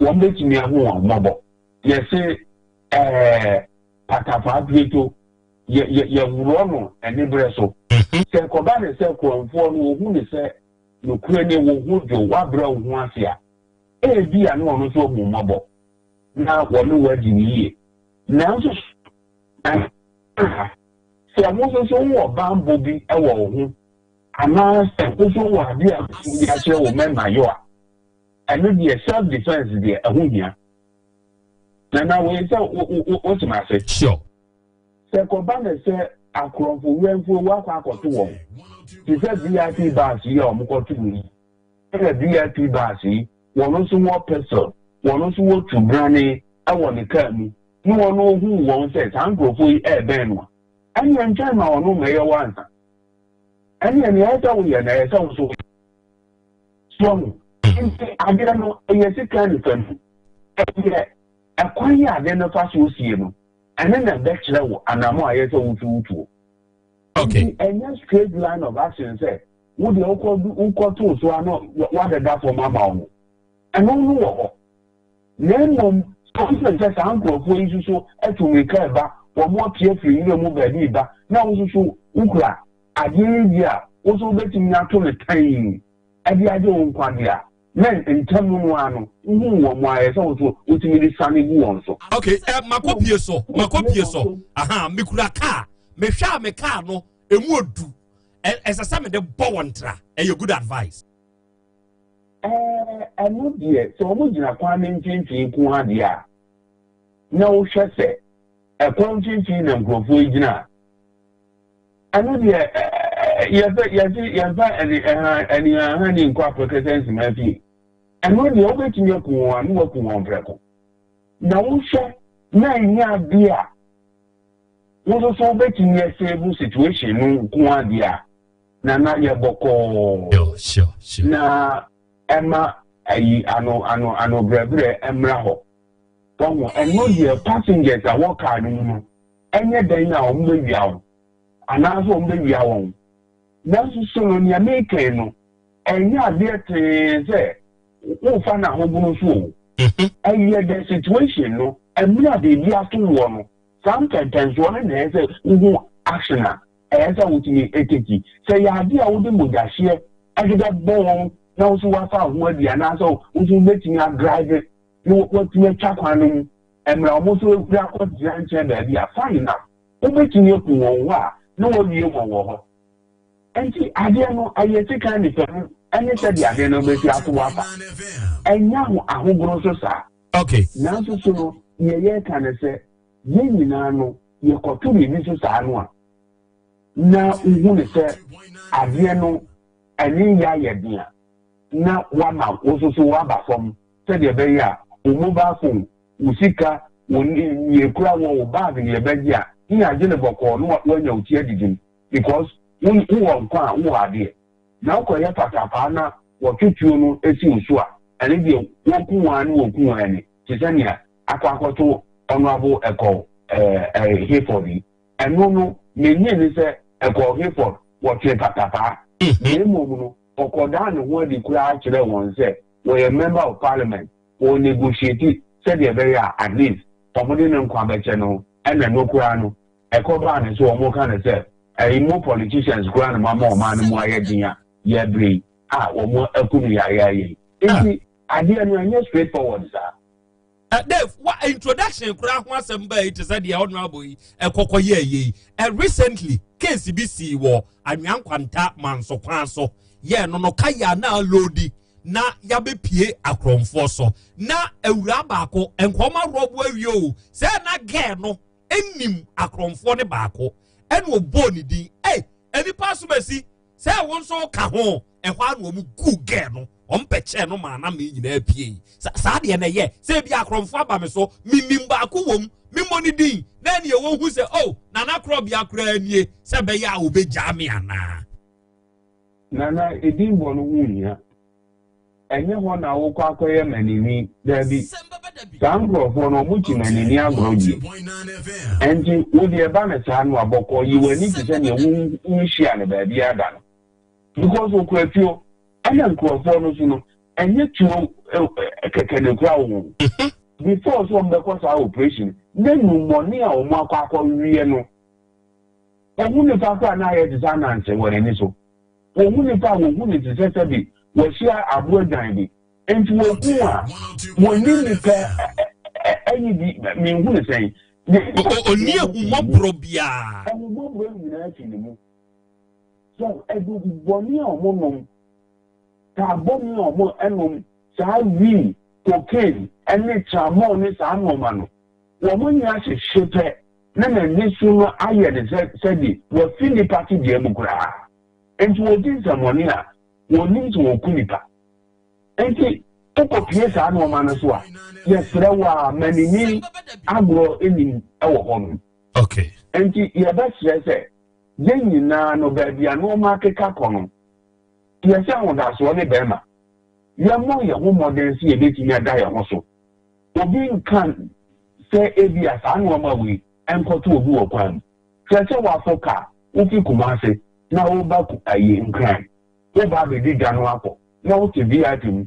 wɔn bɛtumi ahu wɔn mmɔbɔ. Yɛse patafaa pieto, yɛ yɛ yɛworɔ no aniberɛ so. Sɛ ɛkɔba ne sɛ korɔmfoɔ no wɔhu ne sɛ nokorɛ nie, wo ho dwo, woabrɛ wo ho ase a, ebia na ɔno nso ahu mmɔbɔ na wɔne wo adi no yie. Nanso sɛ wo nso so wowɔ banbɔ bi wɔ wo ho anaasɛ wo nso wowɔ adeɛ a wobɛtumi de akyerɛ wo mɛma yɔ a, ɛno deɛ self defense deɛ ɛho hia. Nana, wei sɛ wote ase. Sure. Sɛ kɔba ne sɛ akorɔmfo wɛmfoɔ wakɔ akɔto wɔn te sɛ VIP bus yi a wɔn kɔto yi, ɛna VIP bus yi wɔn nso wɔ pistol, wɔn nso wɔ tubrane ɛwɔ ne kaa mu, ne wɔn ohu wɔn sɛ saa nkurɔfoɔ yi ɛɛbɛn no a, ɛnneɛ nkyɛn ma wɔn mmɛyɛ wɔ ansa. Ɛnneɛ nea ɛsɛ woyɛ na ɛyɛ sɛ wo so soɔ no. Nti adeɛ no ɛyɛ sika nifa mu, ɛyɛ ɛkwan yi adeɛ no fa so sie no, ɛne na ɛbɛkyerɛ wo anamɔ a ɛyɛ sɛ wotu wotuo. Nti ɛnyɛ straight line of action sɛ wo deɛ wokɔ wokɔtoo so a na wadeda fam ama wo no. Ɛno no wɔ hɔ. Na mmom sɛ sɛ saa nkurɔfoɔ yi nso so atu mmirika ɛba, wɔn apue afiri nwura mu baabi ba, na wo nso so wokura adeɛ yi bi a wo nso wobɛtumi ato no tann ɛde agye wo nkwa deɛ a, na ntɛm no ara no wohu wɔn a ɛyɛ sɛ wo nso wotumi de sane gu wɔn so. Okay, makɔ pie so, makɔ pie so. Aha, mekura kaa, mehwɛ a me kaa no emu odu. Ɛsɛ sɛ mede bɔ wɔn tra. Ɛyɛ good advice. Ɛno deɛ sɛ wɔn gyina kwan no mfimfini nko adeɛ a, na wohwɛ sɛ ɛkwan mfimfini na nkurɔfoɔ yi gyina a, Ɛno deɛ yɛfɛ yɛse yɛmfa ɛne ɛha anihanhani nkɔ aprɛkɛsɛ nsema fie. Ɛno deɛ wobɛtumi aku wɔn a ne waku wɔn prɛko. Na wohwɛ na ɛnyɛ adeɛ a wo nso so wobɛtumi asave situation no nko adeɛ a nana yɛ bɔkɔɔ na ɛma ayi ano ano ano brɛbrɛ mmra hɔ. Wahu ɛno deɛ passengers a wɔ car no mu no ɛnyɛ dɛn a wɔbɛwia wo anaasɛ wɔbɛwia wɔn. Nanso so no nea meka yi no ɛnyɛ adeɛ tee sɛ wofa no ahogono so o. Ɛyɛ the situation no mmerɛ a biribi ato woɔ no saa mpɛmpɛnsoɔ no na ɛyɛ sɛ wohu action a ɛyɛ sɛ wotumi teki. Sɛ ɛyɛ adeɛ a wode mogyahyeɛ de bɛbɔ wɔn na wo nso woafa wo ho adi anaasɛ wo nso wobɛtumi adrive na woatumi atwa kwan no mu mmerɛ a wɔn nso ahuri akɔgyina nkyɛn baabi a, fine enough. Wobɛtumi aku wɔn hɔ a na woawie wɔn wɔ hɔ. Enti adeɛ no ɛyɛ sika nipa mu ɛne sɛdeɛ adeɛ no bɛsi ato afa. Ɛnyɛ ahogoro so saa. Okay. Nanso so no, deɛ yɛreka ne sɛ, yɛn nyinaa no, yɛkɔto biribi so saa no a, na wohu ne sɛ adeɛ no ɛne yɛ ayɛ den a, na wama wo nso so woaba fam sɛdeɛ ɛbɛyɛ a wo mobile phone, wo sika, wo nea ekura wɔ wo bag ne yɛbɛgye a, ne yɛagye no bɔkɔɔ na woanya wo ti adidi mu because wo wowɔ nkwa a wowɔ adeɛ. Na wokɔyɛ patapaa na wɔtwe tuo no si wo so a, ɛno deɛ wɔku wo ara ne wɔku wo ani te sɛ nea akɔ akɔto Honourable Ekow eh, Hayford yi. Ɛno no, mennye nni sɛ Ekow Hayford wɔtwee patapaa, na mmom no, ɔkɔdaa ne ho adi koraa kyerɛɛ wɔn sɛ wɔyɛ Member of Parliament, wɔ negotiate sɛdeɛ ɛbɛyɛ a at least wɔde ne nkwa bɛkyɛ no, ɛna ɛno koraa no, ɛkɔbaa ne so wɔka no sɛ ɛyi mo politicians koraa na moama ɔman no mu ayɛ den a yɛbrɛ yi a wɔn aku no yaayaaya yi. Nti adeɛ no ɛnyɛ straight forward saa. Dave, wa introduction koraa ho asɛm baa yi te sɛ deɛ honorable yi ɛkɔkɔ yɛ ɛyɛ yi. Recently, case bi sii wɔ Anwea Nkwanta Manso kwan so. Yɛ no no kaya na alodi na yabɛpie akorɔmfoɔ so. Na awuraa baako nkɔma rɔbo awie o. Sɛ na gɛɛ no nim akorɔmfoɔ no baako ɛna ɔbɔɔ ne din. Ei, nnipa asomasi sɛ wo nso ka ho. Ɛhɔ ara na wɔn guu gɛɛ no, wɔn pɛkyɛɛ no maa n'amee nyinaa piei. Saa deɛ na ɛyɛ sɛ ebi akorɔmfoɔ aba me so, menim baako wom, memmɔ ne din, na ɛneɛ wɔhu sɛ oh, Nana Korɔbea koraa nie, sɛ ɛbɛyɛ a wɔbɛgyaa me anaa? Nana, edin bɔ no ho nhia. Ɛnyɛ hɔ na wokɔ akɔyɛ manini, daabi. Saa nkurɔfoɔ no, wɔkyi manini agorɔ die. Ɛnti, wo deɛ ɛba no saa no a, bɔkɔɔ, yi w'ani te sɛ deɛ wonhyiaa no baabiara da no. Because okura tuo, ɛna nkurɔfoɔ no so no, ɛnyɛ tuo kɛkɛ na ekura wɔn. Before sɛ wɔn bɛkɔ saa operation, na nnumɔne a wɔn akɔ akɔweɛ no, wɔn nipa koraa na ayɛ te sɛ ananse wɔ n'ani so. Wɔn nipa a wɔhu ne te sɛ sɛbi wɔahyia aboa dwan bi. Nti wɔku a, wɔnni nipa ɛyi bi, menhu ne sɛn. Ɔnni ahummɔborɔ biara. Ahummɔborɔ nyinaa fi ne mu. So adu bɔne a wɔnom, taa bɔne a wɔnom, saa wii, cocaine, ne tramol ne saa nnoɔma no, wɔn nyɛ ahyehye pɛ na n'ani so no ayɛ no sɛ sɛde wafi nnipa tebea mu koraa. Enti wɔdi nsɛmmɔne a wɔnnim sɛ wɔku nnipa. Enti wokɔpue saa nnoɔma no so a, yɛsrɛ wo ara, ma n'ani agorɔ nnim wɔ hɔnom. Okay. Enti yɛbɛsrɛ sɛ Yɛn nyinaa no, baabi a nnoɔma akeka kɔ no, yɛsɛ ahodasoɔ ne bɛrima. Yɛmmɔ yɛn ho mmɔden sɛ yɛbɛtumi ada yɛn ho so. Obi nka sɛ ebia saa nnoɔma wei nkɔto obi wɔ kwan mu. Hwɛ sɛ woafo kaa, wofi Kumase na woreba ayi Nkran, woreba abɛdi dwa no akɔ, na wote VIP mu.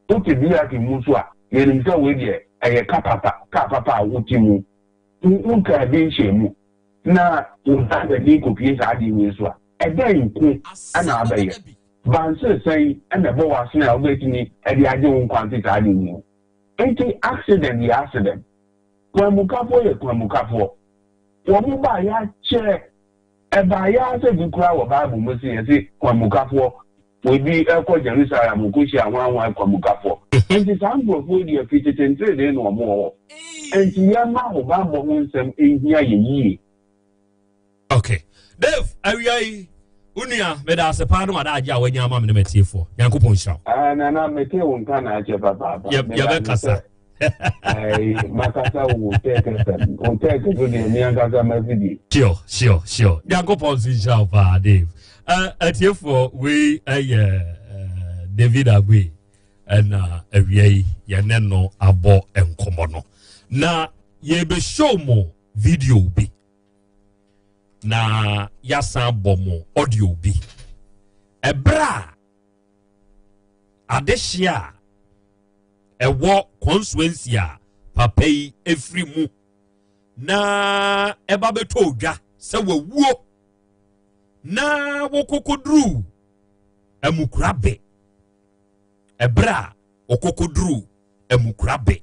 Wote VIP mu nso a, yɛnim sɛ wei deɛ ɛyɛ ka papa, kaa papa a wote mu. Wonkaa bi nhyɛɛ mu. Na wo driver ni kɔpie saa adeɛ wei so a, ɛdɛn nko na abɛyɛ? Bansere sɛn na ɛbɔ w'asene a wobɛtumi de agye wo nkwa afi saa adeɛ yi mu? Nti accident yɛ accident. Kwanmukafoɔ yɛ kwanmukafoɔ. Wɔn baeɛ akyɛ, ɛbaeɛ ara sɛ bi koraa wɔ Bible mu se yɛse kwanmukafoɔ, obi rekɔ Jerusalem ɔkɔhyia hwan hwan kwanmukafoɔ. Nti saa nkurɔfoɔ yi deɛ firi tete nteredee na wɔn wɔ hɔ. Nti yɛmma ahobammɔ ho nsɛm nhia yɛn yie. Okay. Dave, awia yi wo nua meda ase paa no wada agye a wanya ama me ne matiefoɔ. Nyankopɔn nhyira wo. Ah, nana mete wo nka na akyɛ papaapa. Yɛbɛkasa. Makasa wo tech FM. Wo tech so deɛ me ankasa mafidie. Sure, sure, sure. Nyankopɔn nso nhyira wo paa Dave. Atiefoɔ wei ɛyɛ David Agwe ɛna awia yi yɛne no abɔ nkɔmmɔ no. Na yɛbɛshow mo video bi na yɛasan abɔ mo audio bi. Ɛberɛ a adehyeɛ a ɛwɔ constituency a papa yi efiri mu na ɛba bɛtɔ odwa sɛ wawuo na wɔkɔkɔduru amukurabe ɛberɛ a wɔkɔkɔduru amukurabe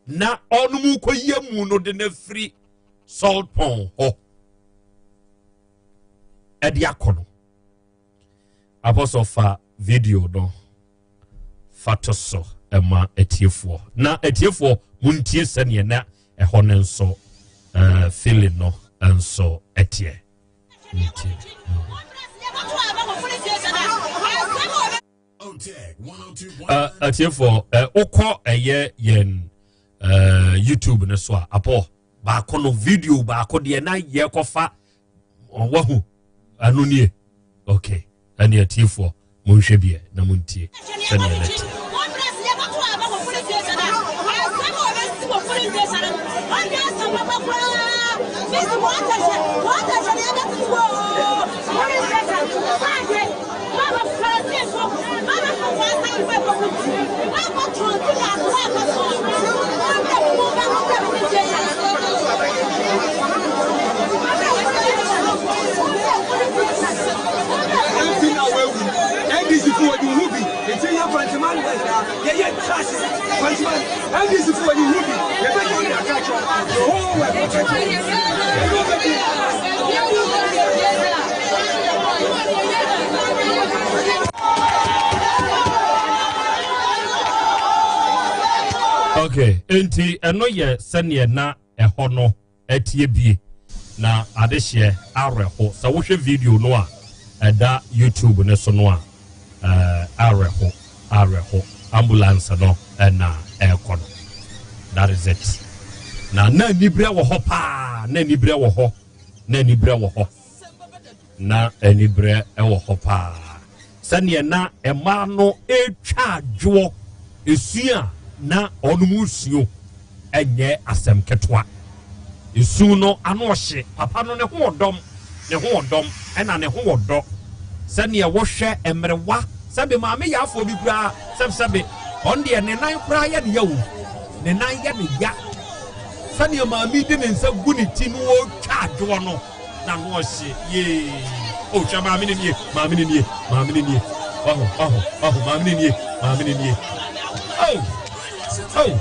na ɔnom kɔyi amu no de no afiri salt pond hɔ ɛde akɔ no. Apostle fa video no fa to so ɛma atiefoɔ na atiefoɔ muntie sɛdeɛ na ɛhɔ no nso uh, feeling no nso ɛteɛ ntie. Uh, atiefoɔ uh, wokɔ ɛyɛ yɛn uh, youtube no so a apɔ baako no video baako deɛ na yɛkɔfa wahu ɛno nie ok ɛne atiefoɔ monhwɛ biɛ na montie sɛdeɛ na ɛteɛ. MP na wawu NDC fo wɔde wo ho bi nti yɛ Fantiman West a yɛyɛ trash Fantiman NDC fo wɔde wo ho bi yɛbɛgye wo de aka akyerɛ the whole world aka akyerɛ ɛne wobɛdi. Okay, enti ɛno yɛ sɛdeɛ na ɛhɔ no ɛteɛ bie na adehyeɛ awerɛho sɛ wohwɛ video no a ɛda YouTube no so no a ɛɛ awerɛho awerɛho ambulance no ɛna ɛrekɔ no that is it na na anibrɛ wɔ hɔ paa na anibrɛ wɔ hɔ na anibrɛ wɔ hɔ. Ná aniberɛ wɔ hɔ paa. Sɛdeɛ na mmaa no retwa adwoɔ, esu a na wɔnom resuo nyɛ asɛm ketewa. Esu no ano ɔhye, papa no ne ho ɔdɔm, ne ho ɔdɔm ɛna ne ho ɔdɔ. Sɛdeɛ wohwɛ mmerewa, sɛbe maame yaafoɔ bi koraa, sɛbsɛbe, ɔno deɛ ne nan koraa yɛ ne ya o, ne nan yɛ ne ya. Sɛdeɛ maame de ne nsa gu ne ti no ɔretwa adwoɔ no, Na ano ɔhye yee. Oh, hwɛ maame no nie, maame no nie, maame no nie. Wahu, wahu, wahu, maame no nie, maame no nie. Oh, oh.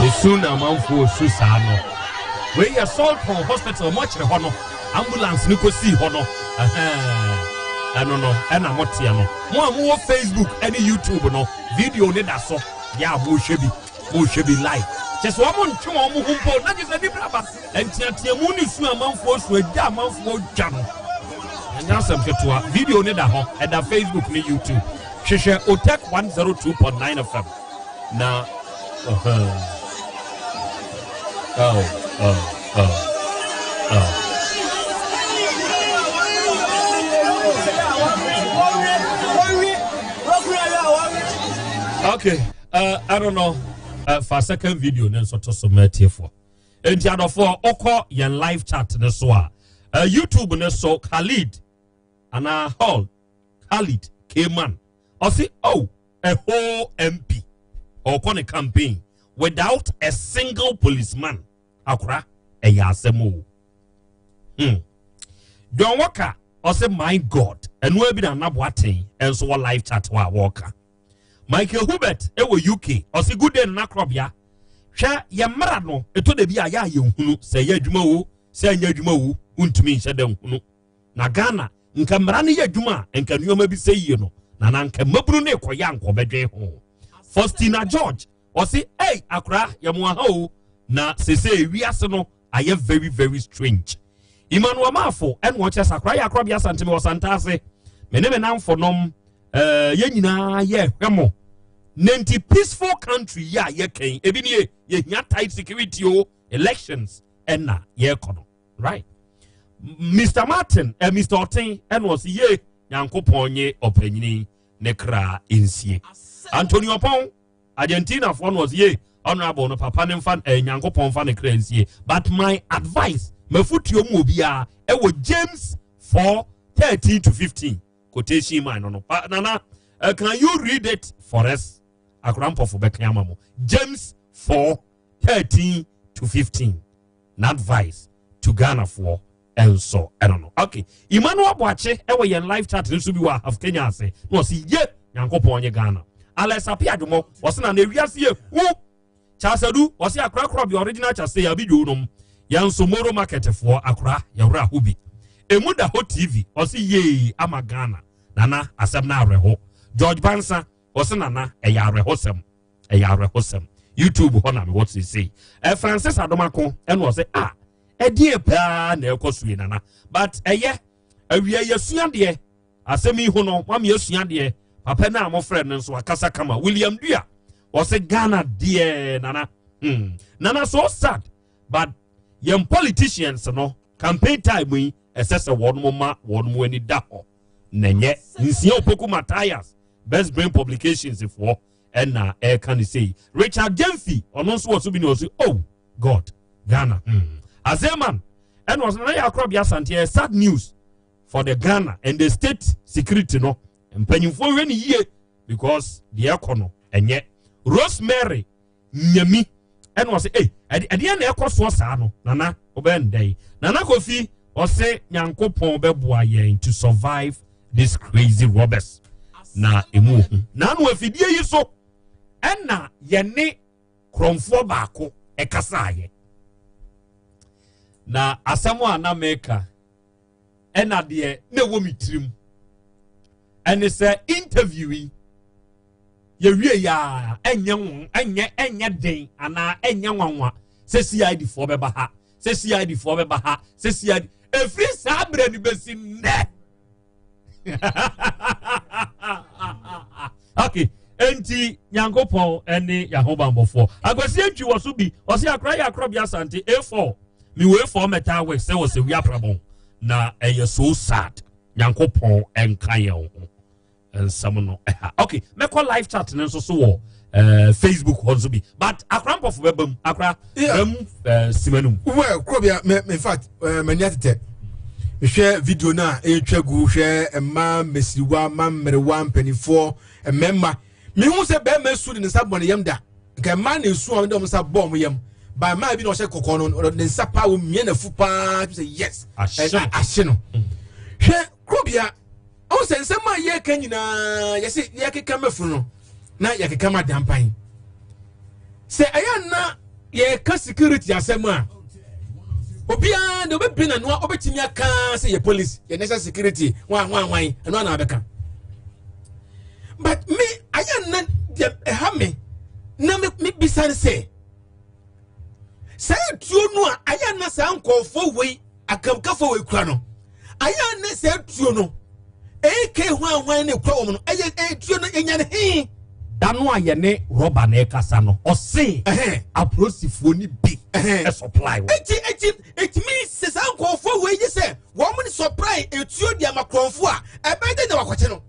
Esu na amanfoɔ su saa no. Wei yɛ Saltpond Hospital mɔkyerɛ hɔ no. Ambulance no kɔsii hɔ no. Ɛno no ɛna moteɛ no. Mo a mowɔ Facebook ne YouTube no, video no da so. Yɛ a mohwɛ bi, mohwɛ bi live. Kyɛ sɛ wɔn ntwe wɔn ho mpo, na kyɛ sɛ nnipa aba. Nteateamu ne su amanfoɔ su, agya amanfoɔ dwa no. Ɛnyɛ asɛm ketewa. Video no da hɔ, ɛda Facebook ne YouTube. Hwehwɛ Otec 102.9 FM na uh-huh. Oh, oh, oh, oh. Okay, I don't know. For second video, then so to some for. Enti adɔfoɔ ɔkɔ yɛn live chat ne so a YouTube ne so Khalid anaa Hall Khalid Kman ɔsi oh a whole MP ɔkɔ ne campaign. without a single policeman. Akora, ɛyɛ asɛm o. John Walker ɔsɛ my God, ɛno bi na Anaboa ten ɛnso wɔ live chat hɔ a wɔreka. Michael Hubert ɛwɔ UK ɔsɛ good day Nana Krɔbea. Hwɛ yɛ mmara no ɛtɔ da bi a yɛ a yɛnhunu sɛ ɛyɛ adwuma o sɛ ɛnyɛ adwuma o, wontumi nhyɛ da nhunu. Na Ghana nka mmara no yɛ adwuma a nka nneɛma bi sɛ yie no na na nka mmabunu no rekɔyɛ a nka ɔbɛdwen ho. Faustina George ɔse ei akora yɛ mo aha o, na sese wiase no ayɛ very very strange. Emmanuel Maafo ɛna ɔkyerɛ sɛ akora yɛ akorɔbea Asante wɔ Santase, me ne me namfo nom yɛn nyinaa yɛ hwɛ mo. Ne nti peaceful country yi a yɛkɛn ebi nie, yɛhia tight security o, elections ɛna yɛkɔ no right. Mr Martin Mr Oten ɛna ɔse ye Nyankopɔn nye ɔpanyini ne kra nsie. Antonio Pɔn Argentina foɔ no ɔse ye honorable no papa ne mfa Nyankopɔn fa ne kra nsie, but my advice mafutuo mu obiara ɛwɔ James 4:13 to 15 quotation man no no. Nana, can you read it for us? Akora mpɔfo bɛka ama mo. James 4:13 to 15 na advice to Ghana foɔ ɛnso ɛno no. Okay, Emmanuel Boakye ɛwɔ yɛn live chat nso bi wɔ Ahaf Kenya ase na ɔsi ye Nyankopɔn nye Ghana. Alex Apiadumo ɔsi na na ewiase yɛ hu. Charles Adu ɔsi akora korɔ bi original Charles yɛ abidwo nom yɛn nso Moro market foɔ akora yɛwura ho bi. Emu da hɔ TV ɔsi yee ama Ghana nana asɛm na awerɛho. George Bansa ɔsi nana ɛyɛ awerɛhosɛm, ɛyɛ awerɛhosɛm. YouTube hɔ na mewɔ seesei. Francis Adomako ɛna ɔsɛ a ɛdeɛ paa na ɛkɔ so yi nana, but ɛyɛ awia yɛsua deɛ asɛm yi ho no mami yɛsua deɛ papa no a mofrɛ no nso akasa kama. William Dua ɔsɛ Ghana deɛ nana. Nana so sad, but yɛn politicians no campaign time yi ɛsɛ sɛ wɔn mo ma wɔn mo ani da hɔ na nyɛ nsia. Opoku Matthias Best Brain Publications foɔ ɛna ɛka ne sei. Richard Jemfi ɔno nso wɔ so bi na ɔsi oh God Ghana. Azeman ɛna ɔsɛ nana yɛ akorɔbea Asante, ɛyɛ sad news for the Ghana and the state security no mpanyinfoɔ hwɛ ne yie because deɛ ɛkɔ no ɛnyɛ. Rosemary Nyami ɛna ɔsɛ ee ɛdeɛ na ɛkɔ soɔ saa no nana ɔbɛn ndɛ yi. Nana Kofi ɔsɛ Nyankopɔn bɛboa yɛn to survive this crazy robbers na emu ohu. N'ano afidie yi so ɛna yɛne kurɔnfoɔ baako ɛkasaayɛ na asɛm a na meka ɛna deɛ na ɛwɔ me tirim ɛne sɛ interview yi yɛwie ya ɛnyɛ ɛnyɛ ɛnyɛ den anaa ɛnyɛ nwanwa sɛ CID foɔ bɛba ha, sɛ CID foɔ bɛba ha, sɛ CID efiri saa abirɛ no bɛsi nnɛ. Okay, enti Nyankopɔn ɛne yahobanbɔfoɔ. Akwasi Antwi wɔ so bi ɔsi akora yɛ akorɔ bi Asante A4 mi wɔ A4 metal work sɛ wɔ sɛ wia prabɔn na ɛyɛ so sad. Nyankopɔn ɛnka yɛn ho nsɛm no ɛha. Okay, mɛkɔ live chat ne nso so wɔ Facebook hɔ nso bi, but akora mpɔfo bɛba mu akora bɛm sima no mu. Well, kurobia mɛ in fact mani atetɛ mehwɛ video no a ɛretwa gu, hwɛ mmaa mmesiriwa, mmaa mmerewa, mpanimfoɔ, mmarima. Mehu sɛ bɛrima esu de ne nsa bɔ ne yam da. Nka mmaa na esu a wɔde wɔn nsa bɔ wɔn yam. Ba mmaa bi na ɔhyɛ kɔkɔɔ no, ɔde ne nsa paa wɔmia n'afu paa sɛ yes, ahye no. Hwɛ kurobia, ɔn sɛ nsɛm a yɛreka nyinaa yɛsɛ yɛkeka mafunu no na yɛkeka ma dampan. Sɛ ɛyɛ na yɛka security asɛm a, obiara de obɛbie n'ano a obɛtumi aka sɛ yɛ police, yɛ national security, hwan hwan hwan, ɛno ana abɛka. But me ayɛ na deɛ ɛha me na me bisa ne sɛ saa etuo no a ayɛ na saa nkɔɔfoɔ wei akamkafoɔ wei kura no, ayɛ na saa etuo no ak hwan hwan ne kura wɔn no, ɛyɛ etuo no enya ne he. Da no a yɛne rɔba na ɛkasa no, ɔse apolisifoɔ ni bi ɛsupply wɔn. Eti eti etumi sɛ saa nkɔɔfoɔ wei yi sɛ wɔn ne supply etuo di ama kurɔnfoɔ a, ɛbɛyɛ dɛ na wakɔkye no.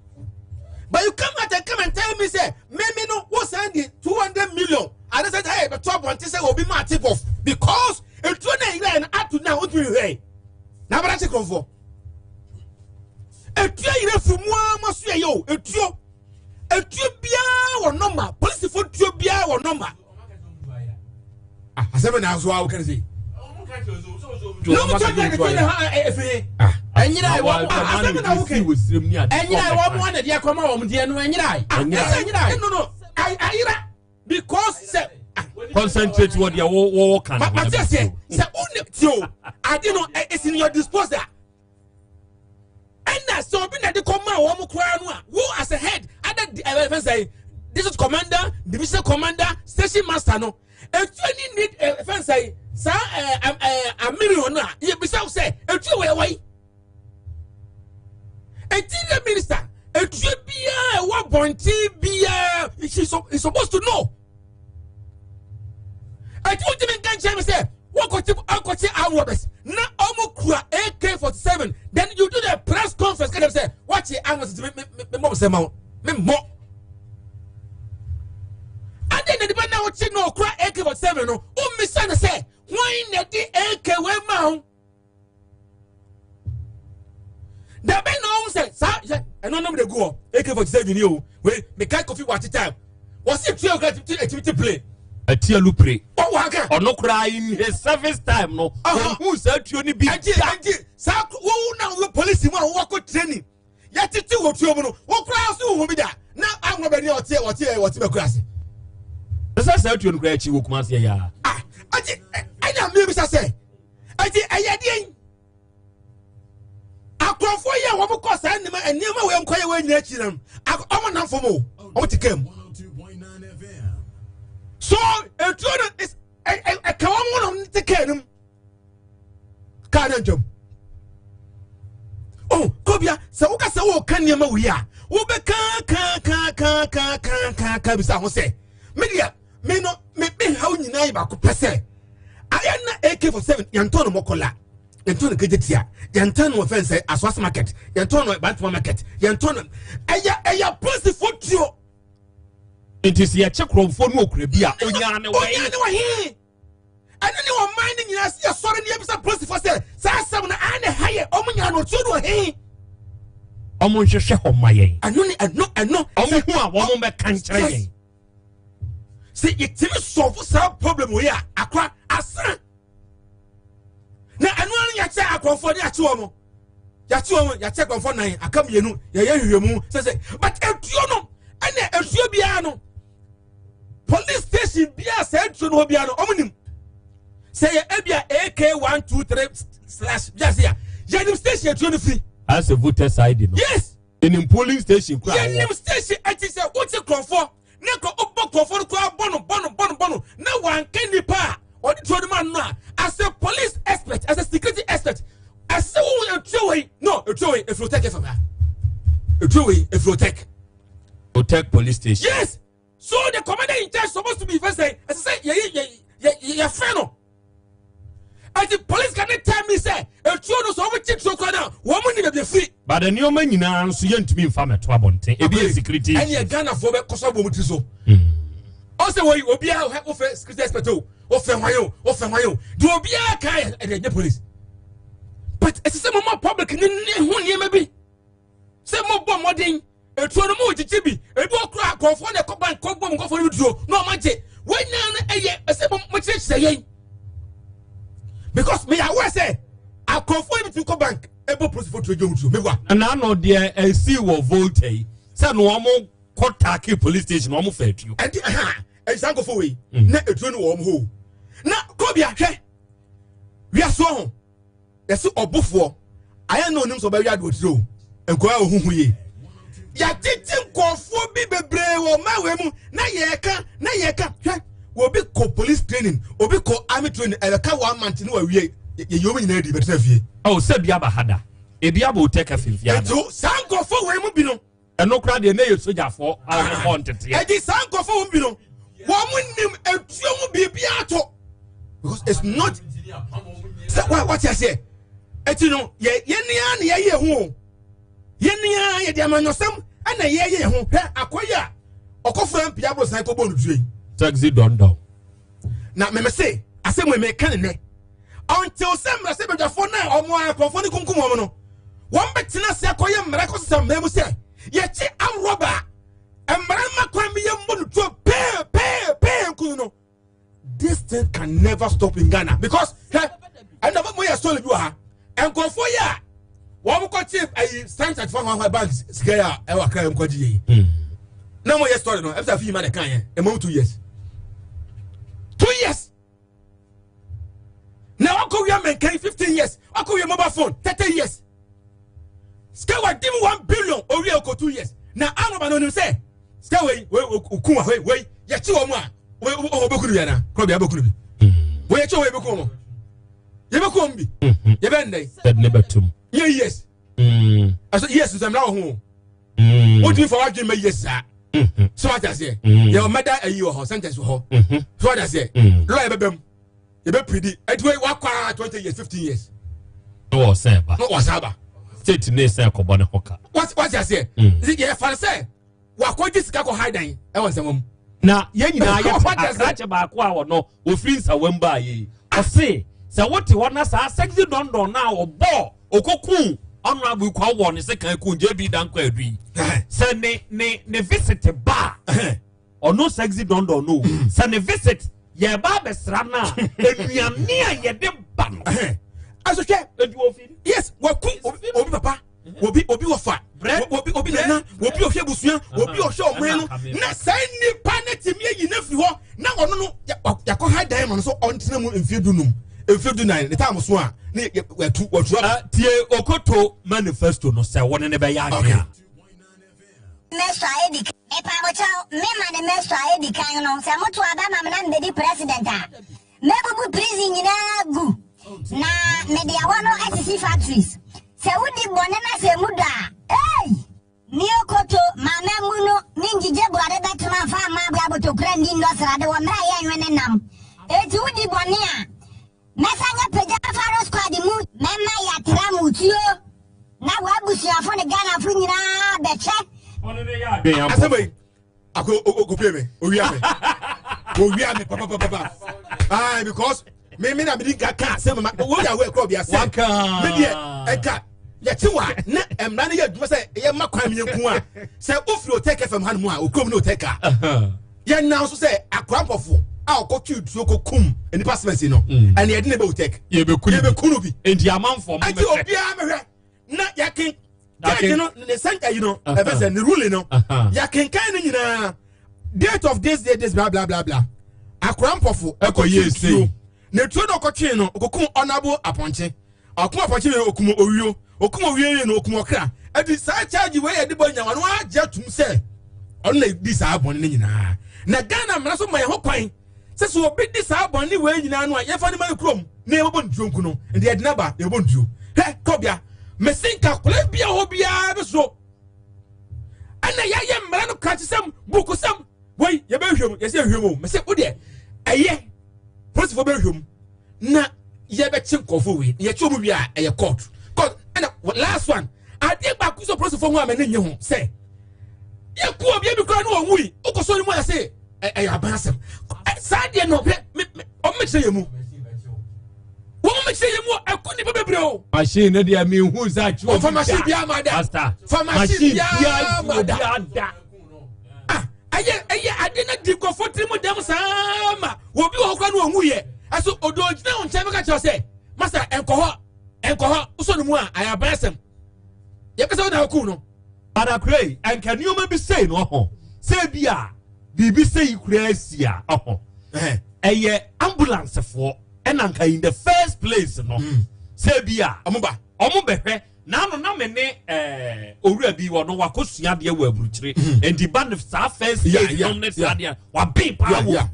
But you come out and come and tell me say me me no wo send the 200 million and they said hey but to abonte say obi ma tip off because etuo na yira na up to now ontumi hwɛ na abara kye kurɔnfoɔ etuo yira firi mu ama so yɛ o etuo etuo biara wɔ nɔmba polisifoɔ tuo biara wɔ nɔmba. Asɛm na nso a woka ne sei. Ɛnyina wɔn asɛm na woka ɛnyina wɔn mo na deɛ kɔma wɔn deɛ no ɛnyina ɛsɛ ɛnyina no no ayira because sɛ. Concentrate wɔ deɛ wɔwɔ kan. Mate aseɛ sɛ wo ne ti o ade no it's in your disposal ɛna sɛ obi na de kɔ maa wɔn koraa no a wo as a head ada ɛfɛn sɛ district commander, division commander, station master no etuo ni need ɛfɛn sɛ saa ɛɛ ɛɛ amirion no a yɛ bisa sɛ etuo wɔ ɛwɔ yi interior minister etuo biara ɛwɔ abɔnten biara she so is supposed to know. Ɛti wotumi nka nkyɛn mi sɛ wɔkɔkye akɔkye armed robbers na wɔn kura AK-47, then you do the press conference kɛdɛm sɛ wɔakye armed robbers, mi mi mi mɔ sɛ ma wo mi mɔ adi na nipa na wɔkye na ɔkura AK-47 no wɔn misa no sɛ wɔn na ɛde AK wɔ ma ho. Dabe na ɔhu sɛ saa yɛ ɛno nom de gu hɔ AK-47 ni o wei mekae Kofi Wakye time wɔsi etua okura etimi etimi ti plane. Atia lupre. Ɔwɔ aka. Ɔno koraa in his service time no. Ɔhu saa tuo ni bi. Ɛnti ɛnti saa wo na wo polisi mu a wɔkɔ training yɛtete wɔ tuo mu no wo koraa so wo ho bi da na anwɔ bɛ ni ɔte ɔte ɔte bɛ kura ase. Ɛsɛ saa tuo no koraa akyi wɔ Kumasi ɛyɛ. Ah ɛnti ɛna mi bisa sɛ. Eti ɛyɛ deɛn? Akorɔfoɔ yi a wɔn kɔ saa nneɛma nneɛma wɔ nkɔyɛ wɔ nyina akyi no, wɔn nam fam o, wɔn te kaa mu. So etuo no is ɛka wɔn ho na wɔn te kaa no mu. Kaa no ntwam. Oh, kobia, sɛ woka sɛ wɔka nneɛma wei a, wobɛka ka ka ka ka ka ka ka bisa ho sɛ, me deɛ me no me me haw nyinaa yɛ baako pɛ sɛ ayɛ na AK-47 yɛntɔn no mɔkɔla, yɛntɔn no kejetia, yɛntɔn no wɔfɛn sɛ asoase market, yɛntɔn no bantama market, yɛntɔn no ɛyɛ ɛyɛ polisifoɔ tuo. Nti sɛ yɛkye korɔmfoɔ no okura bi a onyaa ne wɔ onyaa ne wɔ he ɛne ne ɔman no nyinaa sɛ yɛsɔre ne yɛbisa polisifoɔ sɛ saa asɛm no ayɛ ne ha yɛ ɔmo nyaa no ɔtuo no wɔ he. Ɔmo nhwehwɛ hɔ ma yɛn. Ɛno ne ɛno ɛno. Ɔmo hu a wɔn bɛka nkyerɛ yɛn. Sɛ yɛtumi sɔfo saa problem wei a akora asa na ɛno ano yɛkyɛ akorɔmfoɔ ne yɛakye wɔn yɛakye wɔn yɛakyɛ akorɔmfoɔ nan aka mmienu yɛyɛ nhwehwɛmu sɛ sɛ but etuo no ɛna etuo biara no police station biara sɛ etuo no hɔ biara no wɔn nim sɛ yɛ ebia AK 1 2 3 slash bi ase a yɛnim station etuo no firi. Asɛ voters ID no. Yes. Yɛnim polling station kura wɔ. Yɛnim station ɛti sɛ wote korɔmfoɔ ne kɔ wobɔ nkurɔfoɔ no koraa bɔ no bɔ no bɔ no bɔ no na wanka nipa a ɔde tuo no ma no a, as a police expert, as a security expert, ɛsɛ wo etuo wei no etuo wei efiri Otec fam ha, etuo wei efiri Otec. Otec police station. Yes, so the commander in charge supposed to be first sɛ ɛsɛ sɛ yɛ yɛ yɛ yɛ fɛ no. Ɛti police can tell me sɛ etuo no sɛ wɔn kyi tuo kora na wɔn ni baabi efiri. But nneɛma nyinaa nso yɛntumi nfa mɛto abɔnten ebi yɛ security issues. Ɛnìyɛ Ghana fo bɛ kɔsɔ bɔ wɔn ti so. Ɔsɛ wɔyi obiara wofɛ security expert o, wofɛ hwan o, wofɛ hwan o, de obiara kan yɛ ɛdɛ nye police. But ɛsɛ sɛ mo ma public ne ne ho nneɛma bi sɛ mo bɔ mmɔden etuo no mo gyigyi bi ebi wɔ kura akɔnfoɔ na ɛkɔ bank kɔ bɔ mo nkɔfoɔ no bi tuo na ɔmo agye wɔn nyinaa no ɛyɛ ɛsɛ mo mo kyerɛkyerɛ yɛn because me aware sɛ akɔnfoɔ bi tumi kɔ bank ɛbɔ polisifoɔ tuo gye wɔn tuo mebua. N'ano deɛ ɛsi wɔ Volta yi sɛ na wɔn kɔ taaki police station wɔn fɛ etuo. Ɛnti ɛha ɛnsa nkɔfo wei na etuo no wɔ wɔn hɔ na kɔbi ahwɛ wiase ho. Yɛsi ɔbofoɔ ayɛ na onim sɛ ɔbɛwe adeɛ otiri o nkoa a ohuhu yie. Yɛagyegye nkurɔfoɔ bi bebree wɔ ɔman wei mu na yɛreka na yɛreka hwɛ obi kɔ police training, obi kɔ army training, ɛbɛka one month ne wawie, yɛyi wɔn nyinaa di bɛtena fie. Ɔ sɛ bi aba ha da ebi aba otɛ kɛse mfia da. Nti saa nkurɔfoɔ wei mu bi no. Ɛno koraa deɛ ne yɛ sogyafoɔ a wɔn kɔ nteteɛ. Ɛdi saa nkurɔfoɔ wɔn bi no wɔn nim etuo mu biribiara to because it's not sɛ wa wate aseɛ eti no yɛ yɛn nia na yɛyɛ ho o yɛn nia yɛde amanyɔsɛm ɛna yɛyɛ ho hwɛ akɔyɛ a ɔkɔfra mpia aborosan kɔ bɔ no due. Taxi dɔndɔn. Na mɛmɛ se asɛm wɔ mɛ ka ne nɛ until sɛ mmara sɛ badwafoɔ no a wɔn akorɔmfoɔ no kunkum wɔn no wɔn bɛtena ase akɔyɛ mmara kɔsesa mmara mu sɛ yɛkye amrɔba a mmara ma kwan bi yɛ mmɔ no tuo pɛɛ pɛɛ pɛɛ nkunu no this. thing can never stop in Ghana because hwɛ ɛna mo yɛ story bi wɔ ha nkurɔfoɔ yi a wɔn kɔ kye ayi standard fɔ hɔn bank sika yi a ɛwɔ akra yɛn kɔ gye yɛ yi na mo yɛ story no ɛfɛ fi ma na kan yɛ ɛmɔ 2 years 2 years na wakɔ wia mɛnkan 15 years, wakɔ wia mobile phone 30 years, sika wa di mu 1 billion, owia okɔ 2 years na anɔba na onim sɛ sika wei wei okun wa wei wei yɛkyi wɔn a wei ɔbɛkunu bi ana kuro bi abɛkunu bi wei yɛkyi wɔn yɛbɛkun wɔn, yɛbɛkun wɔn bi yɛbɛ ndɛ. Yɛde ne bɛtum. Yɛ years ɛso years nsɛm na wɔ ho o tumi fa wadwin mɛ years saa so wate aseɛ. Yɛ wɔ mɛda ayi wɔ hɔ, sentence wɔ hɔ so wate aseɛ. Lɔya bɛbɛ mu yɛbɛ piridi ɛti wei wakɔ a 20 years, 15 years. Na wɔ sɛn ba. Na wɔ san ba. State ne sɛn kɔbɔ ne ho ka. Wate aseɛ. Yɛ fa sɛ wakɔgye sika kɔ ha dan ɛwɔ nsɛm mu. Na yɛn nyinaa yɛ akrakye baako a wɔno ofiri nsawam baa yɛ yi, ɔse sɛ wote hɔ na saa sexy dɔndɔn na ɔbɔ okokun honourable kɔ wɔ ne sekan kun JB Danquah Adu yi, sɛ ne visit ba, ɔno sexy dɔndɔn no, sɛ ne visit yɛba abɛsra no a, nnuane a yɛde ba no. Ɛso hwɛ, yes, waku obi papa, obi wɔfa, obi nana, obi ɔhwɛ busua, obi ɔhwɛ ɔman no, na saa nipa ne tìmi ayi ne firi hɔ na ɔno no yakɔ ha dan ma no so ɔntena mu mfie 15, mfie 14, ne taamu so a ne yɛtu wɔtu aba. Tie Okoto manifesto no sɛ wɔne ne bɛyɛ adwene a. Mɛsɔ a edi mepamokyɛw, me manifesto a edi kan no, sɛ moto aba ma me na mebɛdi president a, mɛbubu prison nyinaa gu na mede ɛhɔ no asisi factories. Sɛ wodi bɔne na sɛ mu dɔ a, ei ne okoto maama mu no ne ngyigye buade bɛtoma mfa ama aboa abotokura nni nnɔ srade wɔ mmerɛ a yɛnwe ne nam. Enti wodi bɔne a, mɛsa nyɛ pagya faro squad mu, mɛma yɛatra mutuo na w'abusuafo ne Ghanafo nyinaa bɛhwɛ. Asɛm yi ako okopie me, owia me, owia me papapapa ah, because me na me di nka ka sɛ mama wo yà wɔ ɛkɔ bi asɛ me deɛ ɛka yɛkyi wa na mmara no yɛ adwuma sɛ yɛ ma kwan mi yɛn kun a sɛ ofiri Otec FM ha no mu a okurom ne Otec a yɛn nan so sɛ akora mpɔfo a ɔkɔtwi tuo kɔ kum nipa sɛmɛsi no, ɛna yɛde ne bɛ Otec. Yɛbɛku no bi. Nti amanfoɔ mo. Ɛnti obiara mɛhwɛ na yɛken judge no ne sɛn ayi no ɛbɛ sɛ ne ruling no yɛkenkan no nyinaa, date of this day, this bla bla bla bla, akora mpɔfo ɛkɔ yie sei na etuo na ɔkɔtwee no okokum ɔnabo apɔnkye, ɔkum apɔnkye no, okum owio, okum owio wie no okum ɔkra. Ɛdi saa charge wei yɛ de bɔ nyawa no agye atum sɛ ɔno na di saa bɔne no nyinaa, na Ghana mmara so ma yɛn ho kwan sɛ obi di saa bɔne wei nyinaa no a, yɛfa ne ma no kurom na yɛbɛbɔ ntuo nku no. Nti yɛde naba yɛbɛbɔ ntuo hwɛ kɔbea mesi nka kora bia hɔ biara bi so ɛna yɛayɛ mmara no krakye sɛm buku sɛm wei yɛbɛhwɛ mu, yɛsɛ yɛhwɛ mu mesi wo deɛ ɛyɛ polisifoɔ bɛhwɛ mu na yɛbɛkye nkɔfoɔ wei, yɛkye wɔn wie a ɛyɛ court. Ɛna last one, adeɛ baako sɛ polisifoɔ ho a mɛne nye ho sɛ yɛku obi bi koraa ne wɔn wui wokɔ so ne mu ayɛ sɛ ɛyɛ aban asɛm. Saa deɛ no hwɛ ɔmo kyerɛ yɛ mu, wɔn mo kyerɛ yɛ mu, ɛku nipa bebree o. Machine ne deɛ mi hu nsa akyi obi da. Machine biara ma da. Pastor. Fa machine biara ma da. Ah, ɛyɛ ade na di nkɔfo tiri mu dɛm saa ma obi wɔ hɔ koraa ne wɔn wu yɛ ɛso odo gyina wɔn nkyɛn bɛka kyerɛ sɛ masa nkɔ hɔ, nkɔ hɔ wosɔ ne mu a ayɛ aban asɛm yɛ kasa wɔn na ɔkuu no. Adakura yi nka nneɛma bi sei no ɔho sɛ bi a biribi sei kura asi a ɔho ɛyɛ ambulance foɔ ɛna nka in the first place no sɛ bi a ɔmo ba ɔmo bɛhwɛ n'ano na me ne owura bi wɔ no wakɔ sua adeɛ wɔ aburukyire nti ba ne saa first aid nom ne saa adeɛ waben paa wɔ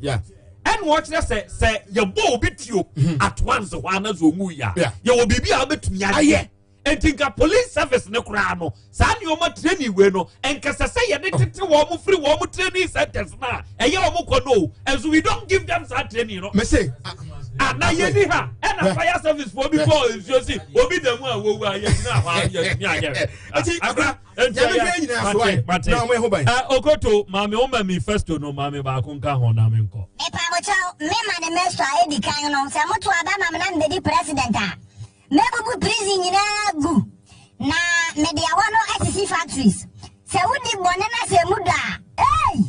ɛna ɔkyerɛ sɛ yɛbɔ obi tuo at once hɔ anaso onwu yi a yɛwɔ biribi a wobɛtumi ayɛ. Nti nka police service ne koraa no saa nneɛma training wei no nkɛsɛ sɛ yɛde tete wɔn mo firi wɔn mo training centers na ɛyɛ wɔn kɔ no, and so we don't give them saa training no. Mese. Ana yɛ ni ha ɛna fire service fo bi bɔ nsuo si obi da mu a wowu a yɛ gyina hɔ a yɛ tumi ayɛ. Eti akora yɛn bɛ nyinaa so ayi na wɔn ho ban. Okoto maame o ma mi festo no maame baako nka ho na mi nkɔ. Mepamokyɛw, me manifesto a edi kan no, sɛ moto aba ma me na mebɛdi president a, mɛbubu prison nyinaa gu na mede ɛhɔ no asisi factories. Sɛ wodi bɔne na sɛ mu dɔ a, ei!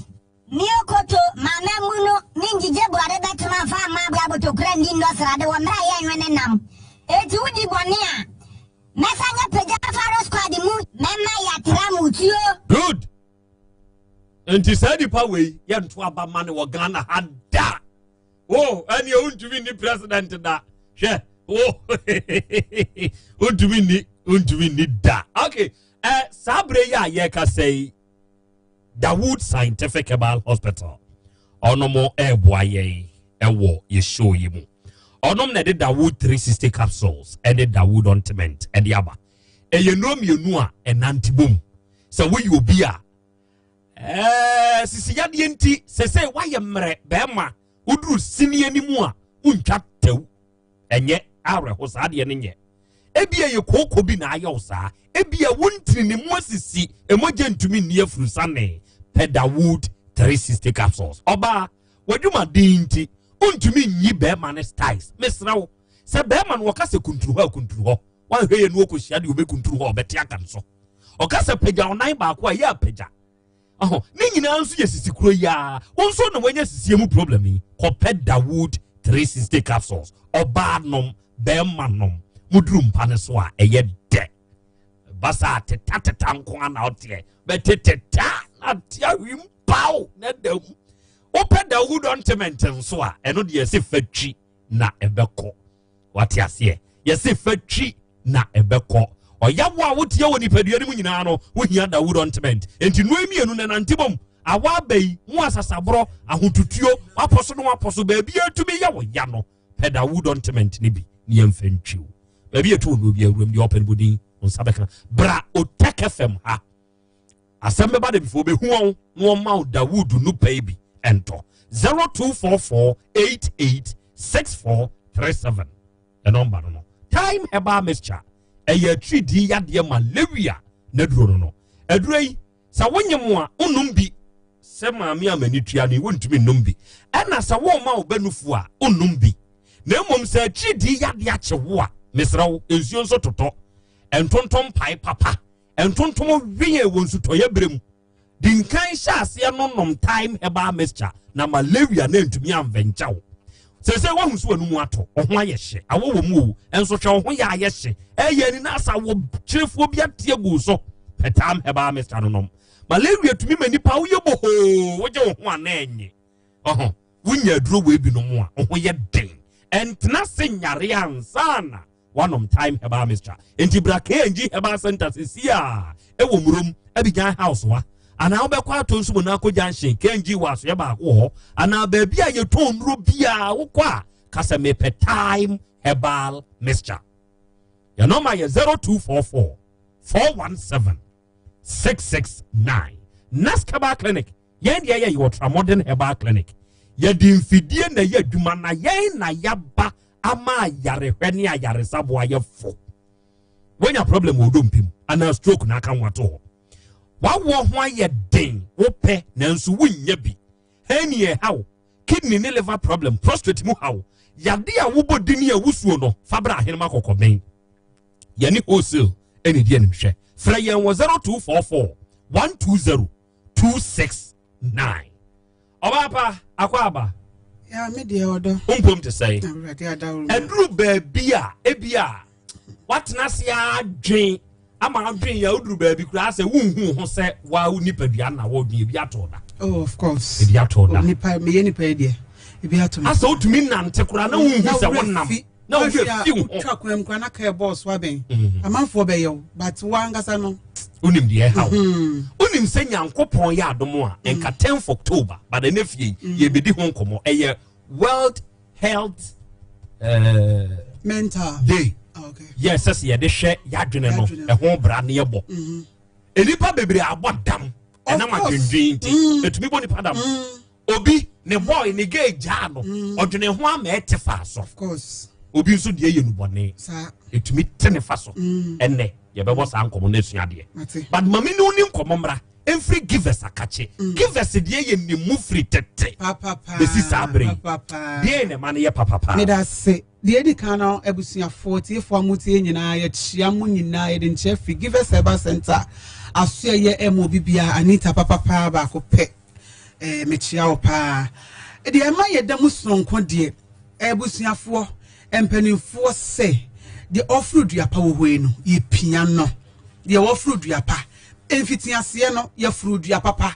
Me okoto, m'amammu no, me ngyigye buade bɛtoma mfa mma aboa abotokura nni nnɔ srade wɔ mmerɛ a yɛnwe ne nam. Enti wodi bɔne a, mɛsan apagya Pharaoh squad mu, mɛma yɛatra mutuo. Good! Nti saa nipa wei yɛnto aba ma no wɔ Ghana ha da. Wo ɛneɛ wontumi nni president da. Hwɛ wo wontumi nni wontumi nni da. Okay, eh, saa berɛ yi a yɛrekasa yi Dawood Scientific Herbal Hospital ɔnom ɛreboa yɛn ɛwɔ yɛ show yi mu. Ɔnom na ɛde Dawood 360 capsules ɛne Dawood ointment ɛde aba. Ɛyɛ nnuro mmienu a ɛnante bom. Sɛ woyɛ obi a ɛɛ sisi yadeɛ nti sese woayɛ mmerɛ bɛrima woduru sini anim a wontwa tɛw ɛnyɛ awerɛho saa adeɛ no nyɛ ebia yɛ kooko bi na ayɛ wo saa ebia wo ntini ne mu asisi emogya ntumi nni afurusane pɛdawood 360 capsules ɔbaa w'adwumaden nti wontumi nyi bɛrima ne styles mesrɛ wo sɛ bɛrima no wɔka sɛ kunturu hɔ a kunturu hɔ wanhwɛ yɛ no ɔkɔhyia deɛ ɔbɛkunturu hɔ ɔbɛte aka no so ɔka sɛ pagya ɔnan baako a yɛ apagya Ɔho, ne nyinaa nso yɛ sisi kuro yi ara. Wo nso na wanya sisie mu problem yi. Kɔpɛ Dawood 360 capsules. Ɔbaa nom, bɛrima nom. Muduru mpa no so a, ɛyɛ dɛ. Basa teta teta nko ara na ɔteɛ. Bɛte teta na te ahwim paw na da mu. Wopɛ Dawood ointment nso a, ɛno deɛ ɛsɛ fa twi na ɛbɛkɔ. Wate aseɛ? Yɛse fa twi na ɛbɛkɔ. Ɔyawo a woteɛ wɔ nipadua no mu nyinaa no, wohia Dawood ointment. Enti nnoe mmienu na nante bom. Awa aba yi, mu asasaborɔ, ahotutuo, wapɔ so no wapɔ so, baabi a ɛtumi yɛ wo ya no, pɛ Dawood ointment no bi na yɛmfa ntwi wo. Baabi a ɛtu wo nnuro bi awuram deɛ ɔpɛ no bɔdin, wo nsa bɛka. Bra Otec FM ha. Asɛm bɛba da before bɛhu wɔn na wɔma wo Dawood no pɛi bi ɛntɔ. 0244 88 6437 ɛnɔmba no no. Time Herbal Mixture ɛyɛ atiridii yadeɛ malaria n'aduro no no. Aduro yi sɛ wonye mo a wonnom bi sɛ maame a m'ani tua no yi wontumi nnom bi ɛna sɛ woma wo ba nufu a wonnom bi na mmom sɛ atiridii yadeɛ akye wo a mesrɛ wo nsuo nso totɔ ntontom pae papa Ntontom we yɛn wɔ nsutɔeɛ berɛ mu. Di nkan hyɛ aseɛ no nom thyme herbal mixture na malaria no antumi anvɛnkyɛ wo. Seesei woahu sɛ w'anum ato, wo ho ayɛ hye, awɔ wɔ mu o, nso hwɛ wo ho yɛ ayɛ hye, ɛyɛ ani na asa wɔ kyerefoɔ bi ate agu wo so. Pɛ thyme herbal mixture no nom. Malaria tumi ma nipa woyɛ bohoo, wogye wo ho a na ɛnye. Ɔho, wonya aduro wei bi nom a, wo ho yɛ den. Ɛntena se nyare ansa na wanom Thyme Herbal Mixture. Enti bra KNG Herbal Center sisi a ɛwɔ Murom Abidjan House wa anaa wobɛkɔ ato nso mu na akɔ junction KNG wɔ asoɛ baako wɔ hɔ anaa baabi a yɛtɔn nnuro biara wokɔ a ka sɛ mepɛ Thyme Herbal Mixture. Yɛn nɔma yɛ 0244 417 669. Nas Herbal Clinic Yɛn deɛ yɛyɛ Ultramodern Herbal Clinic. Yɛde mfidie na ɛyɛ adwuma na yɛn na yɛaba ama ayarehwɛ ne ayaresaboa yɛ fo. Woanya problem wɔ odompe mu anaa stroke na aka ho ato hɔ. Wawoɔ ho ayɛ den wopɛ nanso wonnya bi. Hernia ɛha wo, kidney ne liver problem, prostate mu haw, yade a wobɔ din a wusuo no, fa bra Ahenema Kɔkɔbɛn. Yɛne wholesale ɛna ɛdi animhwɛ. Frɛ yɛn wɔ 0244 120 269 ɔbaa pa akɔ aba. Ya me deɛ ɔdɔ. Mpom te sɛn. Ɛduru baabi a ebi a watena ase adwen ama adwen yɛ oduru baabi koraa sɛ wonhu ho sɛ wa wo nipadua na wɔdwen ebi ato da. Oh of course. Ebi ato da. Nipa meyɛ nipa yi deɛ ebi ato mi. Asɛ wotumi nante koraa na wonhu sɛ wonam. Na wo werɛ fi wo ho. Wotwa kwan mu koraa na kaa bɔɔl so abɛn. Mhm. Amanfoɔ bɛyɛ wo but wo ankasa no. Wonim deɛ ɛha wo. Mhm. Wonim sɛ Nyankopɔn yɛ adom a mhm. nka 10th October but ɛnɛ fie yi yɛbɛdi ho nkɔmmɔ ɛyɛ World Health uh, Mental Day. Ah, okay. Yɛ sɛ sɛ yɛde hwɛ yɛadwene no ɛho bra ne yɛbɔ. Nnipa bebree abɔ dam ɛnam adwendwen nti ɛtumi bɔ nipa dam. Obi ne boy ne gay gyaa no mm. ɔdwene ho ama ɛte fa so. Obi nso deɛ yɛ nubɔne ɛtumi te ne fa so. Mm. Ɛnɛ yɛbɛbɔ saa nkɔmmɔ no asua adeɛ. But mame ne wo ni nkɔmmɔ mmra mfiri givers akakye. Mm. Givers deɛ yɛ ne mu firi tete bɛsi saa berɛ yi. Deɛ na ɛma no yɛ papapa. Meda se deɛ edi kan no abusuafoɔ tiefoɔ a motie nyinaa yɛkyia mo nyinaa yɛde nkyia firi Givers Herbal Center asoɛyɛ ɛma obi biara Anita papapaa baako pɛ. Eh, mekyia wo paa. Deɛ ɛma yɛda mu sononko deɛ, abusuafoɔ, mpanimfoɔ sɛ, deɛ ɔforo dua pa wɔ hɔ yi no, yɛpia no. Deɛ wɔforo dua pa. Mfitiaseɛ no, yɛforo dua papa.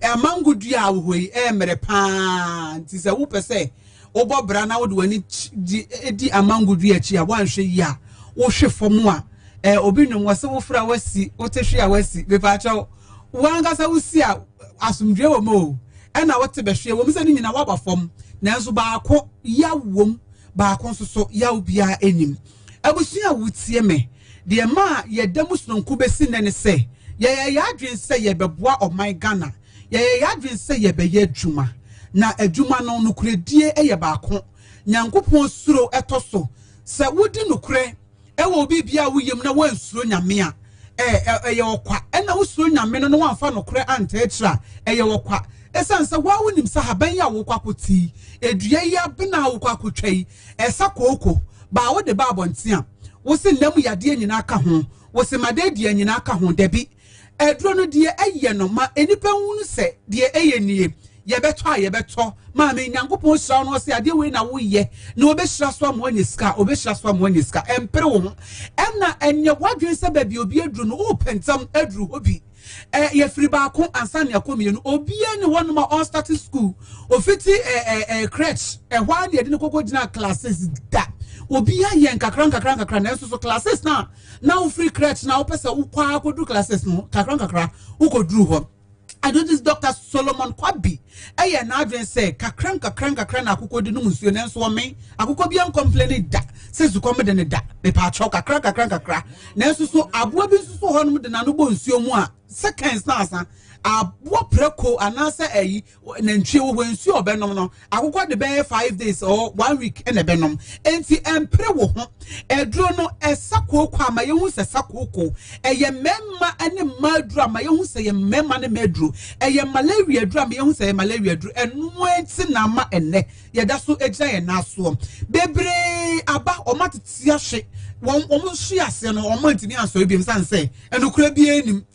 Amango dua a wɔ hɔ yi, ɛyɛ mmerɛ paa. Nti sɛ wopɛ sɛ wobɔ bra na wode w'ani di, di amango dua akyi a, woanhwɛ yie a, wohwe fam a, eh, obi nnwom wɔ sɛ woforo a wasi, wote hwe a wasi. Mepaakyɛw, wo ankasa wosi a, asomdwoe wɔ mu o, ɛna wote bɛhwe wɔ mu sɛ ne nyinaa woaba fam, nanso baako yaw wom, baako nso so yaw biara nnim. Abusua a wotie me, deɛ ɛma yɛda mu sononko bɛsi nnɛ ne sɛ, yɛyɛ yɛn adwene sɛ yɛbɛboa ɔman Ghana, yɛyɛ yɛn adwene sɛ yɛbɛyɛ adwuma, na adwuma no nokorɛdie yɛ baako. Nyankopɔn suro ɛtɔ so. Sɛ wodi nokorɛ ɛwɔ biribiara a woyɛ mu na woansuro Nyame a, ɛyɛ ɔkwa. Ɛna wosuro Nyame no na woamfa nokorɛ antaa akyire a, ɛyɛ ɔkwa. Ɛsiane sɛ woa wonim sɛ haban yi a wokɔ akɔti yi, edua yi abena a wokɔ akɔtwa yi, ɛsa kooko, baa wode ba abɔnten a, wose nna mu yadeɛ nyinaa ka ho, wose madeedeɛ nyinaa ka ho, dabi. Aduro no deɛ ɛyɛ no ma nnipa nhunu sɛ deɛ ɛyɛ nie, yɛbɛtɔ a yɛbɛtɔ. Maame, Nyankopɔn hyira wo na ɔse adeɛ wei na woyɛ na ɔbɛhyira so ama woanya sika a, ɔbɛhyira so ama woanya sika. Ɛmpere wo ho. Ɛna ɛnyɛ w'adwene sɛ baabi obi aduru no wopɛ ntɛm aduru hɔ bi. Ɛ yɛfiri baako ansa na yɛakɔ mmienu. Obiara ni hɔnom a ɔnstarte school, ofiti ɛ ɛ ɛ crèche, ɛhɔ ara na yɛde no kɔkɔ gyina classes da. Obiara yɛ nkakra nkakra nkakra nanso so classes na na wofiri crèche na wopɛ sɛ wokɔ ara kɔduru classes no kakra nkakra wokɔduru hɔ. Ɛno nti Dr. Solomon Kwabi ɛyɛ n'adwene sɛ kakra nkakra nkakra na akokɔ di nom nsuo nanso ɔmen akokɔ bi ankɔmpleni da sɛ sukɔm de ne da mepaakyɛw kakra nkakra nkakra nanso so aboa bi nso so hɔnom de n'ano bɔ nsuo mu a seconds na asa aboa prɛko anaasɛ ɛyi nantwie wɔ hɔ nsuo a ɔbɛnom no akokɔ de bɛyɛ 5 days or one week ɛna ɛbɛnom. Nti ɛmpere wo ho. Aduro no ɛsa kooko ama yɛhu sɛ sa kooko, ɛyɛ mmarima ne mmaa aduro ama yɛhu sɛ yɛ mmarima ne mmaa aduro, ɛyɛ malaria aduro ama yɛhu sɛ yɛ malaria aduro. Ɛno nti na ama ɛnɛ yɛda so gyina yɛn nan soɔ. Bebree aba wɔn atete ahwe wɔn wɔn nso aseɛ no wɔn ntumi ansɔre bi nsan sɛ ɛnokora biara nim,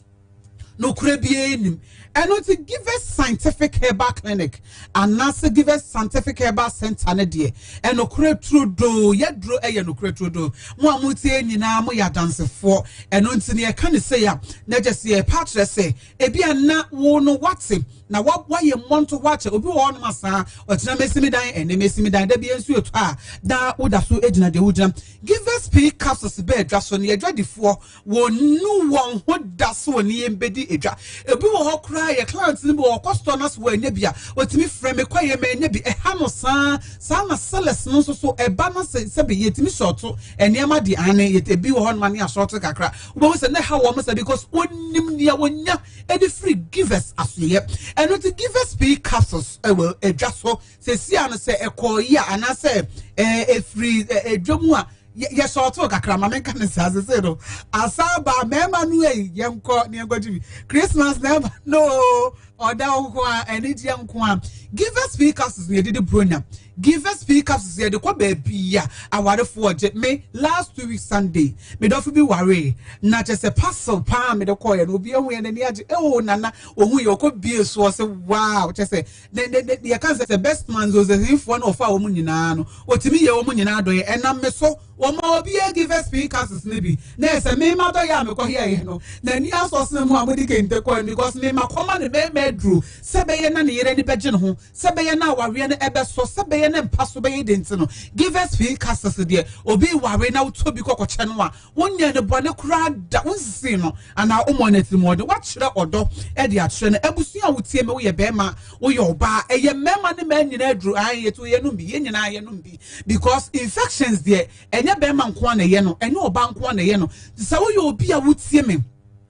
nokorɛ biara nim. Ɛno nti Givers Scientific Herbal Clinic anaasɛ Givers Scientific Herbal Center no deɛ, ɛnokorɛ turodoo, yɛduro ɛyɛ nokorɛ turodoo. Mo a motie nyinaa moyɛ adansefoɔ. Ɛno nti ne yɛka ne sei a, na kyɛ sɛ yɛpa akyerɛ sɛ ebi a na wo no wate na wayɛ mmɔnto hɔ akyɛ. Obi wɔ hɔnom asaa ɔkyena mɛsi me dan, ɛnɛ mɛsi me dan, da bi nso ɛtɔ a na woda so gyina deɛ wogyina. Givers P capsules bɛɛ adwa so no, yɛadwadifoɔ Wɔnnu wɔn ho da so wɔne yɛn bɛdi dwa. Ebi wɔ hɔ koraa yɛ client no bi wɔ ɔkɔ store no ase wɔanya bi a, wɔtumi frɛ me kɔ yɛ manya bi. Ɛha no saa saa na sellers no nso so ɛba no sɛ sɛbi yɛtumi sɔɔto nneɛma de ane yɛ ebi wɔ hɔ nom ane asɔɔto kakra. Wobɛhu sɛ na ɛha wɔn sɛ because wɔnim nea wɔnya de firi Givers asoeɛ. Ɛno nti Givers P capsules ɛwɔ adwa so sɛsi ano sɛ ɛkɔɔ yi a anaasɛ ɛfiri adwa mu a yɛ sɔɔto kakra ma menka ne saa sese no asa ba mmarima no ei yɛnkɔ ne yɛnkɔ gye bi Christmas na ɛba no ɔda nko a anigyeɛ nko a. Givers P capsules na yɛde di bronya. Givers P capsules yɛde kɔ baabi a awarefoɔ gye me. Last 2 weeks Sunday me dɔfo bi waree na kyɛ sɛ parcel paa mede kɔɔyɛ no obi ehu yɛ n'ani agye. Ɛwɔ nana ohun yɛ ɔkɔ bie so ɔsɛ wow, kyɛ sɛ ne ne ne yɛka sɛ sɛ best man zozehinfoɔ na ɔfa wɔn nyinaa no otumi yɛ wɔn nyinaa dɔyɛ ɛnam me so wɔn a obi Givers P capsules no bi na ɛsɛ mmarima dɔyɛ a mekɔ yɛɛyɛ no n'ani asɔ sene mu a mode kente kɔɛ because mmarima kɔma ne mmarima aduro sɛ bɛyɛ na ne yere ani bɛgye ne ho, sɛ bɛyɛ na awareɛ no ɛbɛsɔ, sɛ bɛyɛ na mpa so bɛyɛ de. Nti no Givers P capsules deɛ, obi ware na wotɔ bi kɔkɔkyɛ no a, wonyɛ ne bɔne koraa da, wonsisi no anaa womɔ no atirimuɔden, woakyerɛ ɔdɔ de akyerɛ no. Abusua a wotie me, woyɛ bɛrima, woyɛ ɔbaa, ɛyɛ mmarima ne mmaa nyinaa aduro ae yɛto yɛnom bi, yɛn nyinaa yɛnom bi because infections deɛ ɛnyɛ bɛrima nko a na ɛyɛ no, ɛnyɛ ɔbaa nko a na ɛyɛ no. Sɛ woyɛ obi a wotie me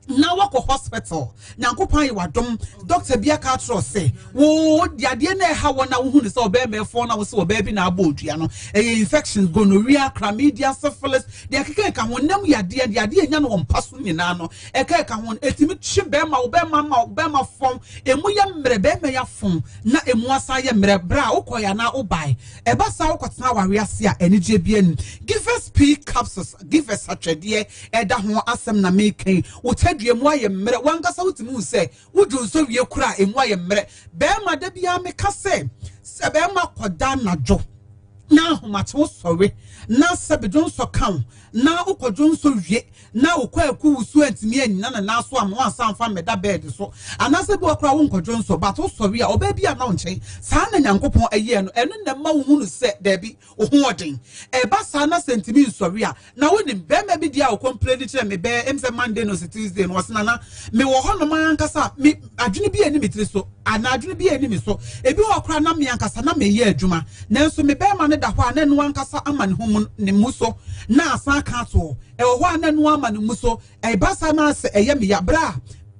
na wakɔ hospital, Nyankopɔn ayɛ wadom, doctor bi aka akyerɛ sɛ wo yadeɛ na ɛha wɔ na wohu ne sɛ ɔbɛrima ɛfɔn na wo sɛ ɔbaa bi na abɔ odua no, ɛyɛ infections, gonorrhea, chlamydia, syphilis, deɛ ɛkeka ɛka ho, nam yadeɛ deɛ adeɛ nya no wɔ mpa so nyinaa no ɛka ɛka ho. Ɛtumi twe bɛrima wo bɛrima ma wo bɛrima fɔn emu yɛ mmerɛ, bɛrima yɛ afɔn na emu asan yɛ mmerɛ berɛ a wokɔ yɛ anaa wobae. Ɛba saa wokɔtena aware ase a anigyeɛ bi anim. Givers P P capsules, Givers atwɛdeɛ ɛda ho asɛm na meka yi. Wo tadua mu ayɛ mmerɛ, wankasa wotumi hu sɛ wodwo nso wie koraa emu ayɛ mmerɛ. Bɛrima da biara meka sɛ, sɛ bɛrima kɔda anadwo na ahomakye wosɔre na sɛ bedwonsɔ ka wo na wokɔdwonsɔ wie na wo kwaku wusu antumi annyina ne nan so amma wansan amfa ammɛda bed so anaasɛ bi wɔ koraa wonkɔdwo nso but wosɔre a ɔbaa bi anna wo nkyɛn saa na Nyankopɔn ɛyɛɛ no ɛno na ɛma wohu no sɛ daabi wo ho ɔden ɛba saa na sɛ ntumi nsɔre a na wonim bɛrima bi deɛ a ɔkɔmpleni kyerɛ me bɛɛ ɛm sɛ Monday no sɛ Tuesday no ɔse nana mewɔ hɔ nom ankasa me adwene bi ani me tiri so anaa adwene bi ani me so ebi wɔ koraa na me ankasa na meyɛ adwuma nanso me bɛrima no da hɔ a na ɛno ankasa ama ne ho mu ne mu so na asan aka atoɔ Ɛwɔ hɔ a na ɛno ama no mu so. Ɛba saa na sɛ ɛyɛ me ya. Bere a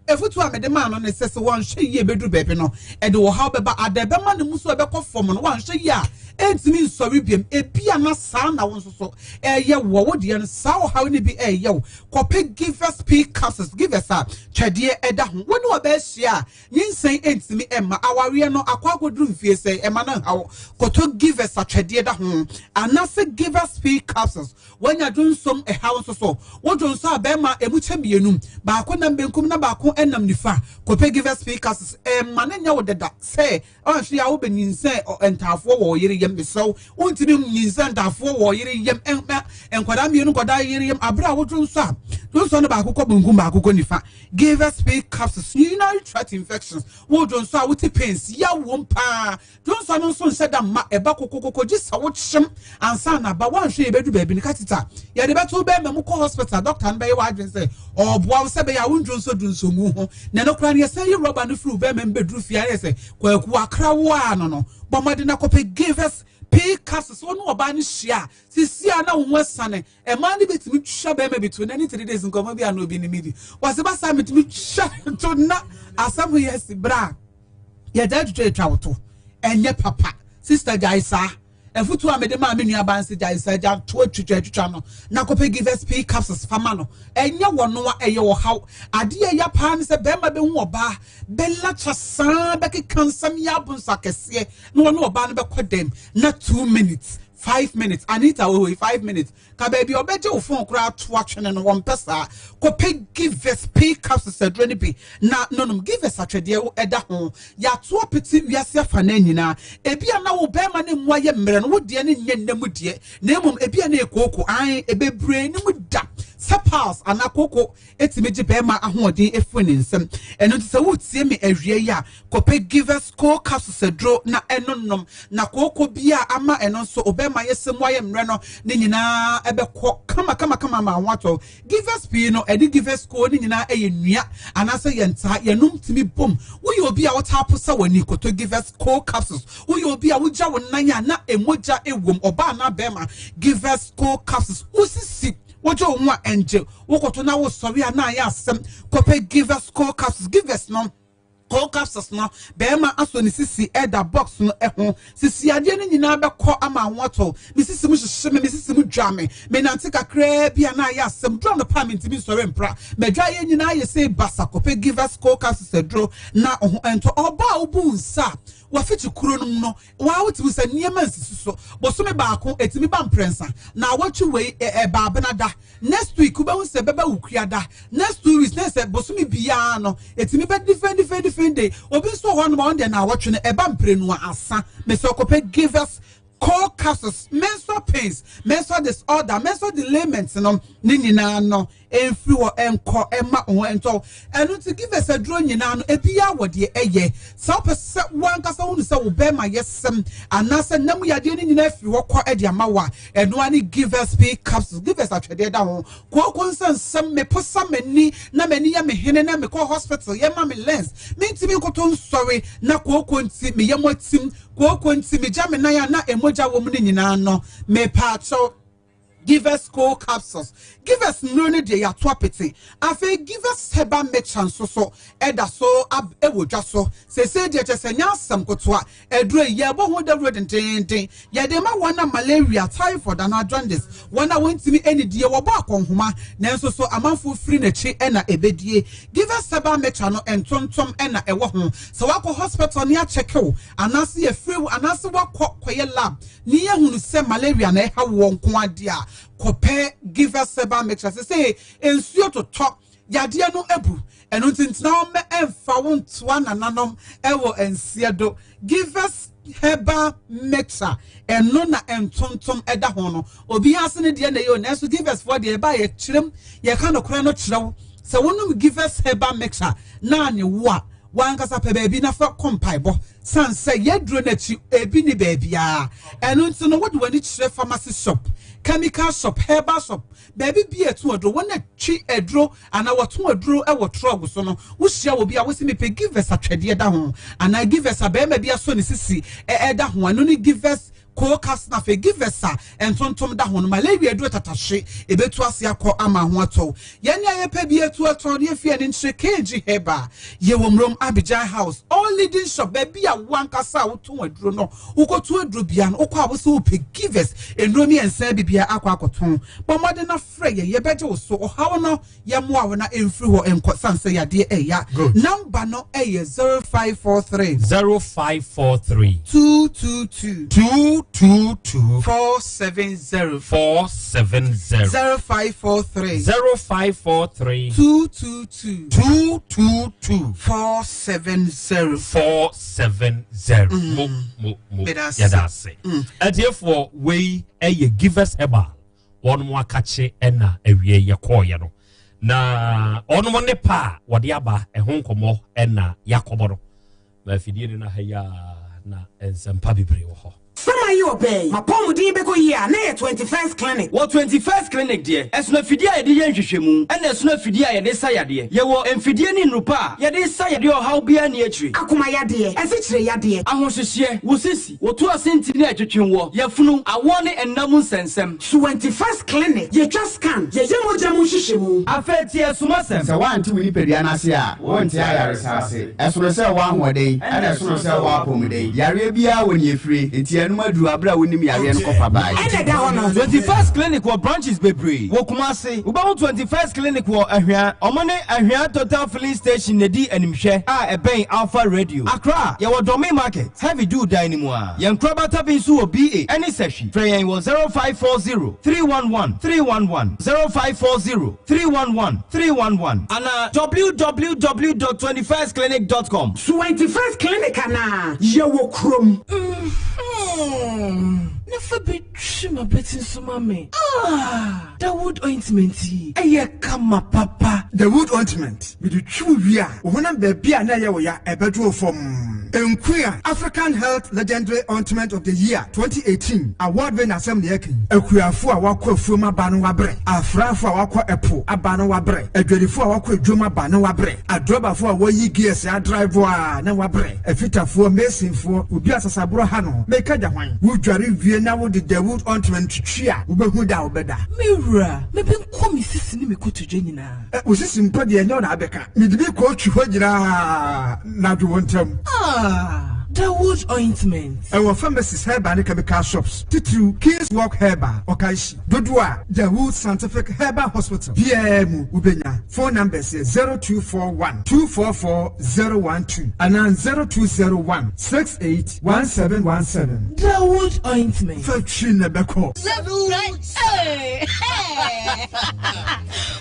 afotu a mede maa no ne sɛ, sɛ wanhwɛ yie bɛduru baabi no, ɛde ɔhaw bɛba. Ada ɛbɛma ne mu so ɛbɛkɔ fam no, wanhwɛ yie a, ɛntumi nsɔre biom. Ebia na saa na wo nso so ɛyɛ wɔ wo deɛ no, saa ɔhaw no bi ɛyɛ wo. Kɔpɛ Givers P capsules, Givers a twɛdeɛ ɛda ho. Wo ne ɔbaa hyia a, nyinsɛn ɛntumi ɛmma. Awareɛ no akɔ akɔduru mfie sɛn, ɛma no nhaw. Kɔtɔ Givers a twɛdeɛ da ho anaasɛ Givers P capsules. Woanya dwonsɔm haw nso so? Wo dwonsɔ a bɛrima a emu kyɛ mmienu, baako nam benkum na baako nam nifa. Kɔpɛ Givers P capsules. Mma no nyɛ wo dada sɛ ɔnhwɛ a wobɛnyinsɛn ntaafoɔ wɔ ɔyere yam. Mesrɛ wo, wontumi nyinsɛn ntaafoɔ wɔ ɔyere yam. Mma nkwadaa mmienu nkwadaa yere yam. Abere a wo dwonsɔ a, dwonsɔ no baako kɔ benkum baako kɔ nifa. Givers P capsules, urinary tract infections. Wo dwonsɔ a wote pains, yaw wom paa. Dwonsɔ no nso nhyɛ da mma ɛba kokokoko gye sɛ wokyem ansa na aba. Woanhwɛ yie bɛduru baabi no catheter yɛde bɛto wo bɛrima mu kɔ hospital doctor no bɛyɛ w'adwene sɛ ɔreboa wo sɛ ɛbɛyɛ a wondwonsɔ dwonsɔ ngu ho. Na ɛno koraa no yɛsan yi rɔba no firi wo bɛrima mu bɛduru fie ayɛ sɛ kwaku akra wo ara no no. Bɔ mmɔden na kɔpɛ Givers Pee capsules. Wo ne ɔbaa no hyia a sisi a na wo ho asiane. Mmaa no bi tumi twa bɛrima bi to na ne 3 days nkɔmmɔ bi a na obi ne me di. Wɔse ba saa metumi twa to na asɛm yɛ si bra. Yɛgyae twitwa atwa wo to. Ɛnyɛ papa. Sister gyae saa. Afutuo a mede maa me nua baa nse gyae saa gya to atwitwa atwitwa no na kɔpɛ Givers P capsules fa ma no. Ɛnyɛ wɔnoa ɛyɛ ɔhaw. Adeɛ ɛya paa ne sɛ bɛrima bɛhu ɔbaa bɛlakya saa bɛkeka nsɛm yɛ abonsa kɛseɛ na wɔne ɔbaa no bɛkɔ dɛm na 2 minutes, 5 minutes. Anita wɔ hɔ yi, 5 minutes ka baabi a ɔbɛgye wo phone koraa to atwene no wɔmpɛ saa. Kɔpɛ Givers P capsules aduro no bi na nonom. Givers atwɛdeɛ ɛda ho yɛato apete wiase afa no nyinaa. Ebi a na wo bɛrima ne mmoa yɛ mmerɛ no wo deɛ no nyɛ nna mu deɛ na mmom ebi a na ekooko an ebebree ne mu da sɛ piles anaa kooko etumi gye bɛrima ahoɔden efiri ne nsam. Ɛno nti sɛ wotie me awia yi a, kɔpɛ Givers Co capsules aduro na ɛno nom na kooko bi a ama ɛno nso ɔbɛrima yɛ sɛ mu ayɛ mmerɛ no ne nyinaa ɛbɛkɔ kama kama kama ma ho atɔ. Givers pii no ɛde Givers Co ne nyinaa ɛyɛ nnua anaasɛ yɛn ntaa yɛnom tumi bom. Woyɛ obi a wotaa posa w'ani, kɔtɔ Givers Co capsules. Woyɛ obi a wogya wo nan a na emogya ewom, ɔbaa anaa bɛrima, Givers Co capsules. Wosisi wogye wo ho a ɛngye wokɔtɔ na wosɔre a na ayɛ asɛm, kɔpɛ Givers Co capsules. Givers no Co capsules no bɛrima asɔ ne sisi ɛda box no ɛho sisi adeɛ no nyinaa bɛkɔ ama ho atɔ. Me sisi mu hyehye me, me sisi mu dwa me, me nante kakraa bi a na ayɛ asɛm duro no pa me ntumi nsɔre mpra mɛdwa yɛ nyinaa yɛ sɛ basa. Kɔpɛ Givers Co capsules aduro na ɔho ɛntɔ. Ɔbaa a wobu nsa a wafikyi kuro no mu no waa wotumi sɛ nneɛma nsisi so. Bosome baako etumi ba mprɛnsa na awɔtwe wei ɛba abenada, next week wobɛhu sɛ ɛbɛba wukuada, next 2 weeks na sɛ bosome biara no etumi bɛ different different different day. Obi nso wɔ hɔ nom a ɔno deɛ na awɔtwe no ɛba mprenu asa. Mesɛ ɔkɔpɛ Givers Co capsules. Menstrual pains, menstrual disorder, menstrual delayment no ne nyinaa no mfiri hɔ nkɔ ɛma ho ntɔ. Ɛno nti Givers aduro nyinaa no ebiara wɔ deɛ ɛyɛ. Sɛ wopɛ sɛ wankasa wohunu sɛ wo bɛrima yɛ sɛm anaasɛ nam yadeɛ no nyinaa firi hɔ kɔ ɛde ama wo a, ɛno ara ne Givers P capsules. Givers atwɛdeɛ da ho. Kooko nsɛnsɛm meposa m'ani na m'ani yɛ me hene na mekɔ hospital yɛma me lens mentumi nkoto nsɔre na kooko nti meyɛ mo atim kooko nti megya me nan a na emogya wɔ mu no nyinaa no, mepaakyɛw, Givers Co capsules. Givers nnuro no deɛ yɛato apete. Afei Givers herbal mixture nso so ɛda so ɛwɔ dwa so seesei deɛ kyɛ sɛ nyɛ asɛm kotoa. Aduro yi yɛbɔ ho dawuro dendenden yɛde ma wɔn a malaria, typhoid anaa jaundice, wɔn a wɔntumi anidie wɔbɔ akɔnhoma nanso so amanfoɔ firi n'akyi ɛna ɛbɛdie. Givers herbal mixture no ntontom ɛna ɛwɔ ho. Sɛ wakɔ hospital ne akyɛke wo anaasɛ yɛfiri wo anaasɛ wakɔ kɔyɛ lab ne yɛhunu sɛ malaria na ɛha wɔ nko adeɛ a kɔpɛ Givers Herbal Mixture. Sɛ nsuo totɔ yadeɛ no abu, ɛno nti ntena hɔ mɛ ɛmfa wo ntoa nananom ɛwɔ nseɛ do. Givers Herbal Mixture, ɛno na ntontom ɛda ho no. Obi ase ne deɛ na ɛyɛ o, nanso Givers foɔ deɛ ɛba yɛ kyerɛm, yɛka nokorɛ no kyerɛw sɛ wonom Givers Herbal Mixture na ne wo a wankasa pɛ baabi na fa kɔ mpaebɔ san sɛ yɛduro n'akyi ebi ni baabiara. Ɛno nti no wode w'ani kyerɛ pharmacy shop, chemical shop, herbal shop, baabi bi a ɛto aduro, wɔn atwi aduro anaa wɔto aduro wɔ trɔg so no, wohyia wɔ bi a wosi mepɛ Givers atwɛdeɛ da ho anaa Givers a bɛrima bi asɔ ne sisi ɛda ho, ɛno ne Givers Kokas. Na afei Givers a ntontom da ho no, malaria aduro tatahye ebetu ase akɔ ama ho atɔ. Yɛn a yɛpɛ bi etu atɔ ne efi ɛne nkyerɛ KG Herbal, yɛwɔ Murom Abidjan House, all leading shop, baabi a wankasa a wotɔn aduro no, wokɔtu aduro bia no, wokɔ a wosɛ wopɛ Givers nnuro mmiɛnsa bi bia akɔ akɔtɔn. Bɔ mmɔden na frɛ yɛn, yɛbɛgye wo so. Ɔhaw no yɛmmoa wo na ɛmfiri hɔ nkɔ san sɛ yadeɛ ɛya. Number no ɛyɛ 0543 0543 222 222 470. 470. 0543 0543 222 222 470. 470. Mo mo mo. Yɛda ase. Atiefoɔ, wei ɛyɛ Givers Herbal wɔn mo akakye ɛna awie yɛkɔɔyɛ no na ɔnom ne pa a wɔde aba ɛho nkɔmmɔ ɛna yɛakɔbɔ no ma afidie no na ha yi a na nsɛmpa bebree wɔ hɔ. Sama yi ɔbɛn mapɔmuden bɛkɔ yie a na yɛ 21st Clinic. Wɔ 21st Clinic deɛ, ɛsono afidie a yɛde yɛ nhwehwɛmu ɛna ɛsono afidie a yɛde sa yadeɛ. Yɛwɔ mfidie ne nnupa a yɛde sa yadeɛ, ɔhaw biara nni akyire. Akoma yadeɛ, ɛsikyire yadeɛ, ahohyehyeɛ, wo sisi, woto ase ntini a ɛtwetwe wɔ yafunu, awoɔ ne ɛnna mu nsɛnsɛm. 21st Clinic, yɛtwa scan, yɛyɛ mogya mu nhwehwɛmu. Afei tie asomasɛm. Sɛ woante wo nipadua no ase a, wonte ayaresa ase. Ɛsono sɛ wɔ ahoɔden, ɛna ɛsono sɛ wɔ apɔmuden. Yareɛ biara wɔ ne efire, nti ɛnom aduru abere a wonim yareɛ no kɔfa bae. Ɛna ɛda hɔ no. 21st Clinic wɔ branches bebree wɔ Kumase. Wobɛhu 21st Clinic wɔ Ahwea. Ɔmo ne Ahwea Total Filling Station na edi animhwɛ a ɛbɛn Alpha Radio. Accra, yɛwɔ Dɔme Market, Heavy Do dan no mu a. Yɛn nkorabata bi nso wɔ BA ɛne Sɛhwi. Frɛ yɛn wɔ 0540 311 311, 0540 311 311 anaa www.21stclinic.com. 21st Clinic anaa yɛwɔ kurom. Na fa bi twi m'abati nso ma me. Ah, Dawood ointment yi ɛyɛ kama papa. Dawood ointment, mede twi wo wie a, wo honam baabi a na ɛyɛ wo ya ɛbɛdwo wo fam. Nkuya African Health Legendary Ointment of the Year 2018 award winner asɛm na yɛka yi. Akuafo a wakɔ afuom aba no wabrɛ, afrafo a wakɔ ɛpo aba no wabrɛ, adwadifo a wakɔ adwom aba no wabrɛ, adrɔbafo a wɔyi gears adrive a na wabrɛ, afitafoɔ, masonfoɔ, obi a sasaborɔ ha no, meka gya hwan? Wodware wie na wode Dawood ointment twitwi a, wobɛhu da a wobɛda. Me wura, mebe nkɔ me sisi ne me kotodwe nyinaa. Wo sisi mpo deɛ ɛnyɛ wo na abɛka. Mede bi kɔɔtwi hɔ nyinaa na adwo wo ntam. Ah, Dawood ointment. Ɛwɔ pharmacies, herbal ne chemical shops, titiriw Kings Walk Herbal, Ɔkanhyi, dodoɔ a Dawood Scientific Herbal Hospital biara mu wobɛnya. Phone numbers yɛ 0241 244 012 anaa 0201 68 1717. Dawood ointment. Fa twi na ɛbɛkɔ.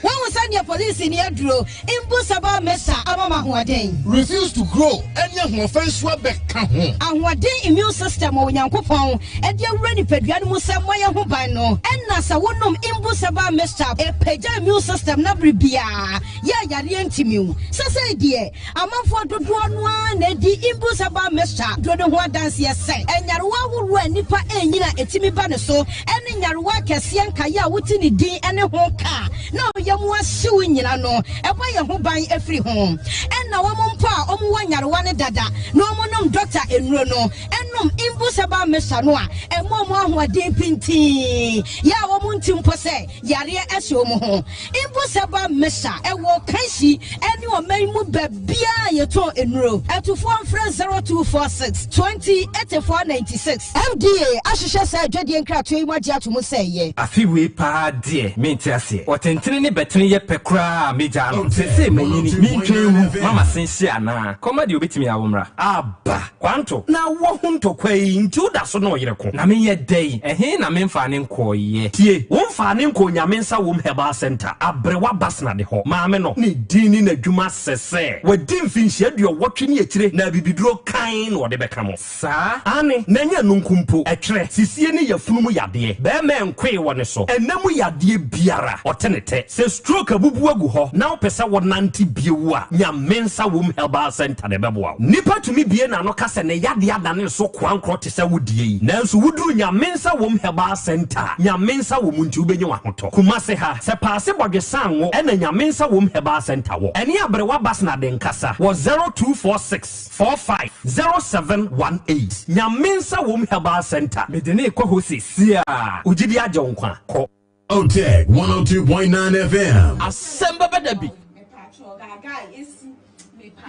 Wohu sɛdeɛ polisi ni aduro mbu saba mesa ama ma ahoɔden. Refuse to grow ɛne ahoɔfɛ nso abɛka ho. Ahoɔden immune system wɔ Onyankopɔn ɛde awura nipadua no mu sɛ mmɔ yɛn ho ban no, ɛna sɛ wonom imbu saba mixture ɛpagya immune system na bere biara yɛ yareɛ ntimi wo. Sɛsɛi deɛ amanfoɔ dodoɔ no ara na ɛdi imbu saba mixture duro no ho adanseɛ sɛ ɛnyarewa ahoroɔ a nnipa ɛnyina ɛtumi ba ne so, ɛne nyarewa akɛseɛ nkaeɛ a wote ne din ɛne ho ka na ɔyɛ mu ahyew nyina no, ɛbɔ yɛn ho ban afiri ho. Ɛna wɔn mpo a wɔn wɔ nyarewa no dada na wɔn nom dɔkta nnuro no, ɛnom imbu saba mixture no a, ɛma wɔn ahoɔden pintii yɛ a wɔn nti mpo sɛ yareɛ ɛhyɛ wɔn ho. Imbu saba mixture ɛwɔ Kanshi ɛne ɔman mu baabiara yɛtɔn nnuro. Atufoɔ mfrɛ 0246 20 84 96. FDA ahyehyɛ saa adwadie nkratoɔ yi mu agye ato mu sɛ ɛyɛ. Afe wei paa deɛ mente aseɛ. Ɔtentene ne bɛtene yɛ pɛ koraa a megyaa no. Seesei manyini, mentwɛn nwu ma m'ase nhye anaa? Kɔma deɛ obɛtumi awo mmra. Aba! Kwanto, na wɔ ho ntɔkwa yi nti woda so ne ɔyere ko? Na menyɛ dɛn? Ɛhe na memfaa no nkɔeɛ? Tie! Womfaa. Wɔmfaa ne nkɔɔ Nyame Nsa Wom Herbal Centre, Aberewa Basnade hɔ. Maame no ne din ne n'adwuma sɛ sɛ wadi mfinhyia aduɔwɔtwe ne akyire na abibiduro kann na ɔde bɛka mo. Saa? Aane, na ɛnyɛ ɛno nko mpo, ɛtwerɛ, sisie ne yafunu mu yadeɛ, bɛɛma nkoe wɔ ne so, ɛna mu yadeɛ biara, ɔte ne tɛ. Sɛ stroke abubu agu hɔ na wopɛ sɛ wonante bio a, Nyame Nsa Wom Herbal Centre na ɛbɛboa wo. Nipa tumi bue n'ano ka sɛ ne yadeɛ adane ne so koankorɔ te sɛ wo deɛ yi, nanso woduru Nyame Nsa Wom Herbal Centre a, Nyame nsa wɔ mu nti wobɛnya w'ahotɔ. Kumase ha, sɛ Paase Bɔdwe Sango ɛna Nyame Nsa Wom Herbal Centre wɔ. Ɛne Aberewa Basnade nkasa wɔ 0246 45 0718. Nyame Nsa Wom Herbal Centre. Mede no rekɔ hɔ seesei a. Wo gyidi agye wo nkwa. Kɔ. Otec 102.9 FM. Asɛm bɛba da bi.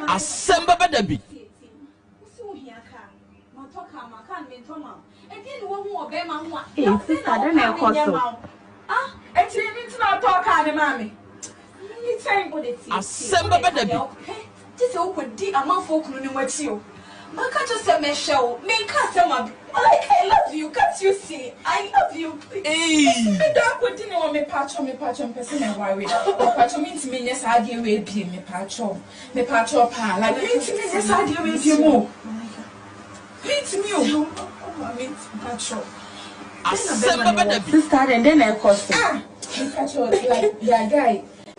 Asɛm bɛba da bi. Ei sister dɛn na ɛkɔ so? Asɛm bɛba da bi. Eii. Asɛm bɛba da bi. Sister dɛn dɛn na ɛkɔ so? Ah! Mepakyɛw like ya guy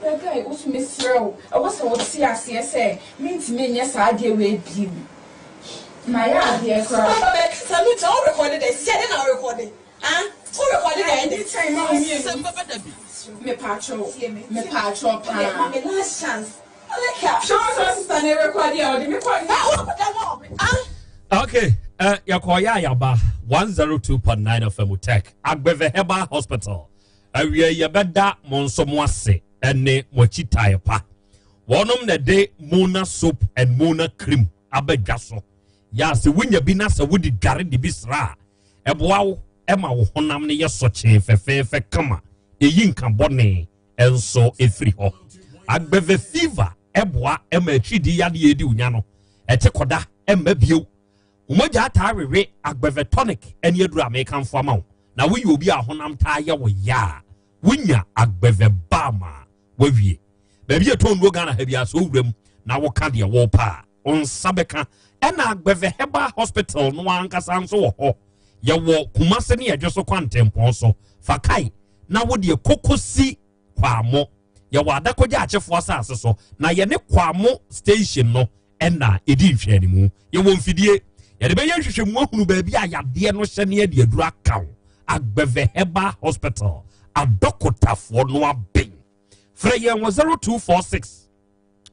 ya guy wo so mesrɛ wo ɛwɔ sɛ wo te aseɛ sɛ mentumi nyɛ saa adeɛ wei bio mayɛ adeɛ koraa. Papa bɛ kasa no gyina wo rekɔde dɛn sisi ɛdɛn na wo rekɔde ah wo rekɔde dɛn. Ɛdi kyɛn ma wo mmienu. Asɛm bɛba da bi. Mepakyɛw mepakyɛw paa. Wodeɛ ma me last chance. Okay, uh, yɛkɔ yɛ ayaba 102.9 FM Tech Agbeve Herbal Hospital. Awie yɛbɛda mo nso mo ase ɛne mo akyi tae pa. Wɔnom na ɛde Mona soap and Mona cream abɛdwa so. Yɛ ase wonya bi na sɛ wode dware de bi sra a ɛboa wo ɛma wo honam no yɛ sɔkyee fɛfɛɛfɛ kama. Ɛyi nka bɔne nso ɛfiri hɔ. Agbɛvɛ fever ɛboa ɛma atiridii yadeɛ ɛdi wo no ɛte kɔda ɛmma bio. Wo mogya taa wewe agbɛvɛ tonic ɛne aduru a mekamfo ama wo na woyɛ obi a honam taa yɛ wo ya a wonya agbɛvɛ balm a wawie. Baabi a ɛtɔn nnuro Ghana ha bi a sɛ owura mu na woka deɛ wɔpɛ a wo nsa bɛka. Ɛna agbɛvɛ herbal hospital no ankasa nso wɔ hɔ. Yɛwɔ Kumase ne Ɛdwo so kwantempɔn so. Fa kae na wo deɛ kokosi Kwamo. Yɛwɔ Adakogya Akyefoɔ asase so na yɛne Kwamo station no ɛna ɛdi nhwɛanimu. Yɛwɔ mfidie yɛde bɛyɛ nhwehwɛmu ahunu baabi a yadeɛ no hyɛ ne yɛde aduru aka wo. Agbɛvɛ Herbal Hospital adɔkotafoɔ no aben. Frɛ yɛn wɔ 0246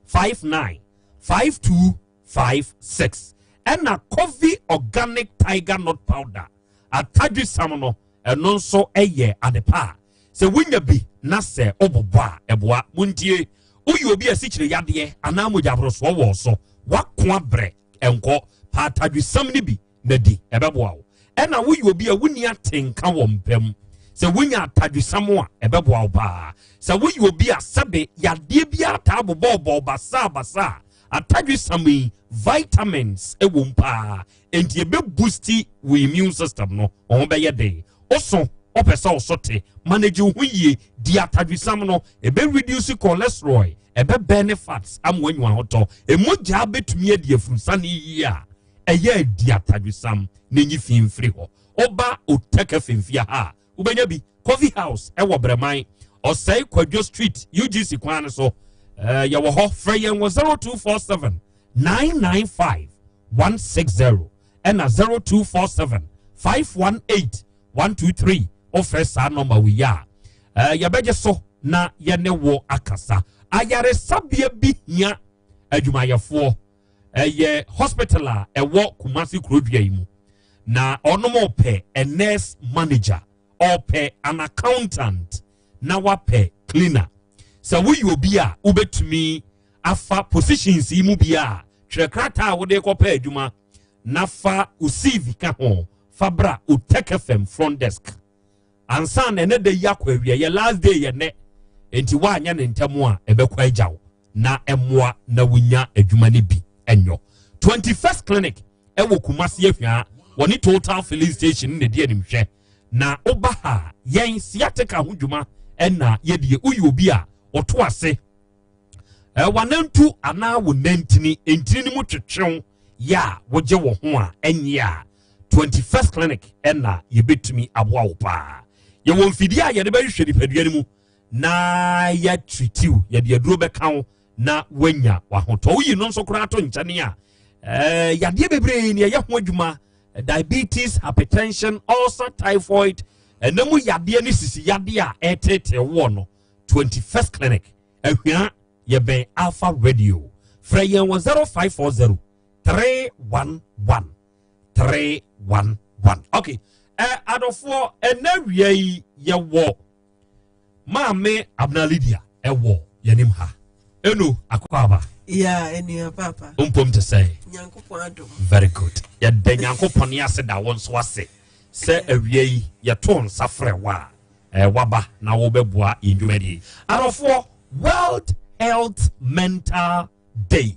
59 5256 ɛna Coffee Organic Tiger Nut Powder atadwisam no ɛno nso yɛ ade pa a sɛ wonya bi na sɛ wobobɔ a ɛboa. Montie, woyɛ obi a asikyire yadeɛ anaa mogyaborosoɔ wɔ so, wako abrɛ ɛnkɔ, pa atadwisam no bi na di, ɛbɛboa wo. Ɛna woyɛ obi a wonni atenka wɔ mpa mu, sɛ wonya atadwisam a ɛbɛboa wo paa. Sɛ woyɛ obi a sɛbe yadeɛ biara taa bobɔɔbɔɔ basaa basaa a, atadwisam yi vitamins wɔ mu paa, enti ebe boosti wo immune system no, wo ho bɛyɛ den. Oso wopɛ sɛ wo so te, manage wo ho yie, di atadwisam no, ebe reduce cholesterol, ɛbɛ burn fats ama wanya ahotɔ. Emogyaa betumi adi afurusane yie a, ɛyɛ adi atadwisam na enyi fi mfiri hɔ. Woba Oteka Femfia ha a, wobɛnya bi. Coffee House ɛwɔ Brɛman, Ɔsɛe Kwadwo Street, UGC kwan no so. Eh, yɛwɔ hɔ. Frɛ yɛn wɔ 0247 995 160 ɛna 0247 518 123. Wofrɛ saa nɔmba wei a, eh, yɛbɛgye so na yɛne wo akasa. Ayaresabea bi hia adwumayɛfoɔ. Ɛyɛ hospital a ɛwɔ Kumasi kurodua yi mu na ɔnom ɔpɛ a nurse manager, ɔpɛ an accountant na wapɛ cleaner. Sɛ woyɛ obi a wobɛtumi afa positions yi mu bi a, twerɛ krataa a wode kɔpɛ adwuma na fa wo CV ka ho fa bra Otec FM front desk ansa na ɛnɛ da yi akɔ awie. Yɛ last day yɛ nɛ, enti woanyɛ ne ntɛm a ɛbɛkɔ agya wo na ɛmmoa na wonya adwuma no bi nyɔ. 21st Clinic ɛwɔ Kumasi Ahwia, wɔne Total Filling Station na ɛdi animhwɛ. Na woba ha a, yɛn sciatica ho dwuma ɛna yɛdie. Woyɛ obi a ɔto ase wanantu anaa wo nantini ntini no mu twetwew yɛ a wogye wo ho a ɛnyɛ a 21st clinic ɛna yɛbɛtumi aboa wo paa. Yɛwɔ mfidie a yɛde bɛhwehwɛ nipadua no mu na yɛatritiw, yɛde aduro bɛka wo na woanya wahotɔ. Woyi no nso koraa to nkyɛne a yadeɛ bebree ne ɛyɛ ho adwuma, diabetes, hypertension, ulcer, typhoid, ɛna mu yadeɛ ne sisi yadeɛ a ɛtetee woɔ no. 21st clinic Ahwia, yɛbɛn Alpha Radio. Frɛ yɛn wɔ 0540 311 311. Okay, adɔfoɔ, ɛnɛ wia yi yɛwɔ Maame Abena Lydia ɛwɔ yɛnim ha. Eno akɔ Ya, enua papa. Mpom te sɛ. Nyankopɔn adom. Very good. Yɛda Nyankopɔn ne ase da wɔn nso ase sɛ awia yi yɛto nsa frɛ wo a waba na wobɛboa yɛn dwumadie. Adɔfoɔ, World Health Mental Day.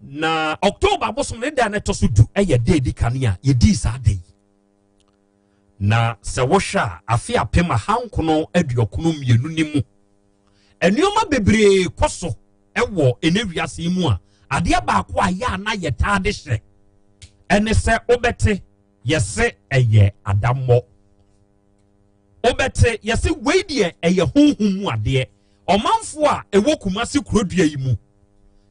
Na October bosom ne da na ɛtɔ so 10 ɛyɛ da edi kan a yɛdii saa da yi. Na sɛ wohwɛ a, afe 1992 ne mu, nneɛma bebree kɔ so wɔ ɛnɛ wiase yi mu a, adeɛ baako a yɛ a na yɛtaa de hyɛ ɛne sɛ wobɛte yɛse ɛyɛ adammɔ, wobɛte yɛse wei deɛ ɛyɛ honhom mu adeɛ. Ɔmanfoɔ a ɛwɔ Kumasi kurodua yi mu,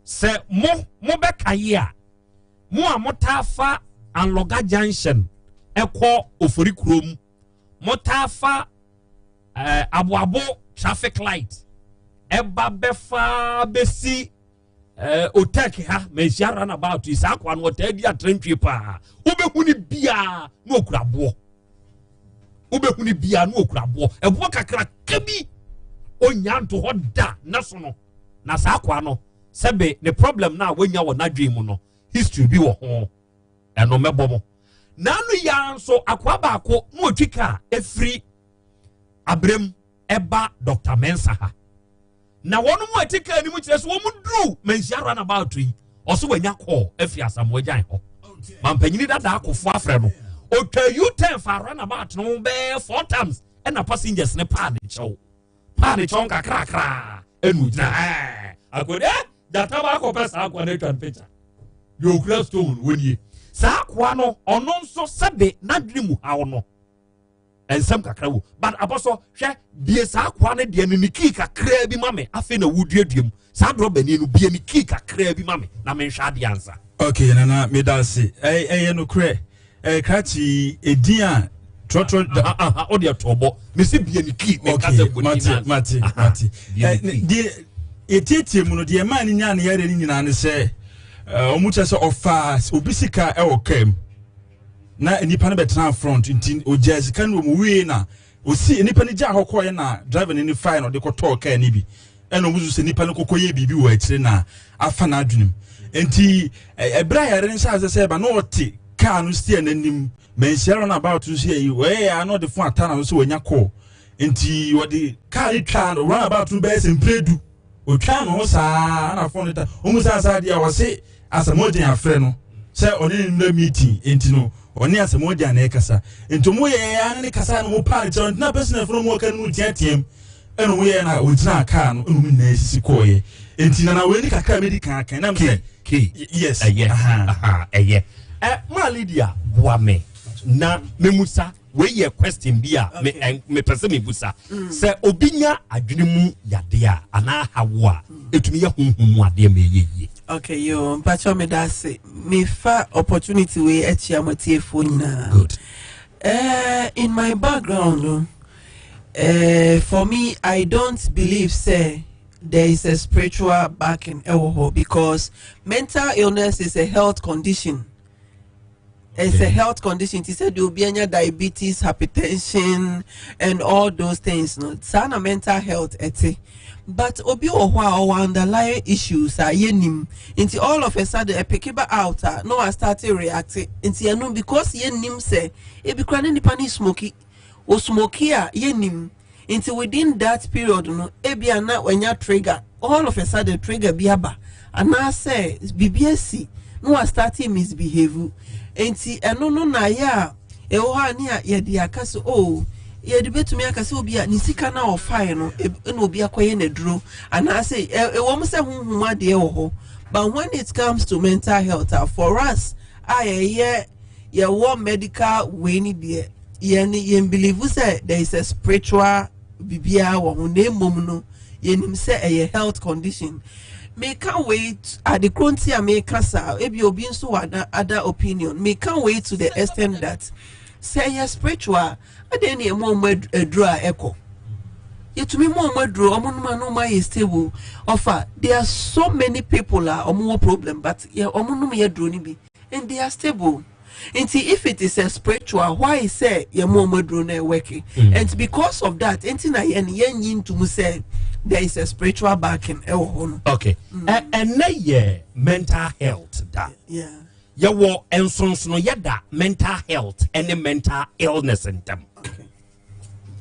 sɛ mo mobɛkae a, mo a motaa fa Anloga Junction ɛkɔ Ofori kurom, motaa fa Aboabo traffic light ɛba bɛfa bɛsi Otek ha Manhyia runabout yi, saa akoa no ɔtaa di atrantwie paa. Wobɛhu no biara na ɔkura boɔ, wobɛhu no biara na ɔkura boɔ, ɛboɔ kakraka bi ɔnya nto hɔ da na so no. Na saa akoa no, sɛbe ne problem no a wanya wɔ n'adwene mu no, history bi wɔ ho, ɛno mɛbɔ mo. N'ano yi ara nso, akoa baako na ɔtwi kaa ɛfiri Abrem ɛba Dr. Mensa ha, na wɔn mu a ɛte kaa no mu kyerɛ sɛ wɔn duru Manhyia runabout yi, ɔso wanya kɔɔ afiri Asamoah Gyan hɔ, mampanyini dada akofo afrɛ no. Ɔtwa U-turn fa runabout no bɛyɛ four times, ɛna passengers ne paa ne kyɛw, paa ne kyɛw nkakrakra, ɛna ogyina ɛɛ akɔde gyata baako pɛ saa akoa no atwa no picture deɛ okura stone wɔ nie. Saa akoa no, ɔno nso sɛbe n'adwene mu haw no nsɛm kakra wo, but abɔsɔ hwɛ bie saa akoa no deɛ no ne kii kakraa bi ma me. Afei na woduadua mu saa dorɔbani no, bie ne kii kakraa bi ma me na menhwɛ adeɛ ansa. Ok nana, meda ase. Ɛyɛ nokorɛ, ɛyɛ krakye edin a trɔtrɔ. O deɛ tɔbɔ mesi bie ne kii meka sɛ bɔ mate mate mate. Deɛ yɛtietie mu no, deɛ ɛmaa ne nyaa ne yareɛ no nyinaa ne sɛ ɔmo kyerɛ sɛ ɔfaa obi sika ɛwɔ kaa mu na nipa no bɛtena front, nti ogyaa sika no wɔ mu wie na osi nipa no gyaa hɔ kɔɔɛ na driver no ne fae na ɔde kɔtɔɔ kaa no bi, ɛna ɔmo nso sɛ nipa no kɔkɔ yɛ biribi wɔ akyire na afa n'adwene mu. Nti ɛberɛ a yare no hyɛ ase sɛ ɛba na ɔte kaa no steer n'anim Manhyia run about nso yɛ yi wɔyɛ yɛ na ɔde fon ata na so sɛ wɔanya kɔɔ, nti ɔde kaa no twaa no run about no bɛyɛ sɛ mpere 10. Otwaa ne ho saa na fon no ta ɔmu saa saa deɛ a ɔse Asamoah Gyan afrɛ no sɛ ɔne ne mmra meeting, nti no ɔne Asamoah Gyan na ɛkasa, nti ɔmo yɛ ya ne ne kasa na ɔmo paa ne kyɛw, nti na pɛsɛnɛfo no ɔmo ɔka no mu teateam, ɛna ɔmo yɛ na ɔgyina kaa no, ɛna ɔmo nyinaa sisi kɔɔyɛ. Nti nana, wei ne kakra medi kan kan nam sɛ K yes. Ɛyɛ ɛyɛ ɛ maa Lydia boa me na memusa. Wei yɛ question bi a me mepɛ sɛ mebusa sɛ obi nya adwene mu yadeɛ a anaa hawo a, ɛtumi yɛ honhom mu adeɛ ma ɛyɛ yie? Okay, yo, mpakyɛw meda ase. Mefa opportunity wei akyia mo atiefoɔ nyinaa. Good. In my background no, for me, I don't believe say there is a spiritual backing ɛwɔ hɔ because mental illness is a health condition. It's a health condition. Ti sɛ deɛ obi anya diabetes, hypertension and all those things no. Saa na mental health ɛte. But obi wɔ hɔ a ɔwɔ underlying issues a yɛnim. Nti all of a sudden ɛpeke ba out a na wa start react. Nti ɛno because yɛnim sɛ ebi kora ne nipa ne smoky. O smoky a yɛnim. Nti within that period no, ebia na wanya trigger, all of a sudden trigger bi aba anaasɛ biribi asi na wa start misbehave. Nti ɛno no na ayɛ a Ɛwɔ hɔ a ne a yɛde aka sɛ oh yɛde bɛtumi aka sɛ obi a ne sika no a ɔfae no ɛna obi akɔyɛ n'aduro anaasɛ ɛwɔ mu sɛ honhom adeɛ wɔ hɔ but when it comes to mental health a for us a yɛyɛ yɛwɔ medical wei ne deɛ yɛn yɛn believe sɛ there is a spiritual biribiara wɔ ho na mmom no yɛnim sɛ ɛyɛ health condition meka wei ade koro nti a meka saa ebi obi nso wɔ other opinion meka wei to the extent that sɛ ɛyɛ spiritual adɛn na ɛmu ɔmo aduro a ɛkɔ yɛtumi mu ɔmo aduro ɔmo nom ano ɔmo ayɛ stable ɔfa there are so many people a ɔmo wɔ problem but yɛ ɔmo nom yɛ aduro no bi and they are stable nti if it is a spiritual why sɛ yɛ mu ɔmo aduro na ɛwɔki mm. and because of that nti na yɛn yɛn nyi ntum sɛ there is a spiritual backing ɛwɔ hɔ no. okay ɛnɛ yɛ mental health da. Yeah. Yɛwɔ nsonsonoeɛ da mental health ne mental illness ntam.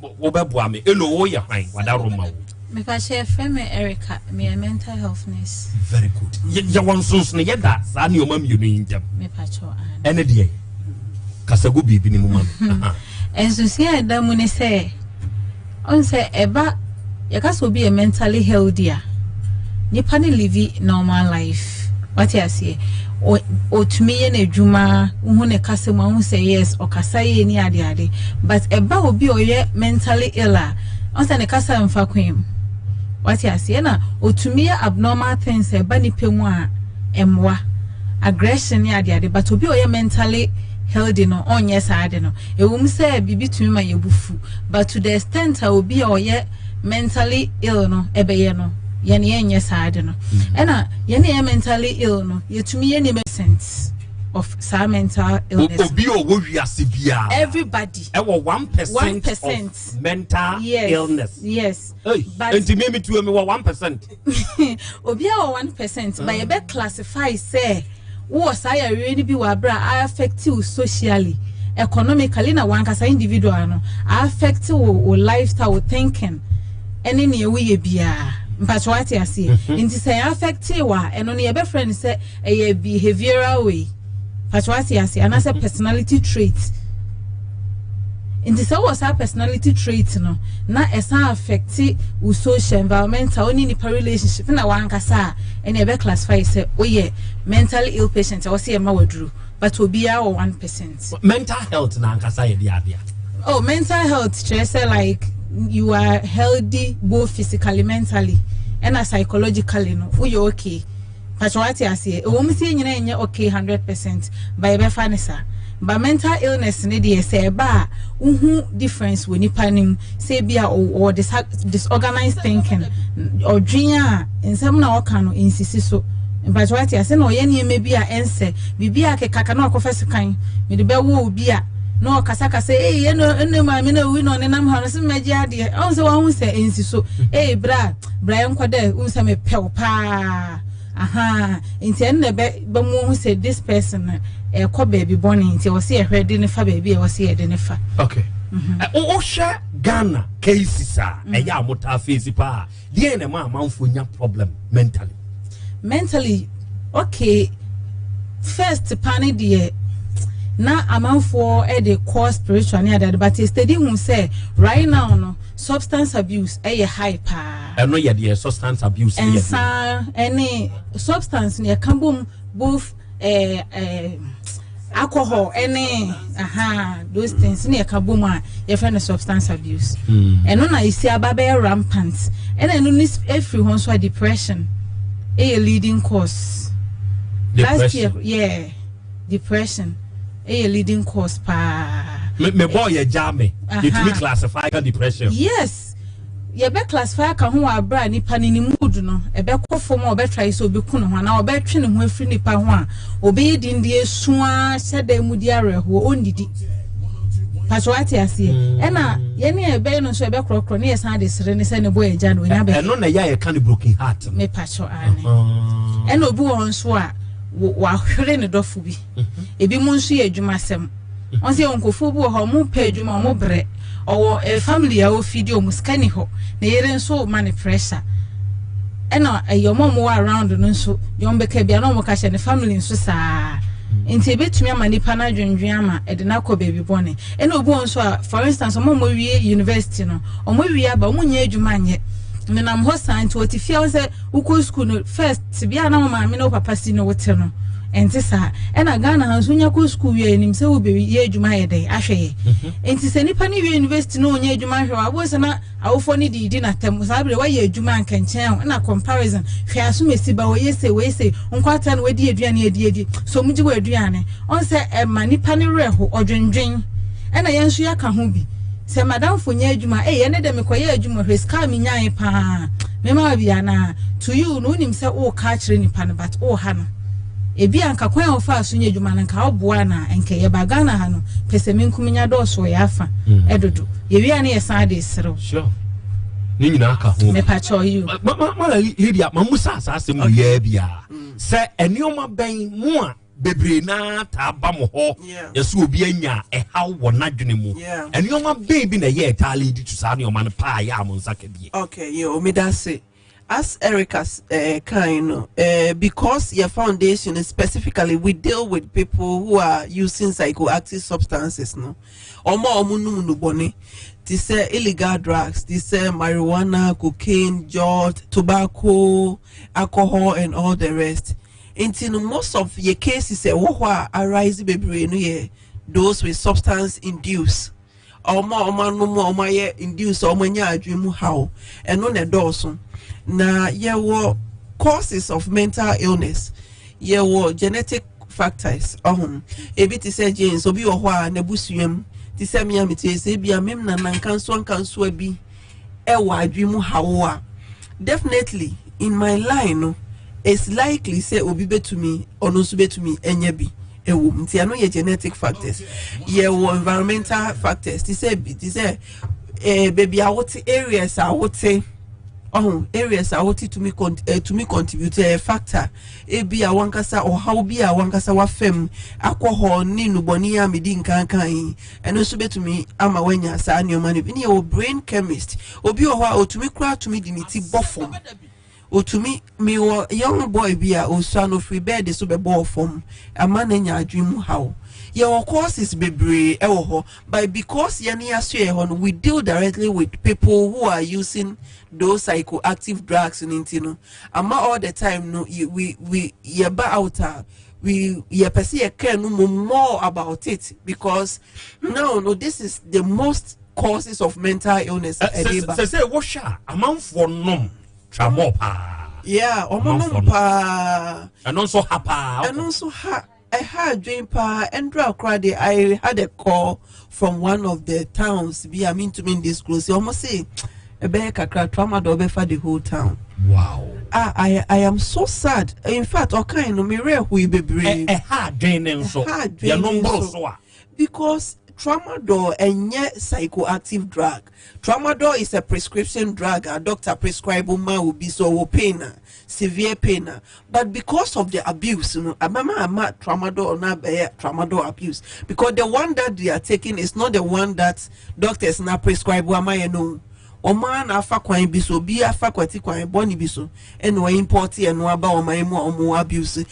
Wobɛboa me. Elo woyɛ hwan? Wadaroma wo. Mepakyɛ yɛfrɛ me Erica, meyɛ mental health nurse. Very good. Yɛwɔ nsonsonoeɛ da saa nneɛma mmienu yi ntam. Mepakyɛ ɛne deɛ kasagu biribi ne mu ma me. Nsonsonoeɛ a ɛda mu ne sɛ ɔn sɛ ɛba yɛka sɛ obi yɛ mentally healthy a nipa no live normal life wate aseɛ ɔtumi yɛ n'adwuma wohu ne kasa mu ahu sɛ yes ɔkasa yie ne ade ade but ɛba obi a ɔyɛ mentally ill a ɔn sɛ ne kasa mfa kwan mu wate aseɛ na ɔtumi yɛ abnormal things ɛba nipa mu a ɛmmoa aggression ne ade ade but obi a ɔyɛ mentally healthy no ɔnyɛ saa ade no ɛwom sɛ biribi tumi ma yɛ bo fu but to the extent a obi a ɔyɛ mentally ill no ɛbɛyɛ no yɛn yɛnyɛ saa ade no mm. ɛna yɛn yɛ mentally ill no yɛtumi yɛ nneɛma percent of saa mental illness. Obi a ɔwɔ wiase biara. Everybody. Ɛwɔ 1% of mental yes, illness. Yes. Hey, but nti mi mi tuo mi wɔ 1%. Obi a wɔ 1% but yɛ bɛ classify sɛ. Wowɔ saa yareɛ no bi wɔ aberɛ a a affect wo socially, economically na wankasa individual no, a affect wo wo lifestyle, wo thinking ɛne neɛ woyɛ biara. Mpakyɛ wate aseɛ? Mhm. Nti sɛ ɛ affect wo a, ɛno no yɛbɛfrɛ no sɛ ɛyɛ behavioral way. Mpakyɛ wate aseɛ? Anaasɛ mhm. personality trait. Nti sɛ wowɔ saa personality trait no na ɛsan affect wo social, environmental, wo ne nipa relationship na wankasa a, ɛne ɛbɛ classify sɛ woyɛ mentally ill patient a wɔsɛ yɛma waduru but obiara wɔ 1%. Mental health na ankasa yɛ de adeɛ. Oh, mental health kyerɛ sɛ like you are healthy both physically, mentally ɛna psychologically no woyɛ okay. Pakyɛ wate aseɛ? Ɛwɔ mu sɛ yɛn nyinaa nyɛ okay 100% but yɛbɛfa ne saa. But mental illness ne deɛ sɛ ɛba a wohu difference wɔ nipa no mu sɛ ebi a ɔwɔ disorganized thinking ɔdwen a nsɛm na ɔka no nsisi so mpakyɛ wate ase na ɔyɛ nneɛma bi a ɛnsɛ biribi a kekaka na ɔkɔfɛ sekan mede bɛwɔ obi a na ɔkasakasa ee ɛno ɛno maame na owi na ɔnenam ha no sɛ mmɛgye adeɛ ɔn sɛ wahu sɛ ɛnsi so ee bra bra yɛnkɔ dɛ wohu sɛ mepɛ wo paa Ahaa nti ɛno na ɛbɛ bɛ mu ohu sɛ this person no ɛkɔ baabi bɔne nti ɛwɔ sɛ yɛhwɛ de ne fa baabi a ɛwɔ sɛ yɛde ne fa. Okay. Mm-hmm. Wohwɛ Ghana cases a mm. ɛyɛ a motaa face paa deɛ na ɛma amanfoɔ nya problem mentally. Mentally okay first pa ne deɛ na amanfoɔ de kɔ spiritual ne adeade but steady hu sɛ right now no substance abuse ɛyɛ high paa. Ɛno yɛ deɛ substance abuse yɛ. Nsa ɛne substance no yɛka bom both ɛɛ eh, ɛɛ eh, alcohol ɛne aha those things ne yɛka bom a yɛfrɛ no substance abuse. Hmm. Ɛno na esi aba bɛyɛ rampant ɛna ɛno ne efiri hɔ nso a depression ɛyɛ leading cause. Depression. Last year yeah depression ɛyɛ leading cause paa. Me me bɔɔ yɛ gya me. Yɛtumi classify depression. Yes. Yɛbɛ classify aka ho wɔ aberɛ a nipa no ne mood no ɛbɛkɔ fam a ɔbɛ try sɛ ɔbɛku ne ho anaa ɔbɛtwe ne ho afiri nipa ho a ɔbɛyɛ din de asu ara hyɛ dan mu di awerɛhoɔ ɔndidi pasɛ wate aseɛ mm. ɛna yɛne a ɛbɛyɛ no nso ɛbɛkorɔkorɔ ne yɛsan de sere ne sɛ ne bɔ agya no ɔnya bɛyɛ ɛno na ɛyɛ a yɛka ne broken heart no mepakyɛ ane ɛna obi wɔ hɔ nso a wahwere ne dɔfo bi mhm. ebi mu nso yɛ adwumasɛm Wɔn sɛ nkurɔfoɔ bi wɔ hɔ wɔn pɛ adwuma wɔn brɛ ɔwɔ eh, family a ofi di wɔn sika ni hɔ ne yere nso ma ne pressure ɛna ɛyɛ wɔn a wɔwɔ around no nso deɛ wɔn bɛka bia na wɔn ka hyɛ ne family nso saa mm. Nti ebetumi ama nipa no adwendwen ama ɛde no akɔ baabi bɔne. Ɛna obi wɔ nso a, for instance, wɔn a wɔawie university no, wɔawie aba, wɔn nyɛ adwuma nyɛ. Nenam hɔ saa nti wɔte fie a wɔn sɛ wokɔ school no first tebea a na wo maame ne wo papa si no wote no ɛnte saa. Ɛna Ghana ha nso wonya kɔ school wie a yɛnim sɛ wobɛyɛ adwuma ayɛ dɛn ahwɛ yɛ. Nti sɛ nipa no wie university na ɔnya adwuma ahwɛ a, wobɛhu sɛ na awofoɔ no de redi n'atam. Saa berɛ woayɛ adwuma anka nkyɛn ho, ɛna comparison, hwɛ asomasi ba wɔyɛ sei wɔyɛ sei, nkwata na wadi aduane adi adi, so wɔn gye wɔ aduane. Ɔn sɛ ɛma nipa no werɛ ho, ɔdwendwen. Ɛna yɛn nso yɛaka ho bi. Sɛ madamfo nyɛ adwuma, ei ɛne dɛ mekɔyɛ adwuma, hwɛ sika a menyae paa, mema bi anaa? To you no, wonim sɛ woka akyerɛ nipa no, but woha no. Ebi anka kwan a wɔfaa so nyɛ adwuma no nka woboa na nka yɛba Ghana ha no, pɛ sɛ menkum nya dɔɔso wɔ yɛ afa ɛdodo. Yɛwie a ne yɛsan de serew. Sure. Ne nyinaa ka ho. Mepakyɛw yi o. Ma Lydia, ma musa saa asɛm wɔ yɛ bia. Sɛ nneɛma bɛn mu a bebree naa taa ba mo hɔ, yɛsɛ obi anya ɛhaw wɔ n'adwene mu. Nneɛma bɛn bi na ɛyɛ ɛtaa lead to saa nneɛma no paa yɛ a mo nsa ka bie? Okay, yo, me da se. As Erica kind, no, because your foundation is specifically, we deal with people who are using psychoactive substances, no. Omo omo num nnubɔne. Te sɛ illegal drugs, te sɛ marijuana, cocaine, jot, tobacco, alcohol, and all the rest. Nti no, most of your cases ɛwɔ hɔ a arise bebree no yɛ those with substance induced. Ɔmo a ɔmo anom a ɔmo ayɛ induce a ɔmo anya adwene mu haw, ɛno na ɛdɔɔso. Na yɛwɔ causes of mental illness, yɛwɔ genetic factors ɔho, ebi te sɛ genes. Obi wɔ hɔ a n'abusua mu te sɛ mmea mi te sɛ ebi a mem nana nkansoa nkansoa bi ɛwɔ adwene mu haw a, definitely in my line no, it's likely sɛ obi betumi, ɔno nso betumi anya bi ɛwɔ mu. Nti ɛno yɛ genetic factors. Yɛwɔ environmental factors te sɛ bi te sɛ beebi a wote, areas a wote ɔho, areas a wote tumi contribute, ɛyɛ factor. Ebi a wankasa ɔhaw bi a wankasa wafam akɔ hɔ ne nnubɔne a medi nkankan yi, ɛno nso betumi ama wanya saa nneɛma no bi. Ne yɛwɔ brain chemist. Obi wɔ hɔ a otumi kura tumi de ne ti bɔ fam, otumi. Mewɔ young boy bi a osua no firi bed so bɛbɔɔ fam ama no anya adwene mu haw. Yɛwɔ courses bebree ɛwɔ hɔ, but because yɛne yɛaso yɛ hɔ no, we deal directly with people who are using those psychoactive drugs no, nti no ama all the time no we yɛba out a, we yɛpɛ sɛ yɛka no mu more about it, because now no, this is the most causes of mental illness. Ɛde ba. Sɛ wohwɛ a, amanfoɔ nom tramol paa. Yeah, ɔmo nom paa. Ɛno nso ha paa. Ɛno nso ha, ɛha adwene paa. Ɛndra koraa de, I had a call from one of the towns bi a mintumi disclose. Ɔmo se ɛbɛyɛ kakra tramadol bɛfa the whole town. Ah, I am so sad. In fact, ɔkan no, mi rɛ hui bebree. Ɛha adwene ne nso. Ɛha adwene yɛno ne mboro nso. So a. Because tramadol ɛnyɛ psychoactive drug. Tramadol is a prescription drug a doctor prescribe ma obi so ɔwɔ pain a, severe pain a, but because of the abuse no, abama ama tramadol na abɛyɛ tramadol abuse, because the one that they are taking is not the one that doctors na prescribe ama yɛ no. Ɔmo a na afa kwan bi so, obi afa kwati kwan bɔne bi so, ɛna ɔyɛ import ɛno aba ɔman mu a ɔmo abuse.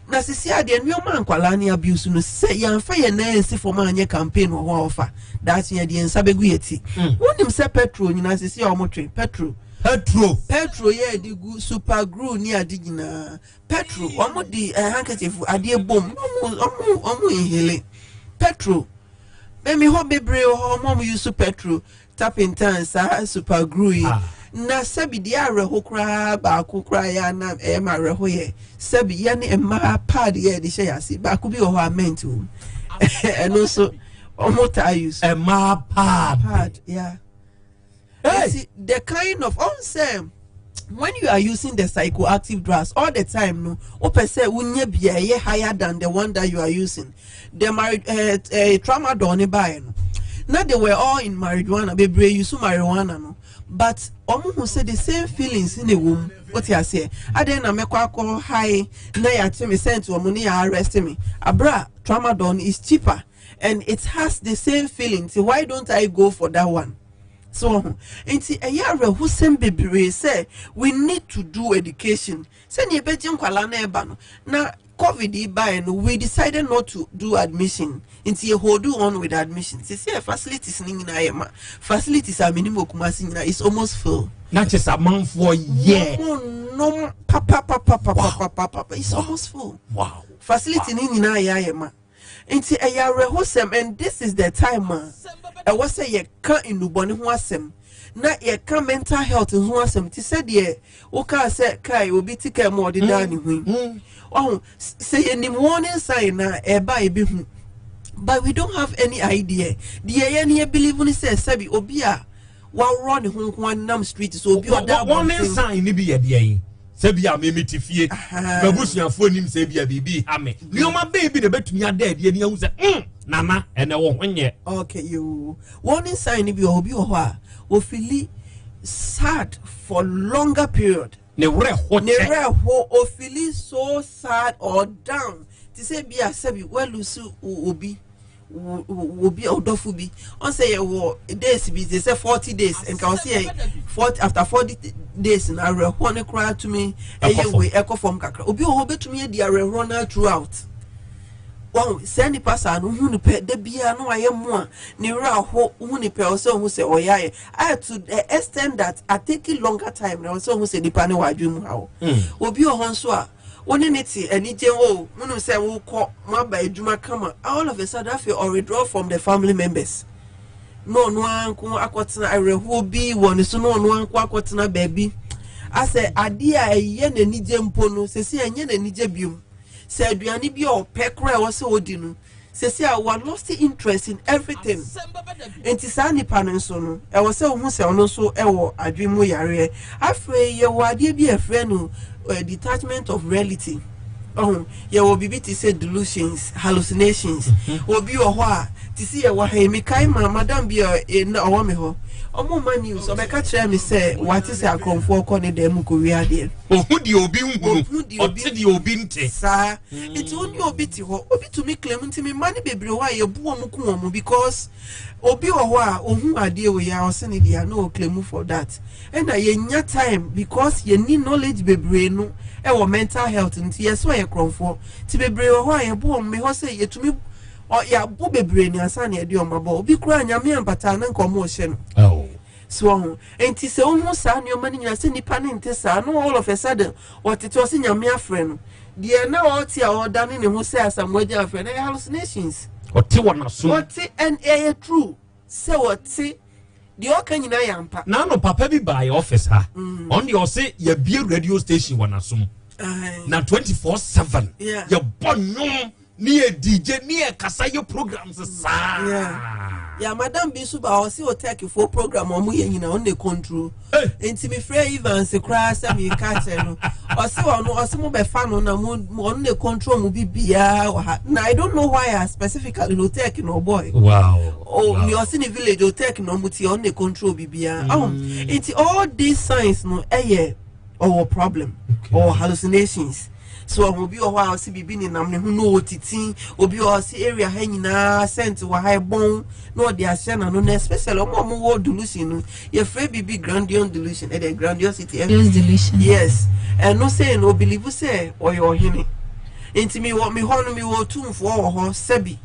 Na sisi adeɛ, nneɛma nkwalaa ne abuse no, sɛ yɛnfa yɛn nan nsi fam anyɛ campaign wɔ hɔ a, ɔfa daakye yɛde yɛn nsa bɛgu yɛ ti. Wonim sɛ petrol nyinaa sisi a ɔmo twe petrol. Petrol. Petrol yɛ de gu super glue ne ade nyinaa, petrol ɔmo de handkerchief adeɛ bom na ɔmo inhale petrol. Mɛmi hɔ bebree wɔ hɔ, ɔmo use petrol, turpentine, saa super glue yi. Na sɛbi, deɛ awerɛho koraa baako koraa yɛ ana ɛyɛ ma awerɛho yɛ sɛbi, yɛ ne mmaa pad yɛ de hyɛ yɛ ase baako bi wɔ hɔ a mint wɔ mu, ɛno nso ɔmo taa use. Mmaa pad. Pad, yeah. Hey. See, the kind of on sɛ when you are using the psychoactive drugs all the time no, wopɛ sɛ wonya bi a ɛyɛ higher than the one that you are using. The tramadol ne baeɛ no, na they were all in marijuana. Bebree use marijuana no, but ɔmo hu sɛ the same feelings na ɛwɔ mu. Wote aseɛ? Adan na mɛkɔ akɔ high na yɛakye me sent wɔn ne yɛ arrest me abira? Tramadol is cheaper and it has the same feeling, so why don't I go for that one? So ɔho nti ɛyɛ awerɛhosɛm bebree sɛ we need to do education sɛnea ɛbɛgye nkwalaa na ɛba no. Na COVID yi baeɛ no, we decided not to do admission, nti yɛ hold on with admission. Sisi yɛ facilities ne nyinaa yɛ ma facilities a menim wɔ Kumasi nyinaa is almost full. Na kyɛ sɛ amanfoɔ yɛ wɔn nom papapapapapapapa, it's almost full. Facility ne nyinaa yɛ ayɛ ma, nti ɛyɛ awerɛhosɛm. And this is the time a ɛwɔ sɛ yɛka nnubɔne ho asɛm na yɛka mental health ho asɛm, te sɛ deɛ wokaa sɛ kai obi ti kaa mu a ɔde daa ne ho yi. Ɔho sɛ yɛnim warning sign na ɛba a yɛbɛhu, but we don't have any idea. Deɛ yɛ ne yɛ believe ne sɛ sɛbi obi a waworɔ ne ho nko anam street so, obi ɔda Warning abɔnten. sign ni bi yɛ deɛ yi sɛ bi a mimi te fie, mabusuafoɔ nim sɛ bi a biribi ha me, nneɛma bɛɛ bi na ɛbɛtumi ada adie ne ahu sɛ nana ɛnɛ wɔ ho nyɛ? Okay, yoo, warning sign ni bi wɔ hɔ. Obi wɔ hɔ a ofeeli sad for longer period. Ne werɛ ho Ne kyɛ. werɛ ho, ofeeli so sad or down, te sɛ bi a sɛbi walose obi obi ɔdɔfo bi. Ɔn sɛ yɛwɔ days bi te sɛ 40 days, nka ɔsɛ yɛ 40, after 40 days na awerɛhoɔ ne koraa tumi ɛyɛ Ɛkɔ fam. Wei ɛkɔ fam kakra. Obi wɔ hɔ obetumi adi awerɛhoɔ na throughout. Wɔn sɛ nipa saa no, hu ne pɛ da biara no ayɛ mu a ne werɛ aho. Hu ne pɛ, ɔsɛ ɔhu sɛ ɔyɛ ayɛ to the extent that a take longer time na ɔsɛ ɔhu sɛ nipa ne wɔ adwene mu ha o. Obi wɔ hɔ nso a wo ne ne te anigye o, wonim sɛ wokɔ mo aba adwuma kama, all of a sudden afei ɔwithdraw from the family members na ɔno anko akɔtena, awerɛhoɔ bi wɔ ne so na ɔno anko akɔtena baabi, asɛ adeɛ a ɛyɛ n'anigye mpo no sɛsi ɛnyɛ n'anigye biom, sɛ aduane bi a ɔpɛ koraa a ɛwɔ sɛ ɔdi no, sɛsi a wa lost interest in everything. Nti saa nipa no nso no, ɛwɔ sɛ ohun sɛ ɔno nso ɛwɔ adwene mu yareɛ. Afei yɛwɔ adeɛ bi a yɛfrɛ no detachment of reality. Ɔho yɛwɔ biribi te sɛ delusions, hallucinations. Obi wɔ hɔ a te sɛ yɛwɔ ha yi, mekae ma madam bi a na ɔwɔ me hɔ, ɔmo ma news, ɔbɛka kyerɛ me sɛ wate sɛ akorɔmfoɔ kɔ ne dan mu kɔwie adeɛ. Ohu deɛ obi nhunu. Ohu deɛ obi ɔte deɛ obi nte. Saa nti wo ne obi te hɔ, obi tumi claim. Nti me mma ne bebree hɔ a yɛbu wɔn ku wɔn, because obi wɔ hɔ a ohun adeɛ wɔ yi a ɔse ne deɛ na ɔclaim for that. Ɛna yɛnya time because yɛni knowledge bebree no ɛwɔ mental health, nti yɛsɛ ɔyɛ korɔmfoɔ. Nti bebree wɔ hɔ a yɛbu wɔn me hɔ sɛ yɛtumi ɔ yɛabo bebree ne ansa na yɛde wɔn abɔ. Obi koraa Nyame ampata na nka ɔmo ɔhyɛ no so ɔho. Nti sɛ wohu saa nneɛma no nyinaa sɛ nipa ne nte saa no, all of a sudden ɔtete ɔsɛ Nyame afrɛ no deɛ na ɔte a ɔdane ne ho sɛ Asamoah Gyan afrɛ no, ɛyɛ hallucinations. Ɔte wɔ n'asom. Ɔte, ɛn ɛyɛ true sɛ ɔte deɛ ɔka nyinaa yɛ ampa. N'ano papa bi baa yɛ office ha, ɔno deɛ ɔse yɛbie radio station wɔ n'asom na 24/7 yɛbɔ nnwom ne yɛ DJ ne yɛ kasa yɛ programs saa. Yeah, madam bi nso ba, ɔsi otɛkifoɔ program a ɔmo yɛ nyinaa ɔno na control. Nti mi frɛ Evans koraa sɛ mi ka kyerɛ no, ɔsi ɔno ɔsi mo bɛfa no na mo ɔno na control mo bi biara wɔ ha. Na I don't know why I specifically otɛki na ɔbɔ yi. Oh, ni ɔsi ni village otɛki na ɔmo ti ɔno na control bi biara. Ɔho nti all these signs no ɛyɛ ɔwɔ problem, ɔwɔ hallucinations. So ɔho obi wɔ hɔ a ɔsi biribi nenam ne ho na ɔtiti. Obi wɔ hɔ ɔsi area ha nyinaa scent wɔ ha, ɛbɔn na ɔde ahyɛ n'ano. Na especially ɔmo a ɔmo wɔ delusion no, yɛfrɛ biribi grandiose delusion, ɛdɛ grandiosity. Grandiose delusion. Yes, ɛno sɛ no ɔbelieve sɛ ɔyɛ ɔhene, nti mi wɔ mi hɔ no, mi wɔ otumfoɔ wɔ hɔ, sɛbi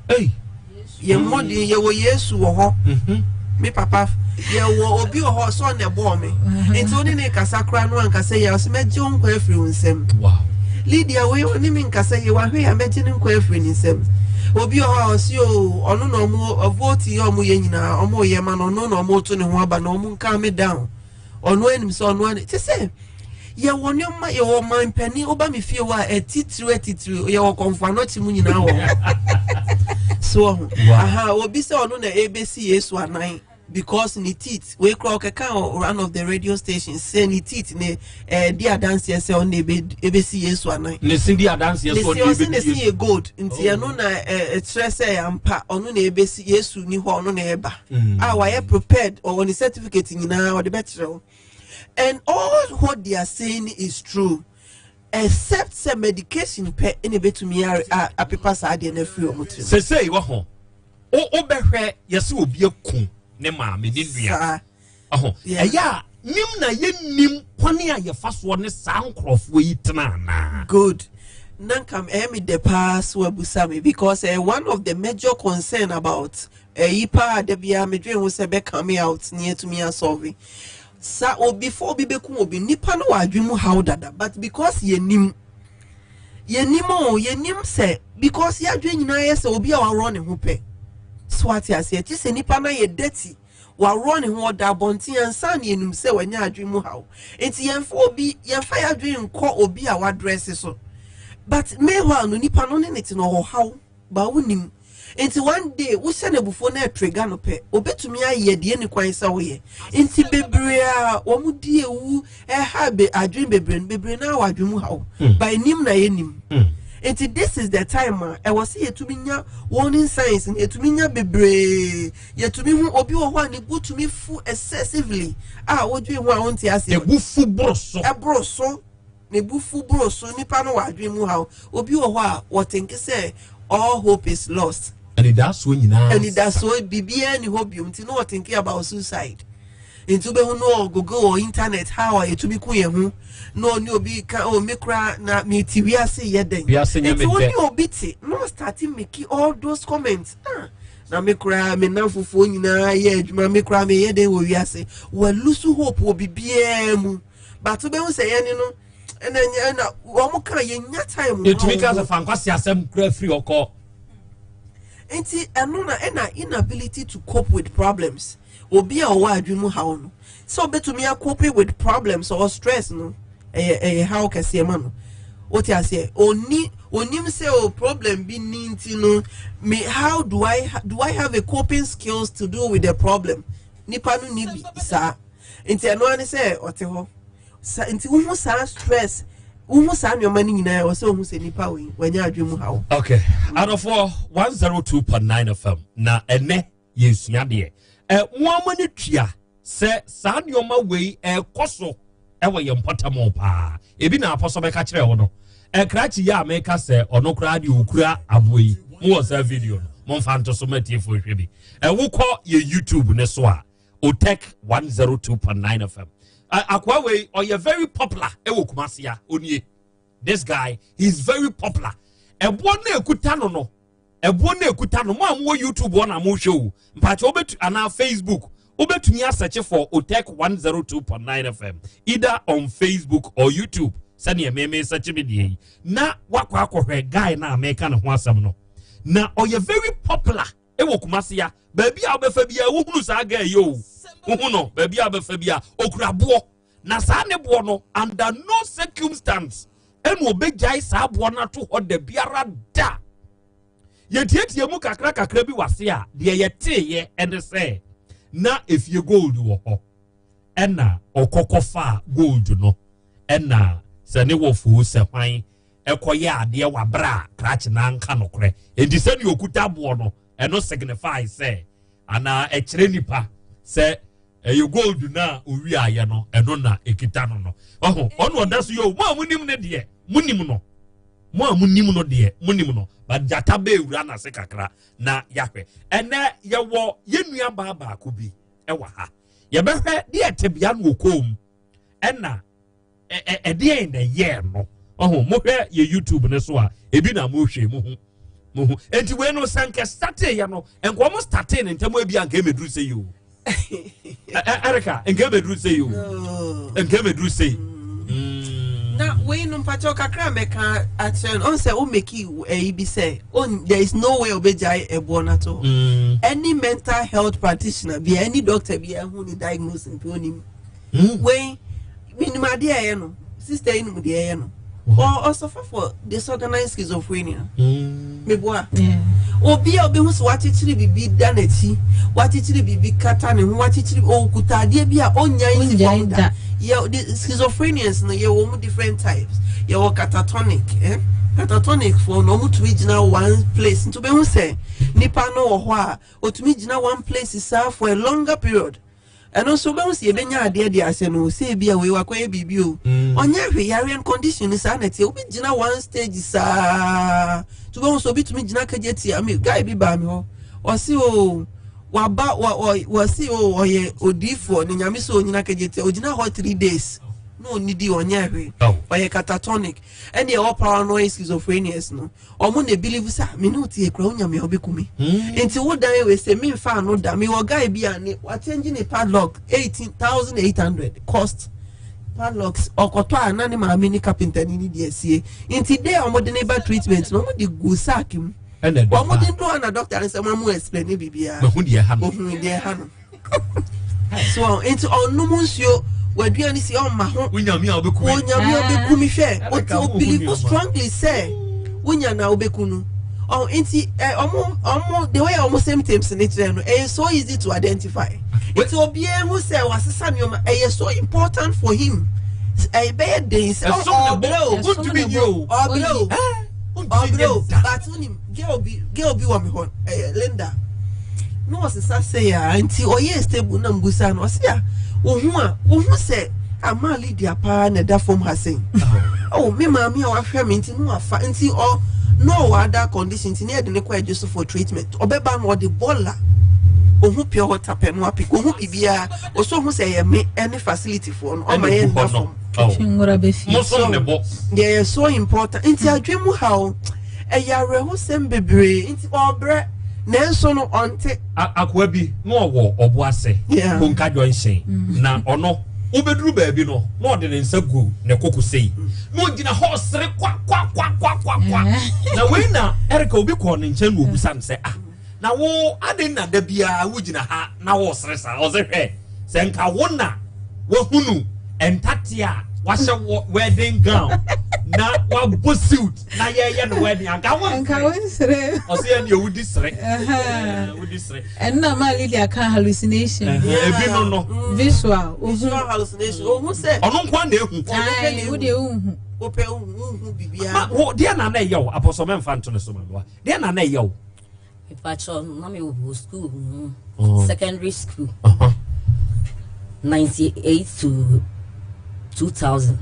yɛn mmɔden, yɛwɔ Yesu wɔ hɔ, me papa, yɛwɔ obi wɔ hɔ sɛ ɔna ɛbɔɔ me. Nti wo ne ne kasa koraa no ankasa yɛ ɔsɛ mɛgye wo nkwa afiri wo nsam. Lydia wei ɔne me nkasa yɛ wahwɛ yɛ a mɛgye ne nkwa afiri ne nsam. Obi wɔ hɔ a ɔse o ɔno na ɔmo vote yɛ, ɔmo yɛ nyinaa ɔmo yɛ ma no, ɔno na ɔmo to ne ho aba na ɔmo nka me down, ɔno anim sɛ ɔno ani te sɛ yɛwɔ nneɛma, yɛwɔ ɔman woba me fie hɔ a ɛtitiriw ɛtitiriw, yɛwɔ kɔnfo anɔkye mu nyinaa wɔ hɔ so ɔho. Aha obi sɛ ɔno na ebesi Yesu anan because ne teeth wei kura ɔkeka wɔ one of the radio stations sɛ ne teeth ne di adanseɛ sɛ ɔno na ebesi Yesu anan. Ne sin di adanseɛ ne sɛ si ɔno ɔsi ne ebedi si Yesu. yɛ gold, nti ɛno na ɛkyerɛ sɛ ampa ɔno na ebesi Yesu ni hɔ, ɔno na ɛba a wayɛ prepared, ɔwɔ ne certificate nyinaa ɔde bɛkyerɛ wo. And all what they are saying is true except sɛ medication pɛ ɛna ebetumi apepa saa adeɛ no afiri wɔn tirim. Sesei wɔ ho wobɛhwɛ yɛsɛ obi aku ne maame ne nua. Saa. Ɔho ɛyɛ a nim na yɛnnim kwane a yɛfa soɔ ne saa nkorɔfoɔ yi tena anaa? Good. Na nka ɛyɛ me dɛ paa so abusa me because ɛyɛ one of the major concern about ɛyi paa da biara medwen ho sɛ bɛ come out ne yɛtumi asɔlve sa obi before obi bɛku obi nipa no wɔ adwen mu haw dada but because yɛnim yɛnim o yɛnim sɛ because yɛadwen nyinaa yɛ sɛ obi a waworɔ ne ho pɛ so ate aseɛ kye sɛ nipa no ayɛ dirty Waworɔ ne ho, ɔda abɔnten ansa na yɛnim sɛ wanya adwene mu haw. Nti yɛmfa obi, yɛmfa yɛn adwene nkɔ obi a wadrɛse so. But meanwhile no, nipa no ne ne te no ɔwɔ haw, ba wonim. Nti one day wohyɛ no abufuo na ɛtrigger no pɛ, obetumi ayɛ deɛ ɛni kwan sɛ woyɛ. Nti bebree a wɔn di ewu ɛha be adwene bebree no, bebree naa wɔ adwene mu haw. Ba enim na yɛnim. Nti this is the time a ɛwɔ sɛ yɛtumi nya warning signs no, yɛtumi nya bebree. Yɛtumi hu obi wɔ hɔ a ne bo tumi fu excessively a wodwen ho a wonte aseɛ. Ne bo fu boro so. Ɛboro so. Ne bo fu boro so. Nipa no wɔ adwene mu haw. Obi wɔ hɔ a wɔtenke sɛ all hope is lost. Anidasoɔ nyinaa sa. Anidasoɔ biribiara ni hɔ biom nti na ɔtenke about suicide. Nti wobɛhu no ɔgogo wɔ internet how a yɛtumi ku yɛn ho na ɔne obi ka oh me koraa na mete wiase yɛ dɛn. Wiase nyɛ me Nti wo dɛ. ne obi te na ɔstarte make all those comments ah Na me koraa me nnamfofoɔ nyinaa yɛ adwuma me koraa meyɛ dɛn wɔ wiase walusu hope wɔ biribiara mu but wobɛhu sɛ yɛne no ɛna ɛna wɔn ka yɛnya time yɛtumi ka sɛ fa nkwasi asɛm kura firi ɔkɔ nti ɛno na ɛna inability to cope with problems obi a ɔwɔ adwene mu haw no sɛ ɔbɛtumi acope with problems or stress no ɛyɛ ɛyɛ haw kɛseɛ ma no wote aseɛ ɔni onim sɛ o problem bi ni nti no me how do I do I have a coping skills to do with the problem nipa no ni bi saa nti ɛno ara ne sɛ ɔte hɔ sa nti wohu saa stress wohu saa nneɛma no nyinaa ɛwɔ sɛ wohu sɛ nipa wei wanya adwene mu haw. Okay adɔfoɔ 102.9 FM na ɛnɛ yɛsua deɛ ɛ mo ama no tua sɛ saa nneɛma wei ɛkɔ so ɛwɔ yɛn mpɔtam paa ebi na apɔsɔ bɛka kyerɛ wo no ɛkrakye yi a meka sɛ ɔno koraa deɛ ɔkura aboa yi mowɔ saa video no momfa nto so matiefoɔ hwɛ bi ɛwokɔ yɛ youtube ne so a otek 102.9 fm akoa wei ɔyɛ very popular ɛwɔ kumase a onie this guy he is very popular ɛboɔ no ekuta no no Ɛboɔ no ekuta no, mo a mowɔ YouTube hɔ na mohwɛ o, mpakyɛ wobɛtu anaa Facebook, wobɛtumi asɛkye for Otec 102.9 FM either on Facebook or YouTube sɛdeɛ meme sɛkye me deɛ yi na wakɔ akɔhwɛ guy no a meka ne ho asɛm no na ɔyɛ very popular ɛwɔ Kumasi ya baabi a wobɛfa biara wohunu saa guy yi o wohu no baabi a wobɛfa biara okura boɔ na saa ne boɔ no under no circumstance ɛna ɔbɛgyae saa boɔ no ato hɔ da biara da yɛtiatia mu kakra kakra bi wase a deɛ yɛteeɛ ɛne sɛ na efie gold wɔ hɔ ɛna ɔkɔkɔ faa gold no ɛna sɛ ne wɔfoo sɛ hwan ɛkɔyɛ adeɛ wabra a krakye na anka nokorɛ enti sɛdeɛ ɔkuta boɔ no ɛno signify sɛ anaa ɛkyerɛ nipa sɛ ɛyɛ gold no a owiaeɛ no ɛno na ɛkita no no ɔho ɔno ɔda so yɛ o mo a monim no deɛ monim no mo a monim no deɛ monim no but gyata bɛɛwura n'ase kakra na yɛahwɛ ɛnɛ yɛwɔ yɛn nua baa baako bi ɛwɔ ha yɛbɛhwɛ deɛ tebea no wɔ kɔn mu ɛna ɛdeɛn na ɛyɛɛ no ɔho mohwɛ yɛ youtube no so a ebi na mohwɛ mu ho mu ho enti wei no sɛ nkɛ startee yɛ no nka wɔn startee ne ntɛm ebi a nka emeduru sɛ yi o Erica nka emeduru sɛ yi o nka emeduru sɛ yi. Mm. na wei no mpakyɛw kakra mɛka akyerɛ no ɔn sɛ wo meki ɛyi bi sɛ on there is no way obegyae ɛboɔ no ato hɔ any mental health practitioner bi any doctor bi ɛho ne diagnose mpe onim Hmm. Wei, menim adeɛ a ɛyɛ no. Sister yi nim deɛ ɛyɛ no. Ɔsɔfo for disorganized schizophrenia. Hmm. Meboa. Obi a obehu sɛ wakyekyere biribi da n'akyi, wakyekyere biribi kata ne ho, wakyekyere okuta adeɛ bi a ɔnya nsi fam da. Yɛ the schizophrenians no yɛ wɔn different types. Yɛ wɔ catatonic, eh? Catatonic foɔ no wɔn tumi gyina one place. Nti obehu sɛ nipa no wɔ hɔ a otumi gyina one place saa for a longer period. Ɛno nso wobɛhu sɛ yɛbɛnya adeɛ de ahyɛ no sɛ ebi a wei wakɔyɛ biribi o mm. ɔnyɛ hwee yareɛ no condition no saa na ɛteɛ obi gyina one stage saa nti wobɛhu sɛ obi tumi gyina kagya tia me guy bi baa me hɔ ɔse o. Waba wɔ wɔ wɔsi o ɔyɛ odiifoɔ ne nyame sɛ onyina kegye ogyina hɔ 3 days na onidi, ɔnyɛ hwee, ɔyɛ catatonic. Ɛne ɛwɔ paranoid schizophrenias no, ɔmo na believe sɛ me ne wote ekura wo nyame a wobɛku me. Nti wo dan wei sɛ memfa ano da. Mewɔ guy bi a ne wakyɛngye ne padlock 18,800 cost padlocks. Ɔkɔtɔ a na ne maame ne carpenter ni ne deɛ sie. Nti day a ɔmo de ne ba treatment no, ɔmo de gu sack mu. Ɛna ɛde ɔmo ba. De do ana doctor ne sɛ mo amu explain ne biribiara. Mahu deɛ ɛha no. Ohun deɛ ɛha no so nti ɔnom nsuo, waduane si ɔma ho. Wonyame a wobɛku me. Wonyame a wobɛku me. Hwɛ, Ɛna ka wote wohu believe nneɛma. strongly sɛ wonya na wobɛku no. Ɔ nti ɛ ɔmo the way a ɔmo symptoms ne kyerɛ no, ɛyɛ so easy to identify. Nti obiara hu sɛ wasesa nneɛma, ɛyɛ so important for him. Ɛyɛ bɛyɛ den sɛ Ɛsom ne bo. ɔbrɛ o. Wontumi nyi o. Ɔbrɛ o, Wontumi ɔbrɛ nyɛ o. da. But wonim girl bi wɔ mi hɔ, ɛyɛ Linda na ɔsesa sɛ ya. Nti ɔyɛ stable na mbusa no, ɔsi a wohu a wohu sɛ ama Lydia paa na ɛda fam ha sɛn. Oh, me maame a wahwɛ me nti no wafa nti ɔ na ɔwɔ other condition nti ne yɛde ne kɔ adwo so for treatment. Ɔbɛba no, ɔde bɔɔla, ohu pure water pɛ no apik, ohu biribiara ɔsɔ ohu sɛ ɛyɛ me ɛne facility foɔ no ɔma Ɛna yɛ egu nda hɔ no. fam. Nwura bɛfie. Mosom ne bo. Deɛ yɛ so important. Nti adwene mu ha o, ɛyɛ awerɛhosɛm bebree nti ɔbrɛ nanso no ɔnte. Akoa bi na ɔwɔ ɔbo ase Konka Junction, na ɔno wobɛduru baabi no na ɔde ne nsa gu ne koko sei na ɔgyina hɔ ɔsere kwakwakwakwakwa. Na wei na Erika obi kɔɔ ne nkyɛn na obusa no sɛ, ah, na wo ade na da biara wogyina ha na wɔsere saa? Ɔsɛ hwɛ, sɛ nka wo na wahunu ntate a wahyɛ wɔ wedding gown na wabɔ suit na yɛyɛ no wedding, anka wo nka wo nsere. Ɔsɛ yɛ deɛ wodi sere. Wodi sere. Ɛno na maa Lydia ka hallucination. Ebi no. Visual ohu. Visual hallucination, ohun sɛ. Ɔno nko ara na ehu. Ayi, wo deɛ wohu. Wopɛ wohu biribiara. Ma wo deɛ na na ɛyɛ wo apɔsɔ mɛmfa nto ne so ma noa deɛ na na ɛyɛ wo. Mepakyɛ, na mewɔ school mu. Oh. Secondary school. 98 to 2000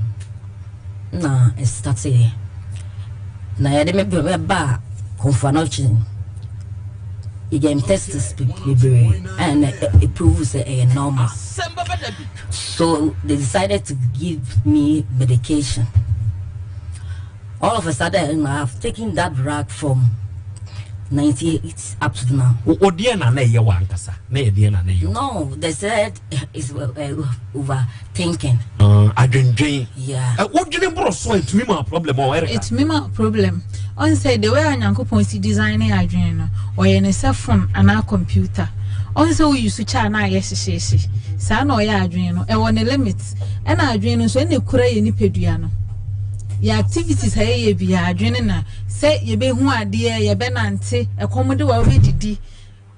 na ɛstarteɛ. Na yɛde me bɛba Komfo Anokye. Yɛyɛ me tests bebree and it proved sɛ ɛyɛ normal. So they decided to give me medication. All of a sudden, I've taken that drug from 98 up to now. Wo deɛ na na ɛyɛ wo ankasa na yɛ deɛ na na ɛyɛ wo. No, they said it's overthinking. Adwendwen. Yeah. Wodwene boro so a ɛtumi ma problem ɔ Erika. Ɛtumi ma problem. Ɔn sɛ the way a Nyankopɔn si design ne adwene no, ɔyɛ ne sɛ phone anaa computer. Ɔn sɛ woyi so kyɛ a na ayɛ hyehyeehye. Saa na ɔyɛ adwene no, ɛwɔ ne limit. Ɛna adwene no nso ɛna ekura yɛ nipadua no. Yɛ activities a yɛyɛ bi adwene na sɛ yɛbɛhu adeɛ, yɛbɛnante, ɛkɔm de wa wobɛdidi,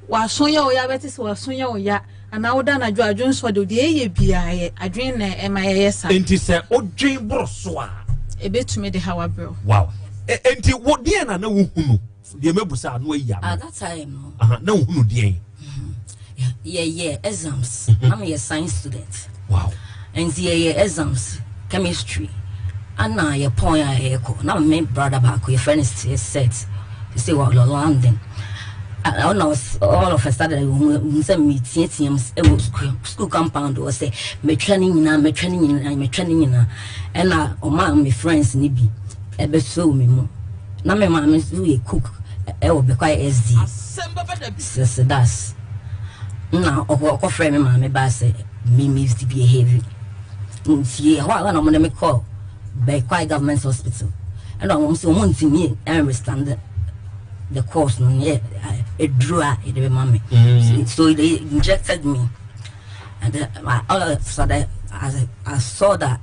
waso yɛ wo ya, bɛte sɛ waso yɛ wo ya anaa woda anadwo adwene sɔ de deɛ ɛyɛ biara yɛ adwene na ɛma yɛyɛ saa. Nti sɛ wodwen boro so a. Ɛbɛtumi de haw abrɛ wo. Wow. Nti wo deɛ na na wohunu deɛ mɛbusa ano ayi ano. At that time no. Aha, na wohunu deɛn? Yɛyɛ exams. Na meyɛ science student. Wow. Nti yɛyɛ exams, chemistry. Ana yɛ pɔn a yɛkɔ. Na me brother baako yɛfrɛ no Set. Sɛ wɔ London. Ɔna all of a sudden ohun sɛ meteatea mu ɛwɔ school compound hɔ sɛ mɛtwa ne nyinaa, mɛtwa ne nyinaa, mɛtwa ne nyinaa. Ɛna ɔmaa me friends ne bi ɛbɛsoo me mu. Na me maame nso yɛ cook ɛwɔ Bɛkwae SD. Sɛsɛdas. Na ɔkɔfrɛ me maame baa sɛ me misbehave. Nti ɛhɔ a na ɔmo de me kɔɔ Bɛkwae Government Hospital. Ɛna ɔmo sɛ ɔmo ntumi ɛnwithstand the course no yɛ eduro a yɛde bɛma me. So they injected me. And then all of a sudden I saw that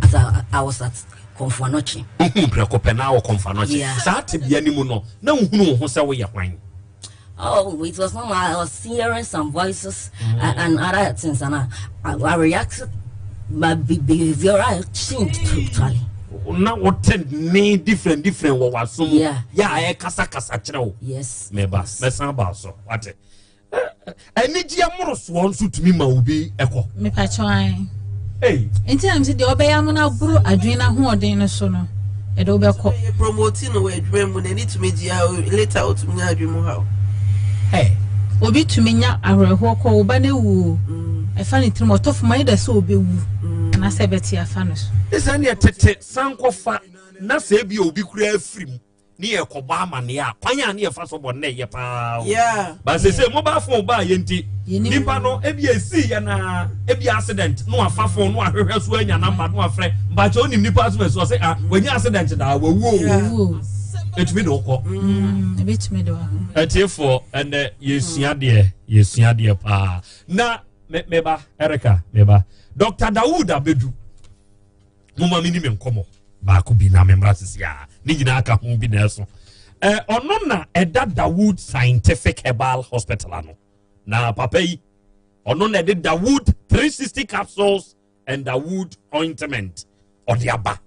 as I was at Komfo Anokye. Wohu prɛko pɛ na wɔ Komfo Anokye. Yeah. Saa tebea no mu no, na wohunu wo ho sɛ woyɛ hwan? Oh, it was normal. I was hearing some voices and other things, and I reacted. My behavior changed totally. Na wote ne different different wɔ w'aso mu. Yeah. Yɛ a ɛkasakasa kyerɛ wo. Yes. Meba, mɛsan ba so. Wate. Anigyeɛ mmorosoɔ nso tumi ma obi ɛkɔ. Mepakyɛw ae. Hey. Nti na mesɛ deɛ ɔbɛyɛ ama no aboro adwene no ahoɔden no so no, ɛde wobɛkɔ. Yɛ promote no wɔ adwuma mu, n'ani tumi gye a later otumi nya adwene mu haw. Hey. Obi tumi nya awerɛhoɔ kɔ, wo ba no awu o, ɛfa ne tirim, ɔtɔ fam ayɛ dɛ sɛ ɔbɛwu anaasɛ ɛbɛte afa no so. Ne sɛ neɛ tete sankɔfa na sɛ ebi obi koraa afiri mu ne yɛ kɔbɔ amaneɛ a kwan a ne yɛfa so bɔ no na ɛyɛ paa o. Ba sese mobile phone baa yɛ nti nipa no ebi esi yɛ na ebi accident na wafa phone na wahwehwɛ so anya number na wafrɛ mpakyɛ onim nipa so ɛso ɔsɛ ah wanya accident daa wawu o etumi de wokɔ. Ebetumi de wakɔ. Atiefoɔ ɛnɛ yɛsua deɛ yɛsua deɛ paa na me meba Erica meba Dr. Dawood Abedu. Momma me ni me nkɔmmɔ baako bi na memmra sisi a ne nyinaa ka ho bi na ɛso. Ɔno na ɛda Dawood Scientific Herbal Hospital ano. Na papa yi, ɔno na ɛde Dawood 360 capsules and Dawood ointment ɔde aba.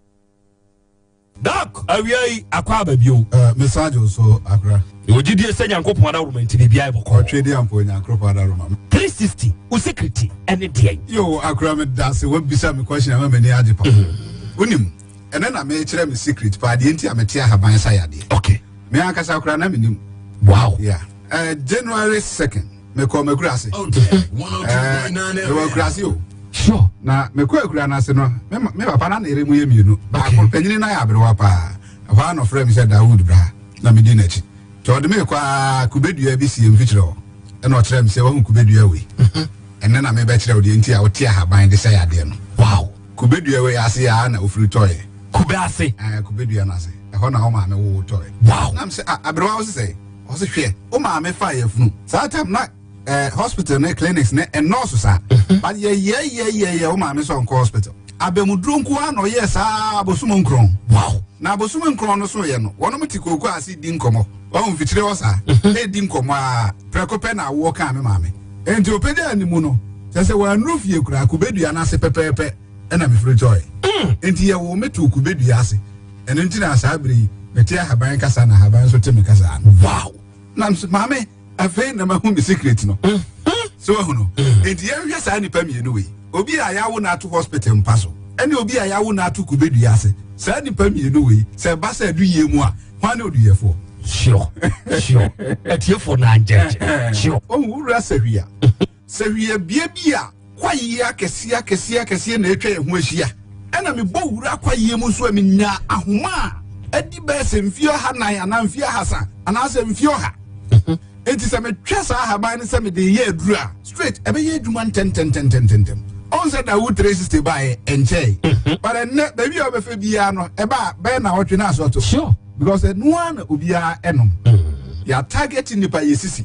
Doc, awia yi akɔ aba bio. Uh, mesan gye so akora. Ɛwɔ gyidie sɛ Nyankopɔn adaworoma nti biribiara yɛ bɔkɔɔ. Ɔtwe di ampa Onyankopɔn adaworoma. 360 wo security ɛne deɛn? Yo akora me da ase wabisa me question ama m'ani agye pa. Mm-hmm. Wonim ɛnɛ na mekyerɛ me secret paa deɛ nti a mete ahaban sa yadeɛ. Okay. Me ankasa akora na menim. Wow. Yeah. Uh, January 2nd mekɔ makura ase. Eh, mewɔ akura ase o. Sure. Na mekɔ akura no ase no me papa na ne yere mu yɛ mmienu. Baako panyini no ayɛ aberewa paa. Ɛhɔ a na ɔfrɛ me sɛ Dawood bra na medi n'akyi. Nti ɔde me kɔ a kubedua bi sie mfikyerɛ hɔ. Ɛna ɔkyerɛ me sɛ wahu kubedua wei. Mhm. Ɛnɛ na mebɛkyerɛ wo deɛ nti a wote ahaban de sɛ yadeɛ no. Wow. Kubedua wei ase a na ofiri tɔeɛ. Kube ase. Ɛɛ kubedua no ase. Ɛhɔ na wo maame wo tɔeɛ. Wow. Na me sɛ ah aberewa wo sesɛ. Ɔse hwɛ wo maame fa yafunu. Saa time na eh, hospital ne clinics ne ɛnɔɔso saa. Mhm. But yɛyɛyɛyɛyɛ wo maame sɛ ɔnkɔ hospital. Abɛmuduro nko ara na ɔyɛɛ saa abosom nkron. Wow. Na abosom nkron no so yɛ no, wɔnom te kooko ase di nkɔmmɔ. Wɔn mfikyire hɔ saa. Mhm. Edi nkɔmmɔ a prɛko pɛ na awoɔ kaa me maame. Enti ɔpɛgyaa ne mu no, kyerɛ sɛ wɔannuru fie koraa, kubedua no ase pɛpɛɛpɛ ɛna mefiri tɔe. Mm. Enti yɛwoo me too kubedua ase. Ɛno nti na saa bere yi mete ahaban kasa na ahaban nso te me kasa no. Wow. Na maame afei na mahu me secret no. Mm-hmm. So wahu no. Mm. Enti yɛnhwɛ saa nnipa mmienu wei. Obi a yɛawo no ato hospital mpa so ɛne obi a yɛawo no ato kubedua ase. Saa nnipa mmienu wei sɛ ɛba sɛ aduyie mu a hwan ne oduyɛfoɔ? Sure, sure. Atiefoɔ na angyɛgye. Sure. Ohun wura sahwi a. Sahwi bea bi a kwaeɛ akɛseɛ akɛseɛ akɛseɛ na atwa yɛn ho ahyia. Ɛna mebɔ wura kwaeɛ mu nso a menya ahoma a adi bɛyɛ sɛ mfeɛ ɔha nan anaa mfeɛ ahasa anaasɛ mfeɛ ɔha. Mhm. Enti sɛ metwa saa ahaban no sɛ mede yɛ aduru a straight ɛbɛyɛ adwuma ntɛntɛntɛntɛntɛm. Ɔn sɛ Dawood 360 baeɛ ɛnkyɛe. Mhm. But ɛnnɛ baabi a wobɛfɛ biara no ɛba a bɛyɛ na ɔtwe no asɔto. Sure. Because ɛno ara na obiara ɛnom. Mhm. Yɛ target nnipa yɛsisi.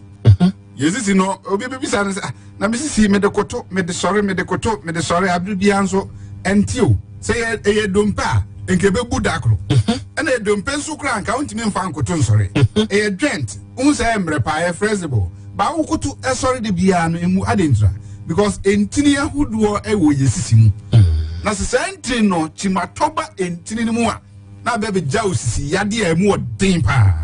Yɛsisi no, obi bɛbisa no sɛ, ah, na mesisi mede koto, mede sɔre, mede koto, mede sɔre, abere biara nso ɛnte o. Sɛ yɛ ɛyɛ dompe a, nka ɛbɛbu da koro. Mhm. Ɛna yɛ dompe nso koraa nka wontumi mfa nkoto nsɔre. Mhm. Ɛyɛ joint, wohu sɛ ɛyɛ mmerɛ paa, ɛyɛ flexible. Ba wokoto ɛsɔre de biara no emu adentira because ntini ahodoɔ ɛwɔ yɛsisi mu. Mhm. Na sɛ saa ntini no kyimatɔ ba ntini no mu a, na abɛ bɛgya osisi yadeɛ a ɛmu ɔden paa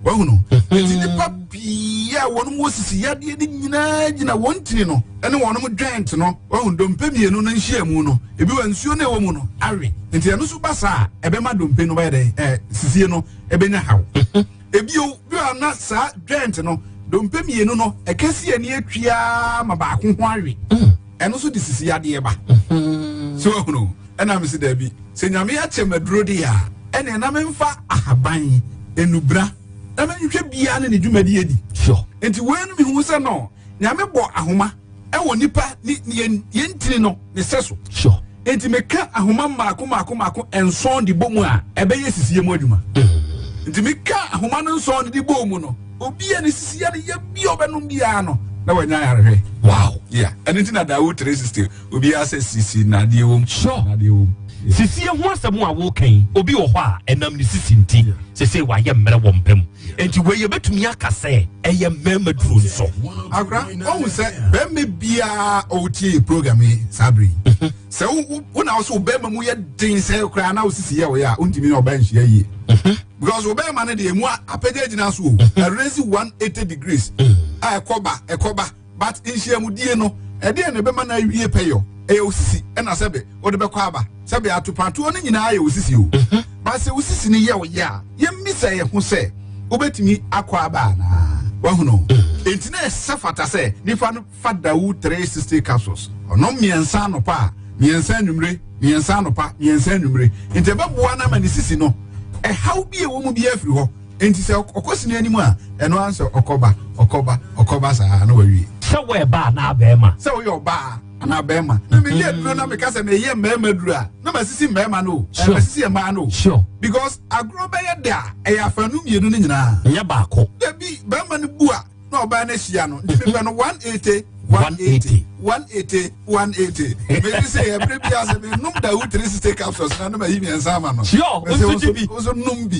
wahu no nti nipa pii a wɔn wɔ sisi yadeɛ no nyinaa gyina wɔn tiri no ɛne wɔn joint no wahu dompe mmienu no nhyiamu no ebi wɔ nsuo no ɛwɔ mu no awe nti ɛno nso ba saa ɛbɛma dompe no bɛyɛ dɛ ɛɛ sisie no ɛbɛnya haw ebio bi a na saa joint no dompe mmienu no ɛkɛsi ani atwia ma baako ho awe ɛno nso de sisi yadeɛ ba so wahu no Ɛna mese daabi, sɛ Nyame akyɛ me aduro deɛ a, ɛneɛ na memfa ahaban, nnubra, na menhwɛ biara ne ne dwumadie di. Sure. Nti wei no mehu sɛ no, Nyame bɔ ahoma ɛwɔ nipa ne yɛn yɛn ntini no ne sɛ so. Sure. Nti meka ahoma mmaako mmaako mmaako nson de bɔ mu a, ɛbɛyɛ sisie mu adwuma. Mm. Nti meka ahoma no nson de bɔ mu no, obi a ne sisie no yɛ bi a ɔbɛnom biara no, na wanya ayarehwɛ. Wow. Yeah. Ɛno nti na Dawood 360 Obiara sɛ sisi na adeɛ wom. Sure. Na adeɛ wom. Sisie ho asɛm a woka yi, obi wɔ hɔ a ɛnam ne sisi nti, sese wayɛ mmerɛ wɔ mpa mu. Enti wei yɛbɛtumi aka sɛ ɛyɛ mmarima duro nso. Akora, ɔhu sɛ bɛrima biara ɔretie program yi saa bere yi. Mhm. Sɛ wo na wo so bɛrima mu yɛ den sɛ koraa na wo sisi yɛ ɔyɛ a, wontumi ne ɔbaa nhyia yie. Mhm. Because wo bɛrima no deɛ emu apagya gyina so o. Ɛrezi mhm. 180 degrees. A ɛkɔba, ɛkɔba. But nhyiamudie no, ɛdeɛn na ɛbɛma no awie pɛyɔ? Ɛyɛ wo sisi ɛna sɛbe wode bɛkɔ aba. Sɛbe atopatoɔ no nyinaa yɛ wo sisi o. Mhm. But sɛ wo sisi no yɛ wo yɛ a, yɛmmisa yɛn ho sɛ wobɛtumi akɔ aba anaa? Wahunu? Enti na ɛsɛ fata sɛ nipa no fa Dawu 360 capsules. Ɔnom mmiɛnsa anɔpa a, mmiɛnsa anwummere, mmiɛnsa anɔpa, mmiɛnsa anwummere. Enti ɛbɛboa no ama ne sisi no, ɛhaw bi a ɛwɔ mu biara afiri hɔ. Enti sɛ ɔkɔ sini anim a, ɛno ara sɛ ɔkɔba, ɔkɔba, ɔkɔba saa na wawie. Sɛ woyɛ baa anaa bɛrima. Sɛ woyɛ ɔbaa anaa bɛrima. Na meyɛ aduro na meka sɛ meyɛ mmarima aduro a, na masisi mmarima no o. Sure. Masisi mmaa no o. Sure. Because agorɔ bɛyɛ dɛ a, ɛyɛ afanu mmienu no nyinaa. Nyɛ baako. Dabi, bɛrima no bu a, na ɔbaa no ahyia no. Nti mepɛ no 180, 180, 180, 180. Mesi sɛ ɛberɛ bi a sɛ menom Dawu 360 capsules na na mayi mmiɛnsa ama no. Sure, Mese nso gye bi. wo nso nom bi.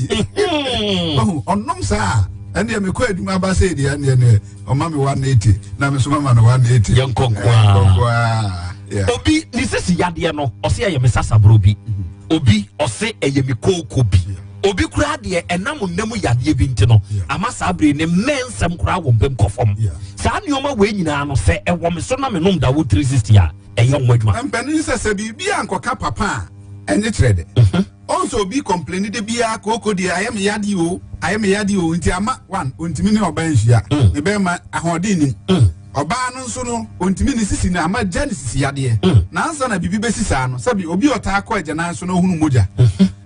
Ɔhu, ɔnom saa a, ɛndeɛ mekɔ adwuma ba sɛ deɛ ɛndeɛ neɛ ɔma me 180 na me nso mama no 180. Yɛnkɔ nko Eh, ara. nkɔ nko ara. Yeah. Obi ne sisi yadeɛ no ɔse ɛyɛ me sasaboro bi. Obi ɔse ɛyɛ me kooko bi. Obi koraa deɛ ɛnam nna mu yadeɛ bi nti no ama saa bere ne mmɛ nsɛm koraa wɔ mpam kɔ fam. Saa nneɛma wei nyinaa no sɛ ɛwɔ me so na menom Dawo 360 a ɛyɛ ho adwuma. Mpanin sɛ sɛ biribi ankɔka papa a ɛnye kyerɛ dɛ. Ɔn sɛ obi complaini da biara kooko deɛ ayɛ me yadeɛ o ayɛ me yadeɛ o nti ama one ontumi ne ɔbaa nhyia ne bɛrima ahoɔden nim. Ɔbaa no nso no ontumi ne sisi no ama gya ne sisi yadeɛ. Na ansa na biribi bɛsi saa no sɛbi obi a ɔtaa kɔ agyanan so na ɔhunu mogya.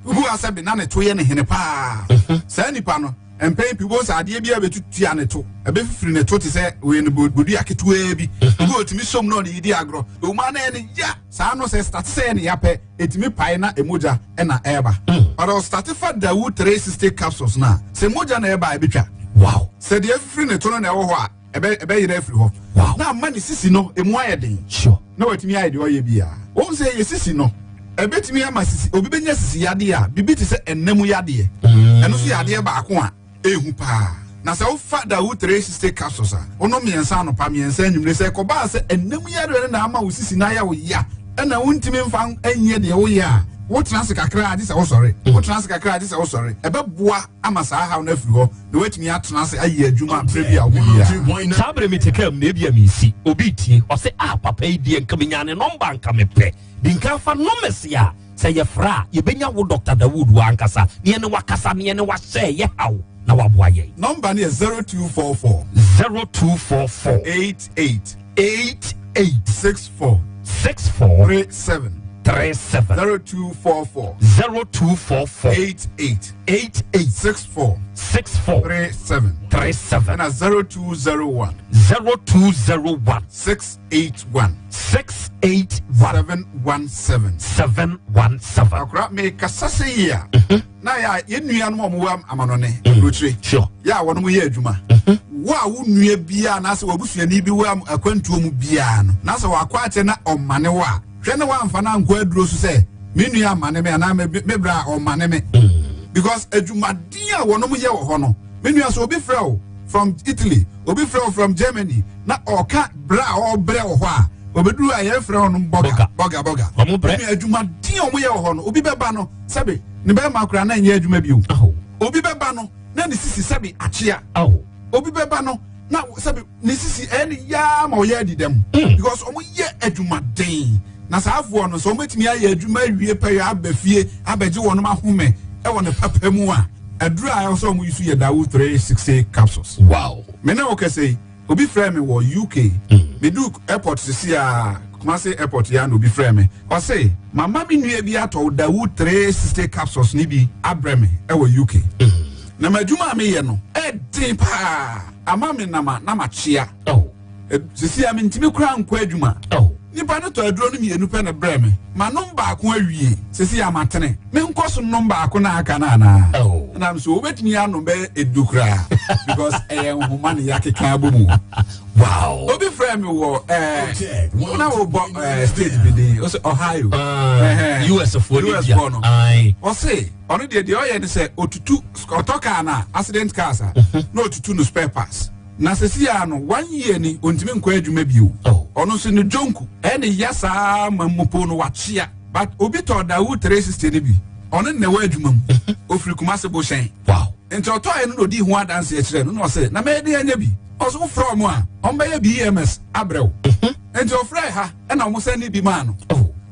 Obi wɔ ha sɛbe na ne to yɛ ne hene paa. Saa nipa no, mpɛn pii wobɛhu sɛ adeɛ biara bɛtutua ne to. Ɛbɛfifiri ne to te sɛ wei no bodua ketewaa bi. Obi wɔ ɔtumi som na ɔde di agorɔ. Ɛwom ara na ɛyɛ ne ya. Saa no sɛ starte sɛ ɛyɛ ne ya pɛ, ɛtumi pae na mogya na ɛreba. But ɔstarte fa Dawu 360 capsules no a, sɛ mogya na ɛreba a ɛbɛtwa. Wow. Sɛ deɛ afifiri ne to no na ɛwɔ hɔ a, ɛbɛ ɛbɛyera afiri hɔ. Wow. Na ama ne sisi no emu ayɛ den. Sure. Na watumi ayɛ deɛ ɔyɛ biara. Wɔn sɛ yɛ sisi no ɛbɛtumi ama sisi obi bɛnya sisi yadeɛ a biribi te sɛ ɛnna mu yadeɛ. Ɛno nso yɛ adeɛ baako a ehu paa. Na sɛ wofa Dawu 360 capsules a, wonom mmiɛnsa anɔpa mmiɛnsa anwummere sɛ ɛkɔbaa sɛ ɛnna mu yadeɛ no na ama wo sisi no ayɛ wo ya ɛna wontumi mfa nyɛ deɛ woyɛ a, wotena ase kakra a gye sɛ wosɔre. Wotena ase kakra a gye sɛ wosɔre. Ɛbɛboa ama saa haw no afiri hɔ. Na woatumi atena ase ayɛ adwuma berɛ bi a wopɛ biara. Saa bere mete kaa mu na ebia meresi, obi retie, ɔse ah papa yi deɛ nka menya ne nɔmba anka mepɛ. Di nkan fa nɔmɛs a sɛ yɛfrɛ a yɛbɛnya wo Dɔkta Dawood wo ankasa na yɛne wo akasa na yɛne wo ahyɛ yɛ haw na waboa yɛn. Nɔmba no yɛ 0244. 0244. 88. 88. 64. 64. 37. 37. 0244. 0244. 88. 88. 64. 64. 37. 37. Ɛna 0201. 0201. 681. 681. 717. 717. Akora mekasa sɛ yie a. Na yɛ a yɛn nuanom a wɔwɔ amanɔne aburokyire. Sure. Yɛ a wɔn yɛ adwuma. Wo a wo nua biara anaasɛ w'abusuani bi wɔ akwantuo mu biara no na sɛ wakɔ akyɛ na ɔmane wo a, hwɛ na wamfa no ankɔ aduro so sɛ me nua amane me anaa me bra a ɔmane me. Because adwumaden a wɔnom yɛ wɔ hɔ no, me nua sɛ obi frɛ wo from Italy, obi frɛ wo from Germany na ɔka brɛ a ɔbrɛ wɔ hɔ a, obeduru a yɛfrɛ wɔnom bɔga bɔga bɔga. Wɔn brɛ. Me nua adwumaden a wɔyɛ wɔ hɔ no, obi bɛba no sɛbe ne bɛrima koraa na nyɛ adwuma bio. Obi bɛba no na ne sisi sɛbe akyea. Obi bɛba no na sɛbe ne sisi ɛyɛ ne yaa ma ɔyɛ adi dɛm. Because wɔn yɛ adwumaden. Na saa afoɔ no sɛ wɔn bɛtumi ayɛ adwuma awie pɛyɛ aba fie abɛgye wɔn ahome ɛwɔ ne papa mu a, aduru a ɛwɔ sɛ wɔn yi so yɛ Dawu 360 capsules. Wow. Me ne wo kɛsɛ yi, obi frɛ me wɔ UK. Medu airport sisi a, Kumasi airport ya na obi frɛ me. Ɔse, mama me nua bi atɔ Dawu 360 capsules ne bi abrɛ me ɛwɔ UK. Na m'adwuma a meyɛ no ɛden paa. Ama me nam a na makyea. Sisi a mentumi koraa nkɔ adwuma. Nipa no tɔ aduro no mmienu pɛ na brɛ me. Manom baako awie. Sisi a matene. Menkɔ so nnom baako na aka no anaa? Nam so wobɛtumi anom bɛyɛ edu koraa because ɛyɛ nhoma ne yɛakeka abɔ mu. Wow. Obi frɛ me wɔ ɛɛ na wobɔ ɛɛ state bi din ɔsɛ Ohio. US foɔ ne US bia. foɔ no. Ɔse ɔno deɛ deɛ ɔyɛ ne sɛ otutu ɔtɔ kaa no a accident cars a na otutu no spare parts. Na sisi a no 1 year ni ontumi nkɔ adwuma bio. Ɔno nso ne jonku ɛne ya saa ma mpo no wakyea. But obi tɔ Dawu 360 no bi ɔno na ɛwɔ adwuma mu. Ofiri Kumasi Bohyɛn. Wow. Nti ɔtɔɔ no na odi ho adanse kyerɛ no na ɔsɛ na mɛyɛ den anya bi. Ɔsɛ wofrɛ ɔmo a ɔmo bɛyɛ BMS abrɛ wo. Nti ɔfrɛ ha ɛna ɔmo sɛ ne bi maa no.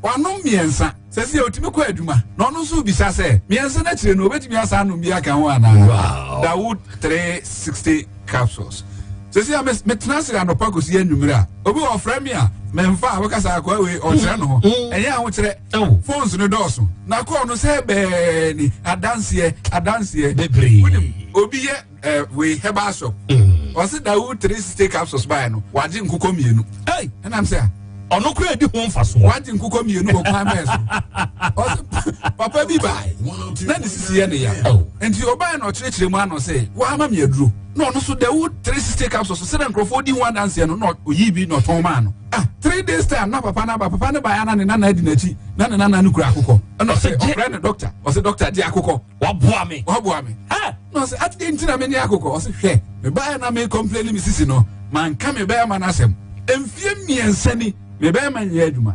Wanom mmiɛnsa. Sɛsi a otumi kɔ adwuma na ɔno nso bisa sɛ mmiɛnsa no akyire no obetumi asa anom bi aka ho anaa. Wow. Dawu 360 capsules. Sɛsi a metena ase anɔpa kɔsi anwummere a, obi wɔ ɔfrɛ me a, memfa a wɔkasa akoa wei ɔkyerɛ no ho. Mm. Ɛnyɛ ahokyerɛ. Phones no dɔɔso. Na kɔɔ no sɛ bɛɛ ni adanseɛ adanseɛ. Bebree. Wonim obi yɛ eh, wei herbal shop. Mm. Ɔse Dawu 360 capsules baeɛ no, wagye nkokɔ mmienu. Ɛnam sɛ a. Ɔno kura di ho mfasoɔ. Wagye nkokɔ mmienu wɔ kwan bɛɛ so. Ɔse papa bi bae na ne sisi yɛ ne ya. Oh. Nti ɔbae na ɔkyerɛkyerɛ mu ano sɛ wama me aduro. Na ɔno nso Dawu 360 capsules sɛdeɛ nkurɔfoɔ di ho adanseɛ no na ɔyii bi na ɔtɔn maa no. Ah, 3 days time na papa no aba. Papa no baeɛ na ne nana adi n'akyi na ne nana no kura akokɔ. Ɛna ɔsɛ ɔfrɛ ne doctor. Ɔsɛ doctor gye akokɔ. Waboa me. Waboa me. Na ɔsɛ ati nti na me ne akokɔ. Ɔsɛ hwɛ me baeɛ na me complain me sisi no manka me bɛrima no asɛm. Mfie 3 ni me bɛrima nyɛ adwuma.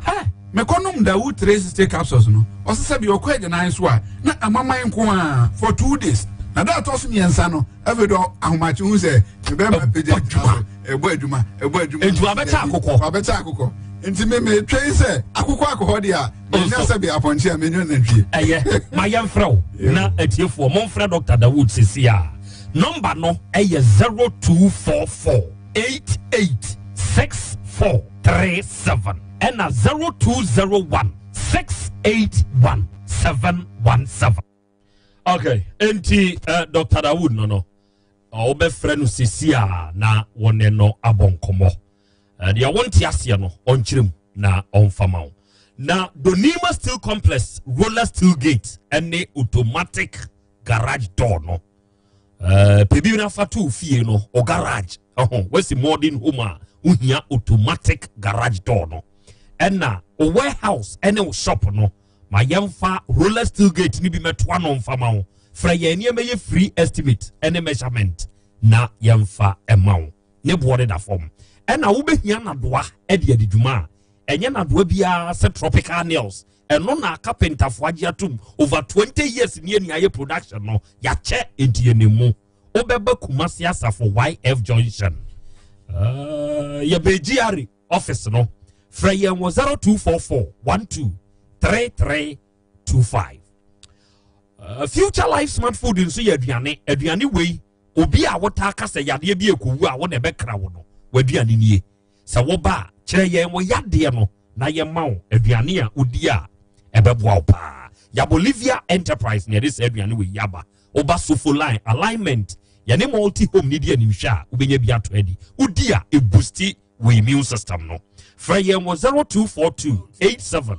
Mekɔnom Dawu 360 capsules no ɔsɛ sɛ bi ɔkɔ agyanan so a na amaman nko a for 2 days. Na da atɔ so mmiɛnsa no afei dɔ ahomakye hu sɛ me bɛrima pagya adwuma ɛbɔ adwuma ɛbɔ adwuma. Nti wabɛkyɛ akokɔ. Wabɛkyɛ akokɔ. Nti me metwɛn sɛ akokɔ akɔhɔ deɛ a menya sɛ bi apɔnkye a menya nantwie. Ɛyɛ ma yɛmfrɛ wo na atiefoɔ momfrɛ Dr. Dawood sesi a nɔmba no ɛyɛ 0244 88 6437 ɛna 0201 681 717. Okay, enti Dr. Dawood no wobɛfrɛ no sesi a na wɔne no abɔ nkɔmmɔ. Deɛ wonte aseɛ no ɔnkyerɛ mu na ɔmfa ma wo. Na Donima Steel Complex roller steel gate ɛne automatic garage door no, pɛbi no afa to fie no o garage ɛho wasi modern home a wohia automatic garage door no, ɛna o warehouse ɛne o shop no, ma yɛmfa roller steel gate no bi mɛtoa no mfa ma wo. Frɛ yɛn nneɛma yɛ free estimate ɛne measurement na yɛmfa ɛma wo. Ne boɔ deda fam. Ɛna wobɛhia nadoa ɛde adi dwuma a ɛnyɛ nadoa biara sɛ tropical nails. Ɛno na carpenterfoɔ agye atom over 20 years ne ani ayɛ production no yɛakyɛ. Enti yɛnim mu wobɛba Kumase Asafo YF Junction, yɛbɛ GRA office no. Frɛ yɛn wɔ 0244 12 3325. Future Life Smart Food nso yɛ aduane. Aduane wei obi a wotaa ka sɛ yadeɛ bi ekowu a wo na ɛbɛkra wo no, w'aduane nie. Sɛ woba a, kyerɛ yɛn wɔ yadeɛ no na yɛma wo aduane a wodi a ɛbɛboa wo paa. Yabolivia Enterprise na yɛde saa aduane wei yaba. Woba Sofo Line alignment, yɛne Multi Home ne di animhwɛ a wobɛnya bi ato adi. Wodi a ɛboosti wo immune system no. Frɛ yɛn wɔ 0242 87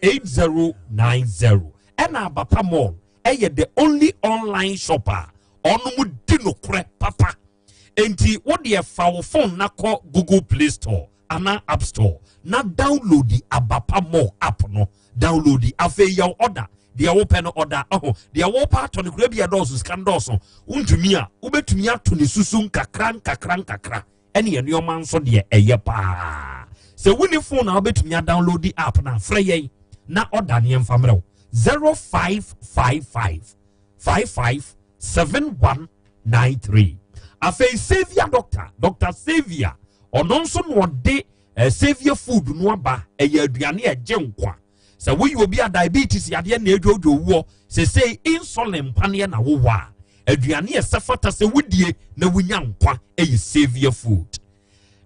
8090. Ɛna Abapa Mall ɛyɛ the only online shop a ɔno mu di nokorɛ papa. Enti wodeɛ fa wo phone na kɔ Google Play Store anaa App Store na download the Abapa Mall app no. Download, afei yɛ order deɛ wopɛ no. Order ɔho deɛ wopɛ atɔ no kura bi ɛdɔɔso, sika no dɔɔso wontumi a wobɛtumi ato ne susu nkakra nkakra nkakra. Ɛne nneɛma nso deɛ ɛyɛ paa sɛ wonni phone a wobɛtumi adownload the app na frɛ yɛn na ɔda ne yɛmfa mmerɛ wo 0555 55 7193. Afei Saviour Doctor, Dr Saviour, ɔno nso na ɔde Saviour Food no aba. Ɛyɛ aduane a ɛgye nkwa. Sɛ woyɛ obi a diabetes yadeɛ na adwodwo woɔ sesei insulin mpaneɛ na wowɔ a, aduane a ɛsɛ fata sɛ wodie na wonya nkwa ɛyɛ Saviour Food.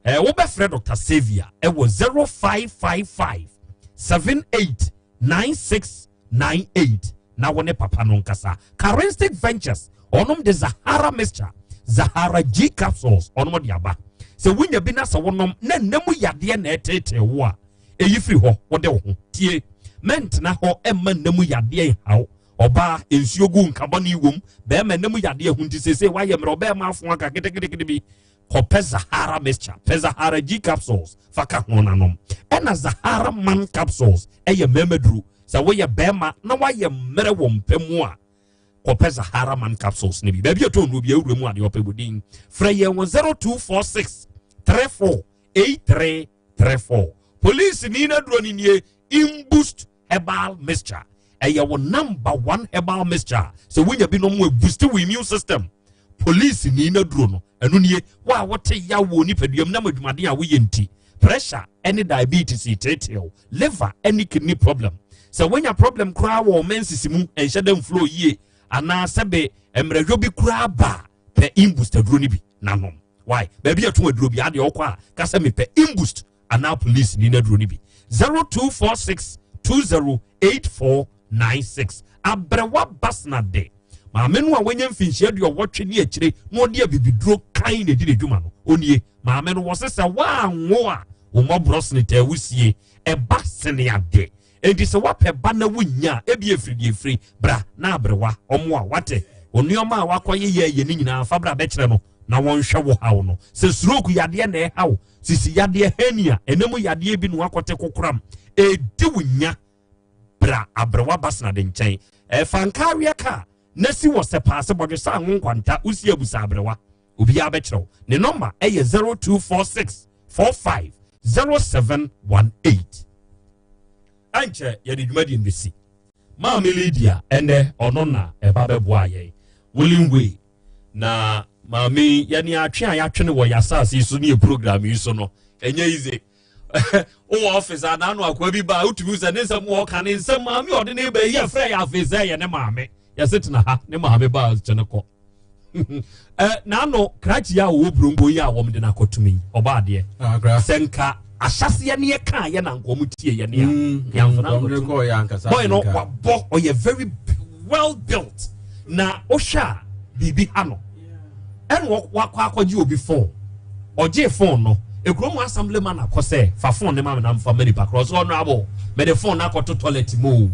Wobɛfrɛ Dr Saviour ɛwɔ 0555 78 9698 na wo ne papa no nkasa. Charistic Ventures ɔnom de Zahara mixture, Zahara G capsules ɔnom de aba. Sɛ wonya bi na sɛ wonom na nna mu yadeɛ na ɛteetee wo a, ɛyi firi hɔ. Wode wo ho tie mɛntena hɔ ɛmma nna mu yadeɛ nhaw. Ɔbaa nsuo gu nkabɔne wom, bɛrima nna mu yadeɛ ho nti seesei woayɛ mmerɛ ɔbɛrima afo aka ketekete bi, kɔpɛ Zahara mixture, pɛ Zahara G capsules fa ka ho nanom. Ɛna Zahara Man capsules ɛyɛ mmarima duro. Sɛ woyɛ bɛrima na woayɛ mmerɛ wɔ mpɛ mu a, kɔpɛ Zahara Man capsules no bi. Baabi a ɛtɔ nnuro bi awura mu adeɛ ɔpɛ bodin. Frɛ yɛn wɔ 0246 34 8334. Police ni na duro ni nie, Imboost herbal mixture. Ɛyɛ wo number one herbal mixture. Sɛ wonya bi nom, boost wo immune system. Police ni na duro no ɛno nie. Wo a wote ya wɔ nipaduam nam adwumaden a woyɛ nti, pressure ɛne diabetes teeteew, liver ɛne kidney problem, sɛ wonya problem koraa wɔ menses mu ɛnhyɛ dɛ mflow yie, anaa sɛbe mmerɛhwɛ bi koraa ba, pɛ Imboost aduro no bi nanom. Why? Baabi a ɛto aduro bi adeɛ ɔkɔ a kasa mepɛ imboost anaa police ni n'aduro no bi. 0246 208496 Abrɛwa Basna de maame no a wanya mfinhyia aduɔwɔtwe ne akyire na ɔde abibiduro kan na ɛdi n'adwuma no. Onie maame no wɔ se sɛ woanwo a wo mmɔborɔ sene taa wusie ɛba sene ade. Enti sɛ woapɛ ba na wunnya a, ebia efiri deɛ efiri. Bra na aberewa, ɔmo a wate wo nneɛma a wakɔyeyɛ yɛ no nyinaa, fa bra bɛkyerɛ no na wɔnhwɛ wo haw no. Sɛ stroke yadeɛ na ɛha wo, sisi yadeɛ, hernia, ɛna mu yadeɛ bi na wakɔte kokoram, edi wo nya, bra aberewa Basnad nkyɛn. Ɛfa nkaaweɛ kaa na si wɔ sɛpaase bɔdwe sɛ anwo nkwanta, wosi abusa aberewa. Obiara bɛkyerɛ wo. Ne nɔmba ɛyɛ 0246 45 0718. Ɛnkyɛ yɛde dwumadie no bɛsi. Maame Lydia ɛnɛ ɔno na ɛba bɛboa yɛn. Willing Way na maame yi yɛne atwe a yɛatwe no wɔ yɛn asase yi so ne yɛ program yi so no ɛnyɛ easy. Wowɔ office a n'ano akoa bi ba a wotumi sɛ ne nsɛm wɔ ɔka ne nsɛm maame ɔde ne ba yi yɛfrɛ yɛ afei sɛ yɛ ne maame yɛse tena ha ne maame ba kyɛ ne kɔ. N'ano krakye a ɔwɔ burongo yi a wɔn de no akɔtum yi ɔbɔ adeɛ ah, sɛ nka ahyɛseɛ ne yɛ kaa yɛ na nka wɔn tie yɛ ne a mm, yɛnfana nkɔtum boy no wabɔ ɔyɛ very well built na ɔhwɛ a biribi ha no ɛna wakɔ akɔgye obi phone ɔgye phone no ekuro mu assembly man akɔ sɛ fa phone ne ma mi na nfa ma nipa korɔ so ɔno abo mɛ de phone no akɔto toilet mu o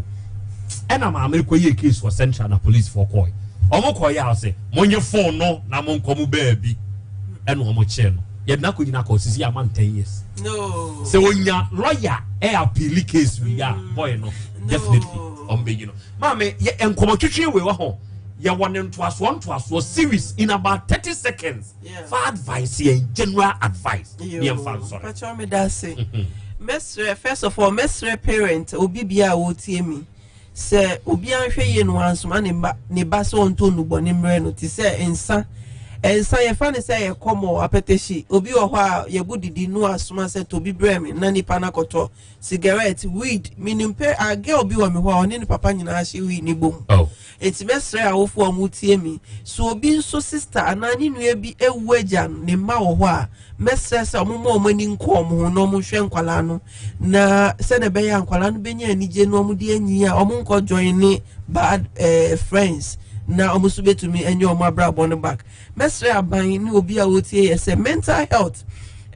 ɛna maame kɔ yie case wɔ central na police fo kɔɛ wɔn kɔ yɛ ase mo nye phone no na mo nkɔ mo baabi ɛna wɔn kyerɛ no yɛde n'akɔ gyina kɔ sisi ama no ten years sɛ onya lawyer ɛ appeal case wi a boy no definitely wɔn bɛ yi no maame yɛ nkɔmɔ twitwi wei wɔ ho yɛ wɔ ne ntoasoɔ ntoasoɔ series in about 30 seconds fa advice yɛn general advice ne yɛn fa nsɔre. Pakyɛw me da ase. Mɛsrɛ first of all mɛsrɛ parent obi bia a wɔtie mi sɛ obi anhwɛ yie no wansoma ne ba ne ba sɛ ɔntɔ nnubɔne mmerɛ no te sɛ nsa nsa yɛfa ne sɛ yɛ kɔmɔ apɛtɛhyi obi wɔ hɔ a yɛbu didi no asoma sɛ tobi brɛ me na nipa no akɔtɔ cigarette weed menim pɛ a girl bi wɔ me hɔ a ɔne ne papa nyinaa hyɛ weed ne bom oh. Enti mɛsrɛ awofo a wɔretie me, sɛ obi nso sista anaa ne nua bi awu agya no, ne mma wɔ hɔ a, mɛsrɛ sɛ wɔmma wɔn ani nkɔ wɔn ho na wɔnhwɛ nkwadaa no, na sɛdeɛ ɛbɛyɛ a nkwadaa no bɛnya anigye na wɔde anyi a wɔnkɔ join ne bad eh, friends na wɔn nso bɛtumi anya wɔn abrabɔ no back. Mɛsrɛ aban ne obi a wɔtie yɛ sɛ mental health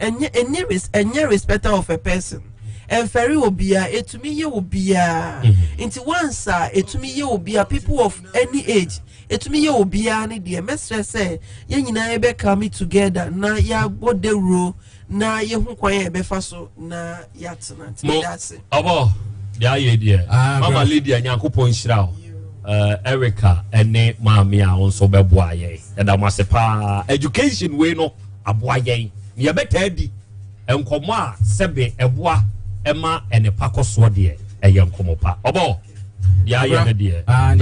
ɛnyɛ ɛnyɛ ɛnyɛ respecter of a person ɛnfɛre obiara ɛtumi yɛ obiara mhm. nti once a ɛtumi yɛ obiara people of any age ɛtumi yɛ obiara ne deɛ mɛsrɛ sɛ yɛn nyinaa yɛbɛ come together na yɛabɔ dawuro na yɛhu kwan a yɛbɛfa so na yɛatena nti meda ase. Ɔbɔ deɛ ayɛ deɛ ah, mama Lydia Nyankopɔn nhyira wo uh, Erica ɛne maame a wo nso bɛboa yɛn ɛda mo ase paa education wei no aboa yɛn ne yɛbɛtaa di nkɔmmɔ a sɛbe ɛboa ɛma ɛnepa kɔ soɔ deɛ ɛyɛ nkɔmmɔ pa ɔbɔ deɛ ayɛ no deɛ ah,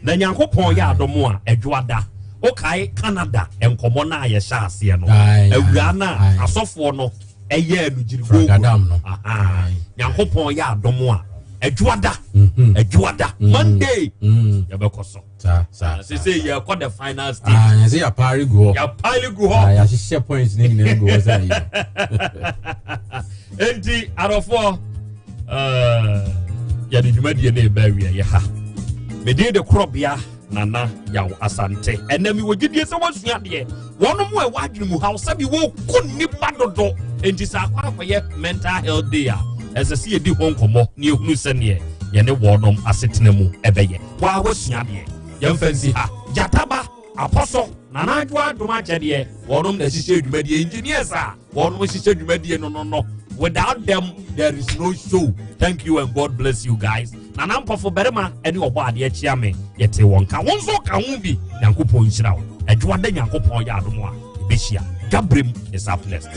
na Nyankopɔn yɛ adom a ɛdwoada wokae Canada nkɔmmɔ no a yɛhyɛ aseɛ no awuraa no a asɔfoɔ no ɛyɛɛ no gyirigogo no Nyankopɔn yɛ adom a ɛdwoada mhm. ɛdwoada mhm. Monday mhm. yɛbɛkɔ so sese yɛkɔ the final stage ah, yɛsɛ yɛapaare gu hɔ yɛapaare gu hɔ ah, yɛahyehyɛ points ne nyinaa gu hɔ sɛ ayi enti adɔfoɔ eh, yɛde dwumadie no ɛba awieɛ ha medin de korɔbea Nana Yaw Asante. Ɛnɛ mewɔ gyidie sɛ woasua adeɛ. Wɔn mu a ɛwɔ adwene mu haw sɛbi wɔku nnipa dodo. Enti sɛ akɔ akɔyɛ mental health day a, ɛsɛ sɛ yɛdi ho nkɔmmɔ na yɛhunu sɛneɛ yɛne wɔnom asetena mu ɛbɛyɛ. Waa woasua adeɛ. Yɛmfa nsi ha. Gyataba, Apɔsɔ, Nana Adwoa Adom Akyɛdeɛ, wɔnom na ɛhyehyɛ dwumadie. Engineers a wɔnom hyehyɛ dwumadie no no no. Without them, there is no show. Thank you and God bless you guys. Nana Mpɔfo barima ne ɔbɔ adeɛ kyea me yɛte wɔn ka wo nso ka ho bi Nyankopɔn nhyira wo adwoa da Nyankopɔn yɛ adom a yɛbɛhyia Gabrem is up next.